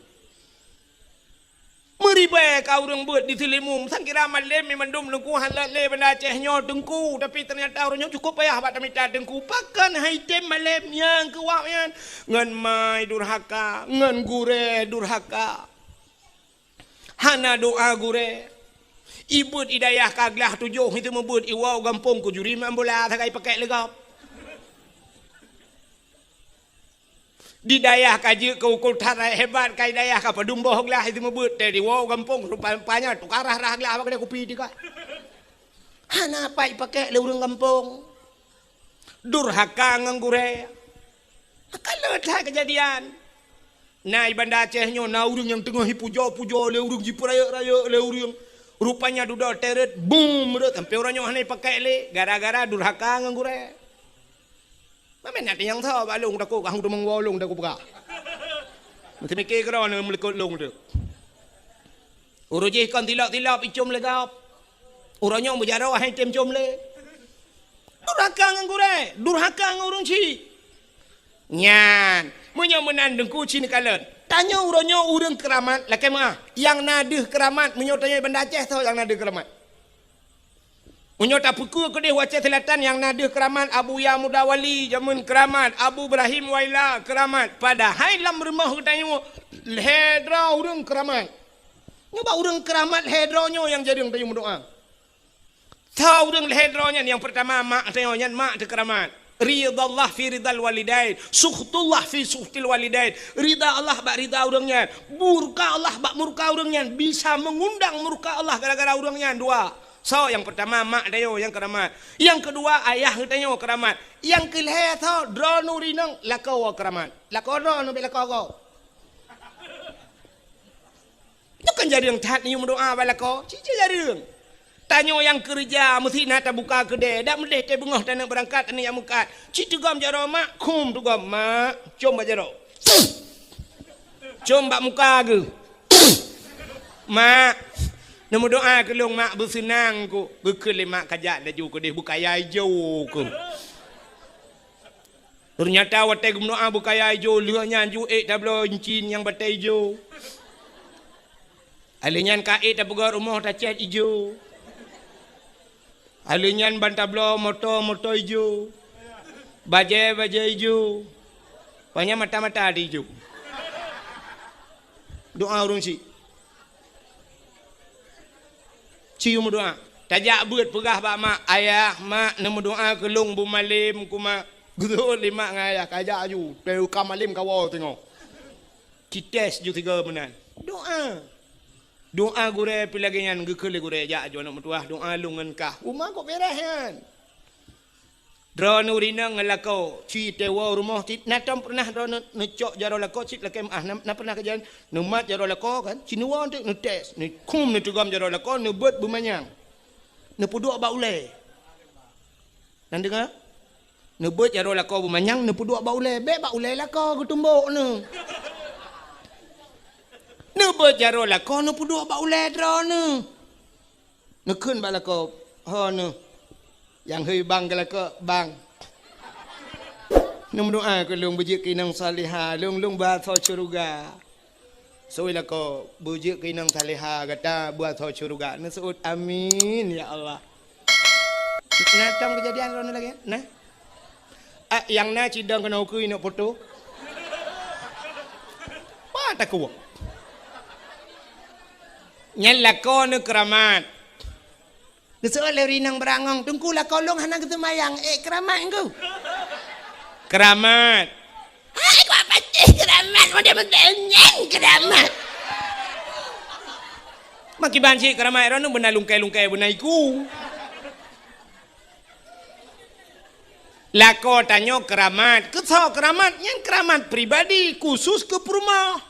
Meuribée ka ureuëng beuet di Seulimum, sangkira malem mandum Teungku, han lé Banda Aceh nyoe Teungku, tapi teunyata ureuëng nyoe cukup payah bak tamita Teungku. Pakon han item malem nyang keu awak nyan? Ngon ma durhaka, ngon gurée durhaka. Hana doa gurée. Ibeuet i dayah ka glah tujoh, itu meubeuet iwoe gampông keu juri main bola sagai pakek leugop. Di dayah ka jeuet keu ukul that hebat, ka i dayah ka padum boh glah itu meubeuet, teuh diwoe gampông, rupanya tukar rah-rah glah bak keudée kupi teuka. Hana pat ipakek lé ureuëng gampông. Durhaka ngon gurée. Maka le that keujadian. Na i Banda Aceh nyoe na ureuëng nyang teungoh ipujoe-pujoe lé ureuëng, jipeurayeuk-rayeuk lé ureuëng. Rupanya dudoe teret, bum, rot sampai uroe nyoe hana ipakek lé gara-gara durhaka ngon gurée. Mamén na teunyang tho bak lôn takot, ka hong teumong woe lôn takot peugah. Meuteumike keudroe neuh meulikot lôn teuh. Uroe jih kon tilop-tilop icom lé gob. Uroe nyoe meujaroe han item com lé. Durhaka ngon gurée, durhaka ngon ureuëng chik. Nyan, meunyoe meunan Teungku ci neukalon. Tanyoe uroe nyoe ureuëng keuramat lakée meuah. Nyang na deuh keuramat, meunyoe tanyoe Banda Aceh soe nyang na deuh keuramat? Meunyoe tapeukeue keudeh u Aceh Selatan nyang na deuh keuramat, Abuya Muda Wali jameun keuramat, Abu Ibrahim Waila keuramat. Padahai lam rumoh geutanyoe lhée droe ureuëng keuramat. Nyoe bak ureuëng keuramat lhée droe nyoe nyang jareueng tanyoe meudoá. Soe ureuëng lhée droe nyan? Nyang peurtama mak tanyoe, nyan mak teuh keuramat. Ridallah fi ridal walidain, sukhtullah fi sukhtil walidain. Rida Allah bak rida ureuëng nyan, murka Allah bak murka ureuëng nyan, bisa meungundang murka Allah gara-gara ureuëng nyan dua. Soe nyang peurtama? Mak tanyoe nyang keuramat. Nyang keudua ayah geutanyoe keuramat. Nyang keulhée soe? Droeneuh rinong lakoe keuramat. Lakoe droeneuh bék lakoe gob. Nyoe kan jareueng that neuyue meudoá bak lakoe, cit-cit jareueng. Tanyoe nyang keureuja meusti na tabuka keudè, dak meudeh teubeungoh taneuk beurangkat, taneuk jak meukat. Cit teugom jaroe mak, khum teugom mak, com bak jaroe. Com bak muka geuh. Mak, neumeudoa keu lôn mak, beuseunang ku. Geukheun lé mak kajak laju keudeh beukaya ijo ku. Teunyata watèe geumeudoa beukaya ijo, lheueh nyan ju ék tabloe incin nyang batèe ijo. Alheuh nyan ka ék tapeugöt rumoh tacèt ijo. Alheuh nyan ban tabloe moto, moto ijo. Bajèe, bajèe ijo. Panyang mata-mata di ijo. Doa ureueng syik. Cium doa. Tajak beuet peugah bak mak, "Ayah, mak, neumeudoa keu lôn beumalém ku, mak." Geuseuôt lé mak ngon ayah, kajak aju. Teuka malém kawoe teungoh. Cites ju sigoe meunan. Doa. Doa gurèe pih lagèe nyan, geukheun lé gurèe, "Jak aju aneuk meutuwah, doa lôn ngon kah." Uma kok beres nyan. Droeneuh ureueng inong ngon lakoe, ci teuwoe rumoh cit, na tom peureunah droeneuh neucok jaroe lakoe cit lakèe meu'ah, na, na peureunah kejadian, neumat jaroe lakoe kan, ci neuwoe teuk neutes, neukhum neuteugom jaroe lakoe, neubeuet beumanyang. Neupeuduek bak ulèe. Na deungö? Neubeuet jaroe lakoe beumanyang, neupeuduek bak ulèe, bèk bak ulèe lakoe geutumbok neuh. Neubeuet jaroe lakoe, neupeuduek bak ulèe droeneuh. Neukheun bak lakoe, "Ho neuh, nyang hôi bang keu lakoe, bang. Neumeudoa keu lôn beujeuet keu inong salihah, lôn, lôn beuasoe syeuruga." Sôi lakoe, "Beujeuet keu inong salihah gata beuasoe syeuruga." Neuseuôt, "Amin, ya Allah." Na tom keujadian droeneuh lagèe nyan? Na? Ah, nyang na cidong keunoe ukeue inong poto. Pat takue. Nyan lakoe neuh keuramat. Geuseuôt lé ureueng inong beurangong, "Teungku, lakoe lôn hana geuseumayang." "Eh, keuramat, Teungku." Keuramat. "Hai, kuat patéh keuramat, model-model nyan keuramat." Makiban cit keuramat droeneuh beuna lungkée-lungkée beuna iku. Lakoe tanyoe keuramat. Keu soe keuramat? Nyan keuramat pribadi, khusus keu peurumoh.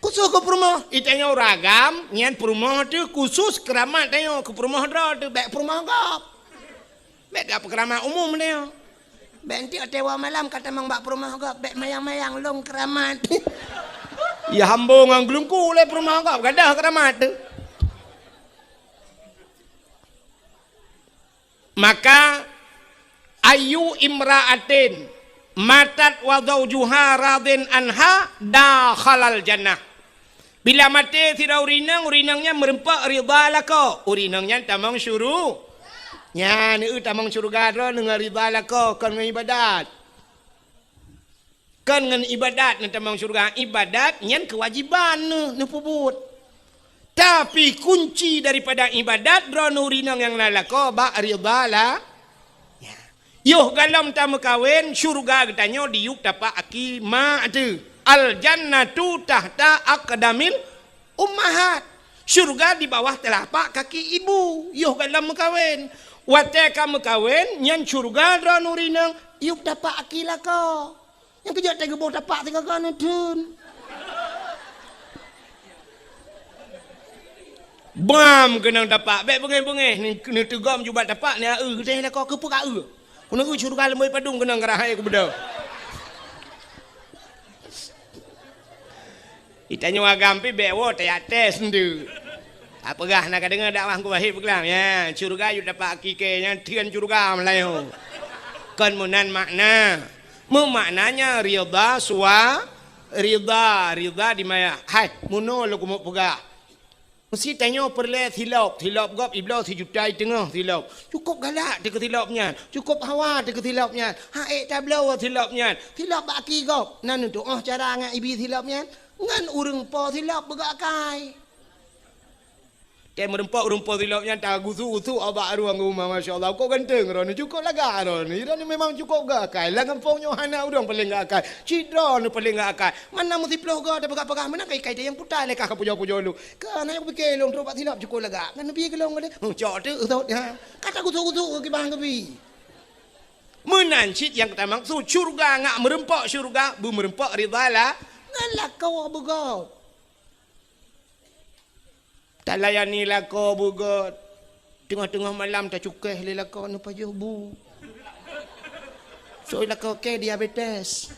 Khusus keu peurumoh, i tanyoe ureueng agam, nyan peurumoh teuh khusus keuramat tanyoe, keu peurumoh droe teuh, bèk peurumoh gob. Bèk ka peukeuramat umum tanyoe. Bèk enteuk watèe woe malam ka tamong bak peurumoh gob, bèk mayang-mayang lôn keuramat. Ya hambo ngon geulungku lé peurumoh gob, gadôh keuramat teuh. Maka, "Ayyu imra'atin matat wa zaujuha radin anha dakhalal jannah." Bila maté sidroe ureueng inong, ureueng inong nyan meureumpok ridha lakoe, ureueng inong nyan tamong syuru-, nyan, eu, tamong syeuruga droeneuh ngon ridha lakoe, kon ngon ibadat. Kon ngon ibadat neutamong syeuruga, ibadat nyan keuwajiban neuh, neupeubuet. Tapi kunci daripada ibadat droeneuh ureueng inong nyang na lakoe bak ridha la-, ya. Yoh galom tameukawen, syeuruga geutanyoe diyueb tapak aki mak teuh. Al jannatu tahta aqdamil ummahat. Syeuruga di bawah teulapak kaki ibu. Yoh galom meukawen. Watèe ka meukawen, nyan syeuruga droeneuh ureueng inong, yueb tapak aki lakoe. Nyang keujeuet teuh geuboh tapak sigaga neutheun. Bam keunong tapak, bèk beungéh-beungéh, neuteugom ju bak tapak, neueu geutéh lakoe keupeue ka eu. Keuneuk eu syeuruga leumoi padum keunong geurahai keu beudôh. Geutanyoe agam pih bèk woe teuyak tes nteuk. Peugah na ka deungoe dakwah Teungku Wahid peugah, ya, syeuruga yue dapat hakiki nyan theun syeuruga meulayeue. Kon meunan makna. Meumaknanya ridha sua-, ridha, ridha di maya. Hai, meunoe lôn keumeung peugah. Meusti tanyoe peureulèe silop, silop gob ibloe sijuta i teungoh silop. Cukôp galak teuh keu silop nyan, cukôp hawa teuh keu silop nyan, han ék tabloe silop nyan. Silop bak aki gob, na neutuoh cara ngon ibi silop nyan. Ngon ureueng po silop beugok akai. Tée meurumpok ureueng po silop nyan tagusu-gusu bak rueng uma, masya Allah, kok ganteng droeneuh, cukôp lagak droeneuh. Droeneuh memang cukôp gok akai. Lam gampông nyoe hana ureueng paleng gok akai. Cit droeneuh paleng gok akai. Mana meusiploh goe tapeugah-peugah, meunan kai-kai tayang puta lé kah ka pujoe-pujoe lôn. Ka na nyang kupike lôn trok bak silop cukôp lagak. Ngon neubi keu lôn gadeh. Cok teuk sot, ha. Ka tagusu-gusu keu kiban keubi. Meunan cit nyang tamaksud syeuruga ngat meurumpok syeuruga, beumeurumpok ridha la-, ngon lakoe beugop. Talayani lakoe beugét. Teungoh-teungoh malam tacukéh lé lakoe, neupajoh bu. Soe lakoe kèe diabetes.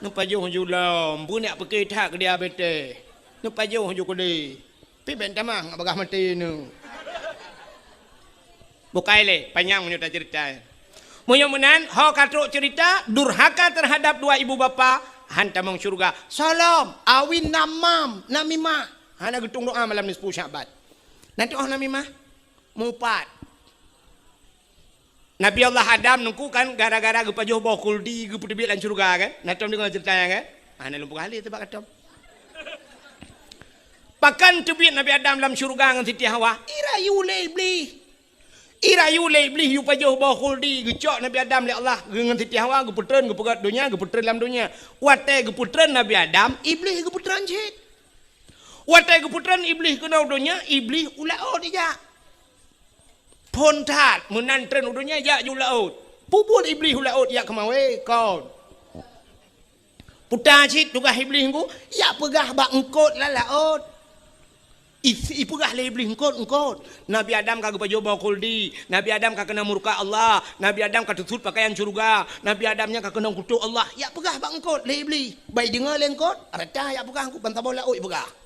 Neupajoh ju lom, beunyak pike that keu diabetes. Neupajoh ju keudeh. Pih bèk tamah ngon bagah maté nyoe. Bukai lé, panyang meunyoe taceurita. Meunyoe meunan, ho ka trok ceurita, durhaka teuhadab dua ibu bapa, han tamong syeuruga. Solom, awin namam, namimah. Hana geutueng doa malam nisfu Sya'ban. Na teuh namimah, mupat. Nabi Allah Adam nungku kan gara-gara geupajoh boh khuldi geupeuteubiet lam syeuruga kan? Na tom deungoe ceurita nyan kan? Ah, na lôn peugah lé teuh bak katom. Pakon teubiet Nabi Adam lam syeuruga ngon Siti Hawa? Irayu lé Iblih. Irayu lé Iblih yue pajoh boh khuldi geucok Nabi Adam lé Allah ngon Siti Hawa geupeutreun geupeugöt donya geupeutreun lam donya. Watèe geupeutreun Nabi Adam, Iblih geupeutreun cit. Watèe geupeutreun Iblih keunoe donya, Iblih u laôt ijak. Phôn that meunan treun u donya jak ju laôt. Peue buet Iblih u laôt jak keumawé kon. Puta cit tugaih Iblih nungku, jak peugah bak eungkôt lam laôt. I, ipeugah lé Iblih eungkôt, eungkôt. Nabi Adam ka geupajoh boh khuldi, Nabi Adam ka keunong murka Allah, Nabi Adam ka teusut pakaian syeuruga, Nabi Adam nyan ka keunong kutok Allah. Jak peugah bak eungkôt lé Iblih. Bak ideungoe lé eungkôt, rata jak peugah eungkôt ban saboh laôt ipeugah.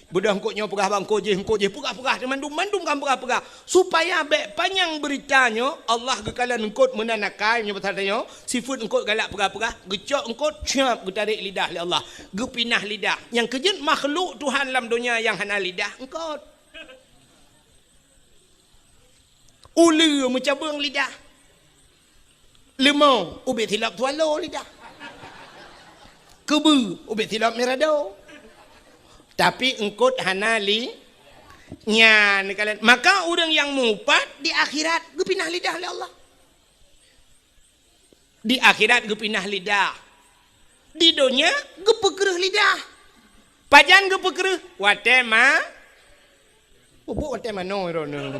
Beudôh eungkôt nyoe peugah bak eungkôt jéh, eungkôt jéh peugah-peugah, mandum-mandum kan peugah-peugah. Supaya bèk panyang beurita nyoe, Allah geukalon eungkôt meunan akai nyoe pasal tanyoe, sifeuet eungkôt galak peugah-peugah, geucok eungkôt, ceup, geutarek lidah lé Allah, geupinah lidah. Nyang keujeuet makhluk Tuhan lam donya nyang hana lidah, eungkôt. Uleue meucabeueng lidah. Leumo ubit silop swallow lidah. Keubeue ubit silop mirado. Tapi eungkôt hana li nyan kalon. Maka ureueng nyang mupat di akhirat geupinah lidah lé Allah. Di akhirat geupinah lidah. Di donya geupeukreuh lidah. Pajan geupeukreuh? Watèe ma-, pupuk watèe manoe droeneuh.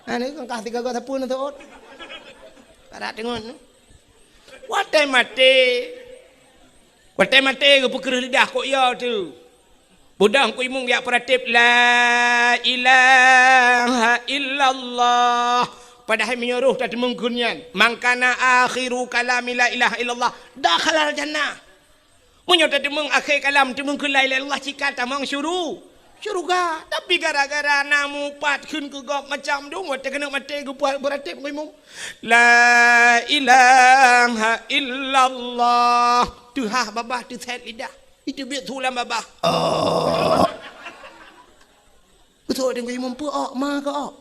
Hana kah tiga gok sapeue neuteuôt. Parat teungon. Watèe maté. Watèe maté geupeukreuh lidah kok ya tu. Beudôh Teungku Imum jak peuratéb, "La ilaha illallah." Padahai meunyoe roh tateumeung kheun nyan, "Man kana akhiru kalami la ilaha illallah, dakhalal jannah." Meunyoe tateumeung akhé kalam teumeung kheun la ilaha illallah, cit ka tamong syuru-, syeuruga. Tapi gara-gara na mupat kheun keu gob macam dum, watèe keuneuk maté geupeu-, peuratéb Teungku Imum, "La ilaha illallah." Teuhah babah teusét lidah. Iteubiet su lam babah. Oh. Beutôi Teungku Imum peue ok, ma keu ok.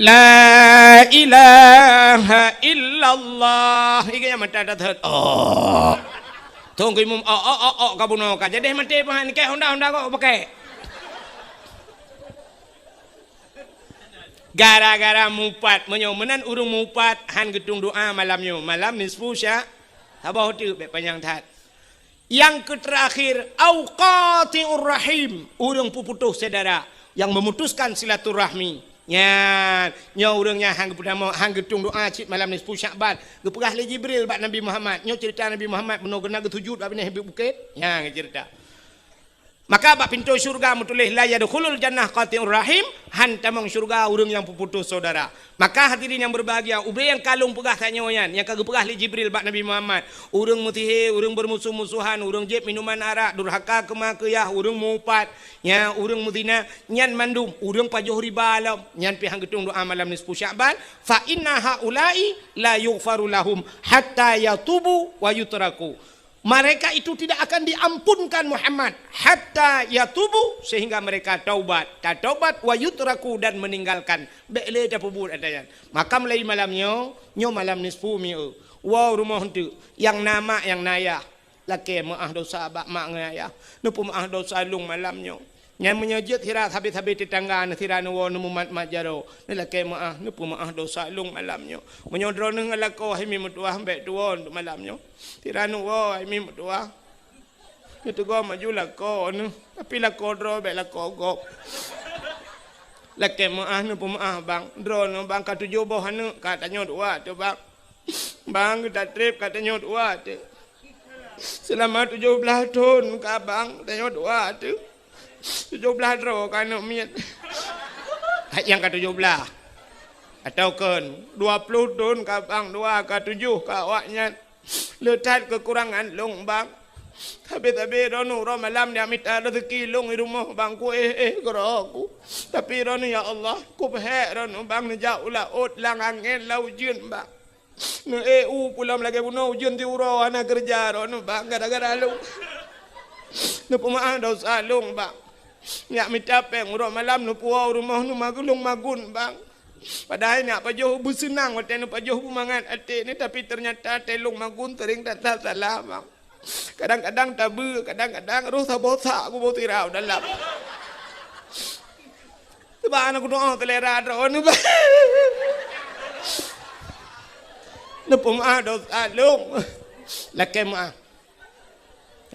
La ilaha illallah. Iga nyang mata dah thot. Oh. Teungku Imum ok, ok, ok, ok, ka bunoe ka. Jadi maté pahan kèe honda, honda kok pakai. Gara-gara mupat, meunyoe meunan ureueng mupat han geutueng doa malam nyoe, malam nisfu sya-, saboh teuk bèk panyang that. Nyang keuteurakhier, au qati'ur rahim, ureueng peuputôh syedara, nyang memutuskan silaturahmi. Nyan, nyoe ureueng nyan han geupeutamong, han geutueng doa cit malam nisfu Sya'ban. Geupeugah lé Jibril bak Nabi Muhammad, nyoe ceurita Nabi Muhammad bunoe geuneuk geusujut bak binéh bukét. Nyan ceurita. Maka bak pintoe syeuruga meutuléh, "La yadkhulul jannah qati'ur rahim," han tamong syeuruga ureueng nyang peuputôh syedara. Maka hadirin nyang berbahagia, ubé nyang ka lôn peugah tanyoe nyan, nyang ka geupeugah lé Jibril bak Nabi Muhammad, ureueng meusihé, ureueng beurmusoh-musohan, ureueng jieb minuman arak, durhaka keu ma keu yah, ureueng mupat, nya ureueng meuzina, nyan mandum, ureueng pajoh riba lom, nyan pih han geutueng doa malam nisfu Sya'ban, "Fa inna haula'i la yughfaru lahum hatta yatubu wa yutraku." Mereka itu tidak akan diampunkan Muhammad hatta yatubu, sehingga mereka taubat, tataubat, wa yutraku, dan meninggalkan. Bèk lé tapeubuet ata nyan. Maka mulai malam nyoe, nyoe malam nisfu mi'u. Woe rumoh eunteuk, nyang na mak, nyang na yah. Lakèe meu'ah dosa bak mak ngon ayah. Neupeumeu'ah dosa lôn malam nyoe. Nyan meunyoe jeuet sira sabe-sabe teutangga, neusira neuwoe neumumat-mat jaroe, neulakèe meu'ah, neupeumeu'ah dosa lôn malam nyoe. Meunyoe droeneuh ngon lakoe hai mi meutuwah, bèk tuwoe malam nyoe. Sira neuwoe hai mi meutuwah. Neuteugom aju lakoe neuh, tapi lakoe droe bèk lakoe gob. Lakèe meu'ah, neupeumeu'ah bang. Droeneuh bang ka tujoh boh aneuk, ka tanyoe dua teuh bang. Bang geuda trép ka tanyoe dua teuh. Seulama tujoh blaih thon ka bang tanyoe doa teuh. Tujoh blaih droe ka aneuk miet. Hai nyang ka tujoh blaih. Atawa kon dua ploh thon ka bang doa ka tujoh ka awaknyan. Le that keukurangan lôn bang. Sabe-sabe droeneuh uroe malam jak mita raseuki lôn di rumoh bang, kuéh-éh keudroe ku. Tapi droeneuh ya Allah, kupeuhék droeneuh bang neujak u laôt lam angén lam ujeuen bang. Neuék u pulo lagée bunoe ujeuen siuroe hana keureuja droeneuh bang gara-gara lôn. Neupeumaáh desya lôn bang. Jak mita péng uroe malam neupuwoe u rumoh neumagun lôn magun bang. Padahai neujak pajoh beuseunang watée neupajoh beumangat até nyoe, tapi teunyata até lôn magun seuring that-that salah bang. Kadang-kadang tabeue, kadang-kadang roh saboh sak kuboh sirah u dalam. Sabab hana kudoa seulera droeneuh bang. Neupeumaáh desya lôn. Lakée meuáh.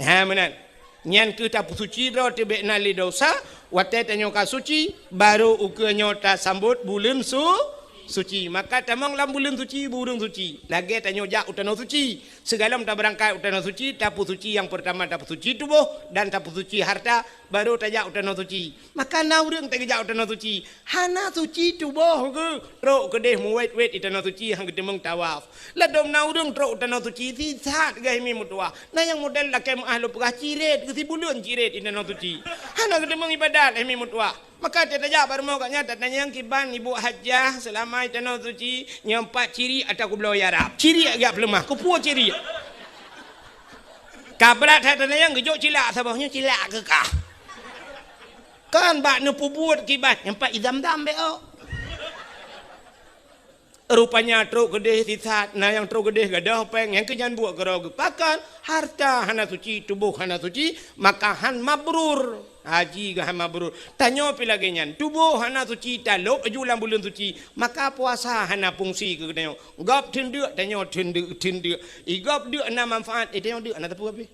Ha meunan. Nyan keuh tapeusuci droe teuh bék na lé desya, watée tanyoe ka suci, barô ukeue nyoe tasambot buleuen su-, suci. Maka tamong lam buleuen suci, buleuen suci. Lagée tanyoe jak u tanoh suci. Sigohlom tabeurangkat u tanoh suci, tapeusuci nyang peurtama tapeusuci tuboh dan tapeusuci hareuta, barô tajak u tanoh suci. Maka na ureuëng teuk geujak u tanoh suci, hana suci tuboh geuh, trok keudeh meuwét-wét di tanoh suci han geuteumeung tawaf. Ladôm na ureuëng trok u tanoh suci sisat geuh mi meutuwah. Na nyang model lakée meuáh lôn peugah cirét geuh sibuleuen cirét di tanoh suci. Hana geuteumeung iébadat geuh mi meutuwah. Maka tajak bak rumoh gobnyan tatanyong kiban ibu hajah seulama di tanoh suci nyoe pat cirét atawa kubloe Arab. Cirét gak peuleumah, kupuwoe cirét. Ka brat that tatanyong geujok cilak saboh nyoe cilak keu kah. Kan bak neupeubuet kiban nyang pat i Zam-Zam bék ôk. Rupanya trok keudeh sisat, na nyang trok keudeh gadôh péng, nyang keu nyan buet keudroe geupakon, hareuta hana suci, tuboh hana suci, maka han mabrur. Haji geuh han mabrur. Tanyoe pih lagée nyan, tuboh hana suci, talôb laju lam buleuen suci, maka puasa hana fungsi keu geutanyoe. Gob theun deuk, tanyoe theun deuk, theun deuk. I gob deuk na manfaat, i tanyoe deuk hana teupeu pih.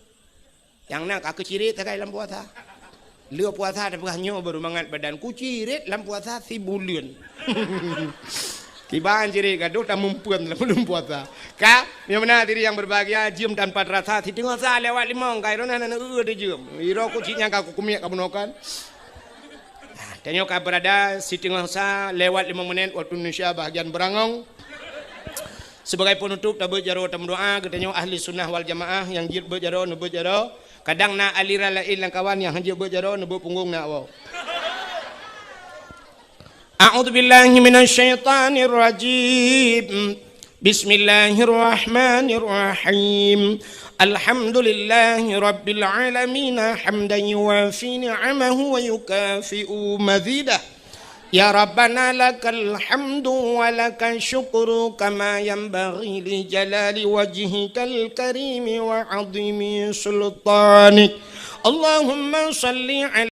Nyang na ka keucirét sagai lam puasa. Le puasa tapeugah nyoe beurumangat badan kucirét lam puasa sibuleuen. Kiban cirét gadôh tamumpeuen lam buleuen puasa. Ka, nyang meunan diri nyang berbahagia, jeuem tanpa terasa, siteungoh sa lewat limong, ka iroh na na eu-eu teuh jeuem. Iroh ku cit nyang ka kukumiek ka bunoe kan. Tanyoe ka berada siteungoh sa lewat limong menit waktu Indonesia bahagian Berangong. Sebagai penutup, tabeuet jaroe tameudoa, geutanyoe ahli sunnah wal jamaah nyang jeuet beuet jaroe, neubeuet jaroe. Kadang na aliran laén lam kawan nyang han jeuet beuet jaroe, neubeuet punggong na awak. A'udzubillahi minasyaitonirrajim. Bismillahirrahmanirrahim. Alhamdulillahi rabbil alamin, hamdan yuwafi ni'amahu wa yukafi'u mazidah. Ya Rabbana lakal hamdu wa lakal syukru kama yanbaghi li jalali wajhikal karimi wa azimi sultanik. Allahumma salli ala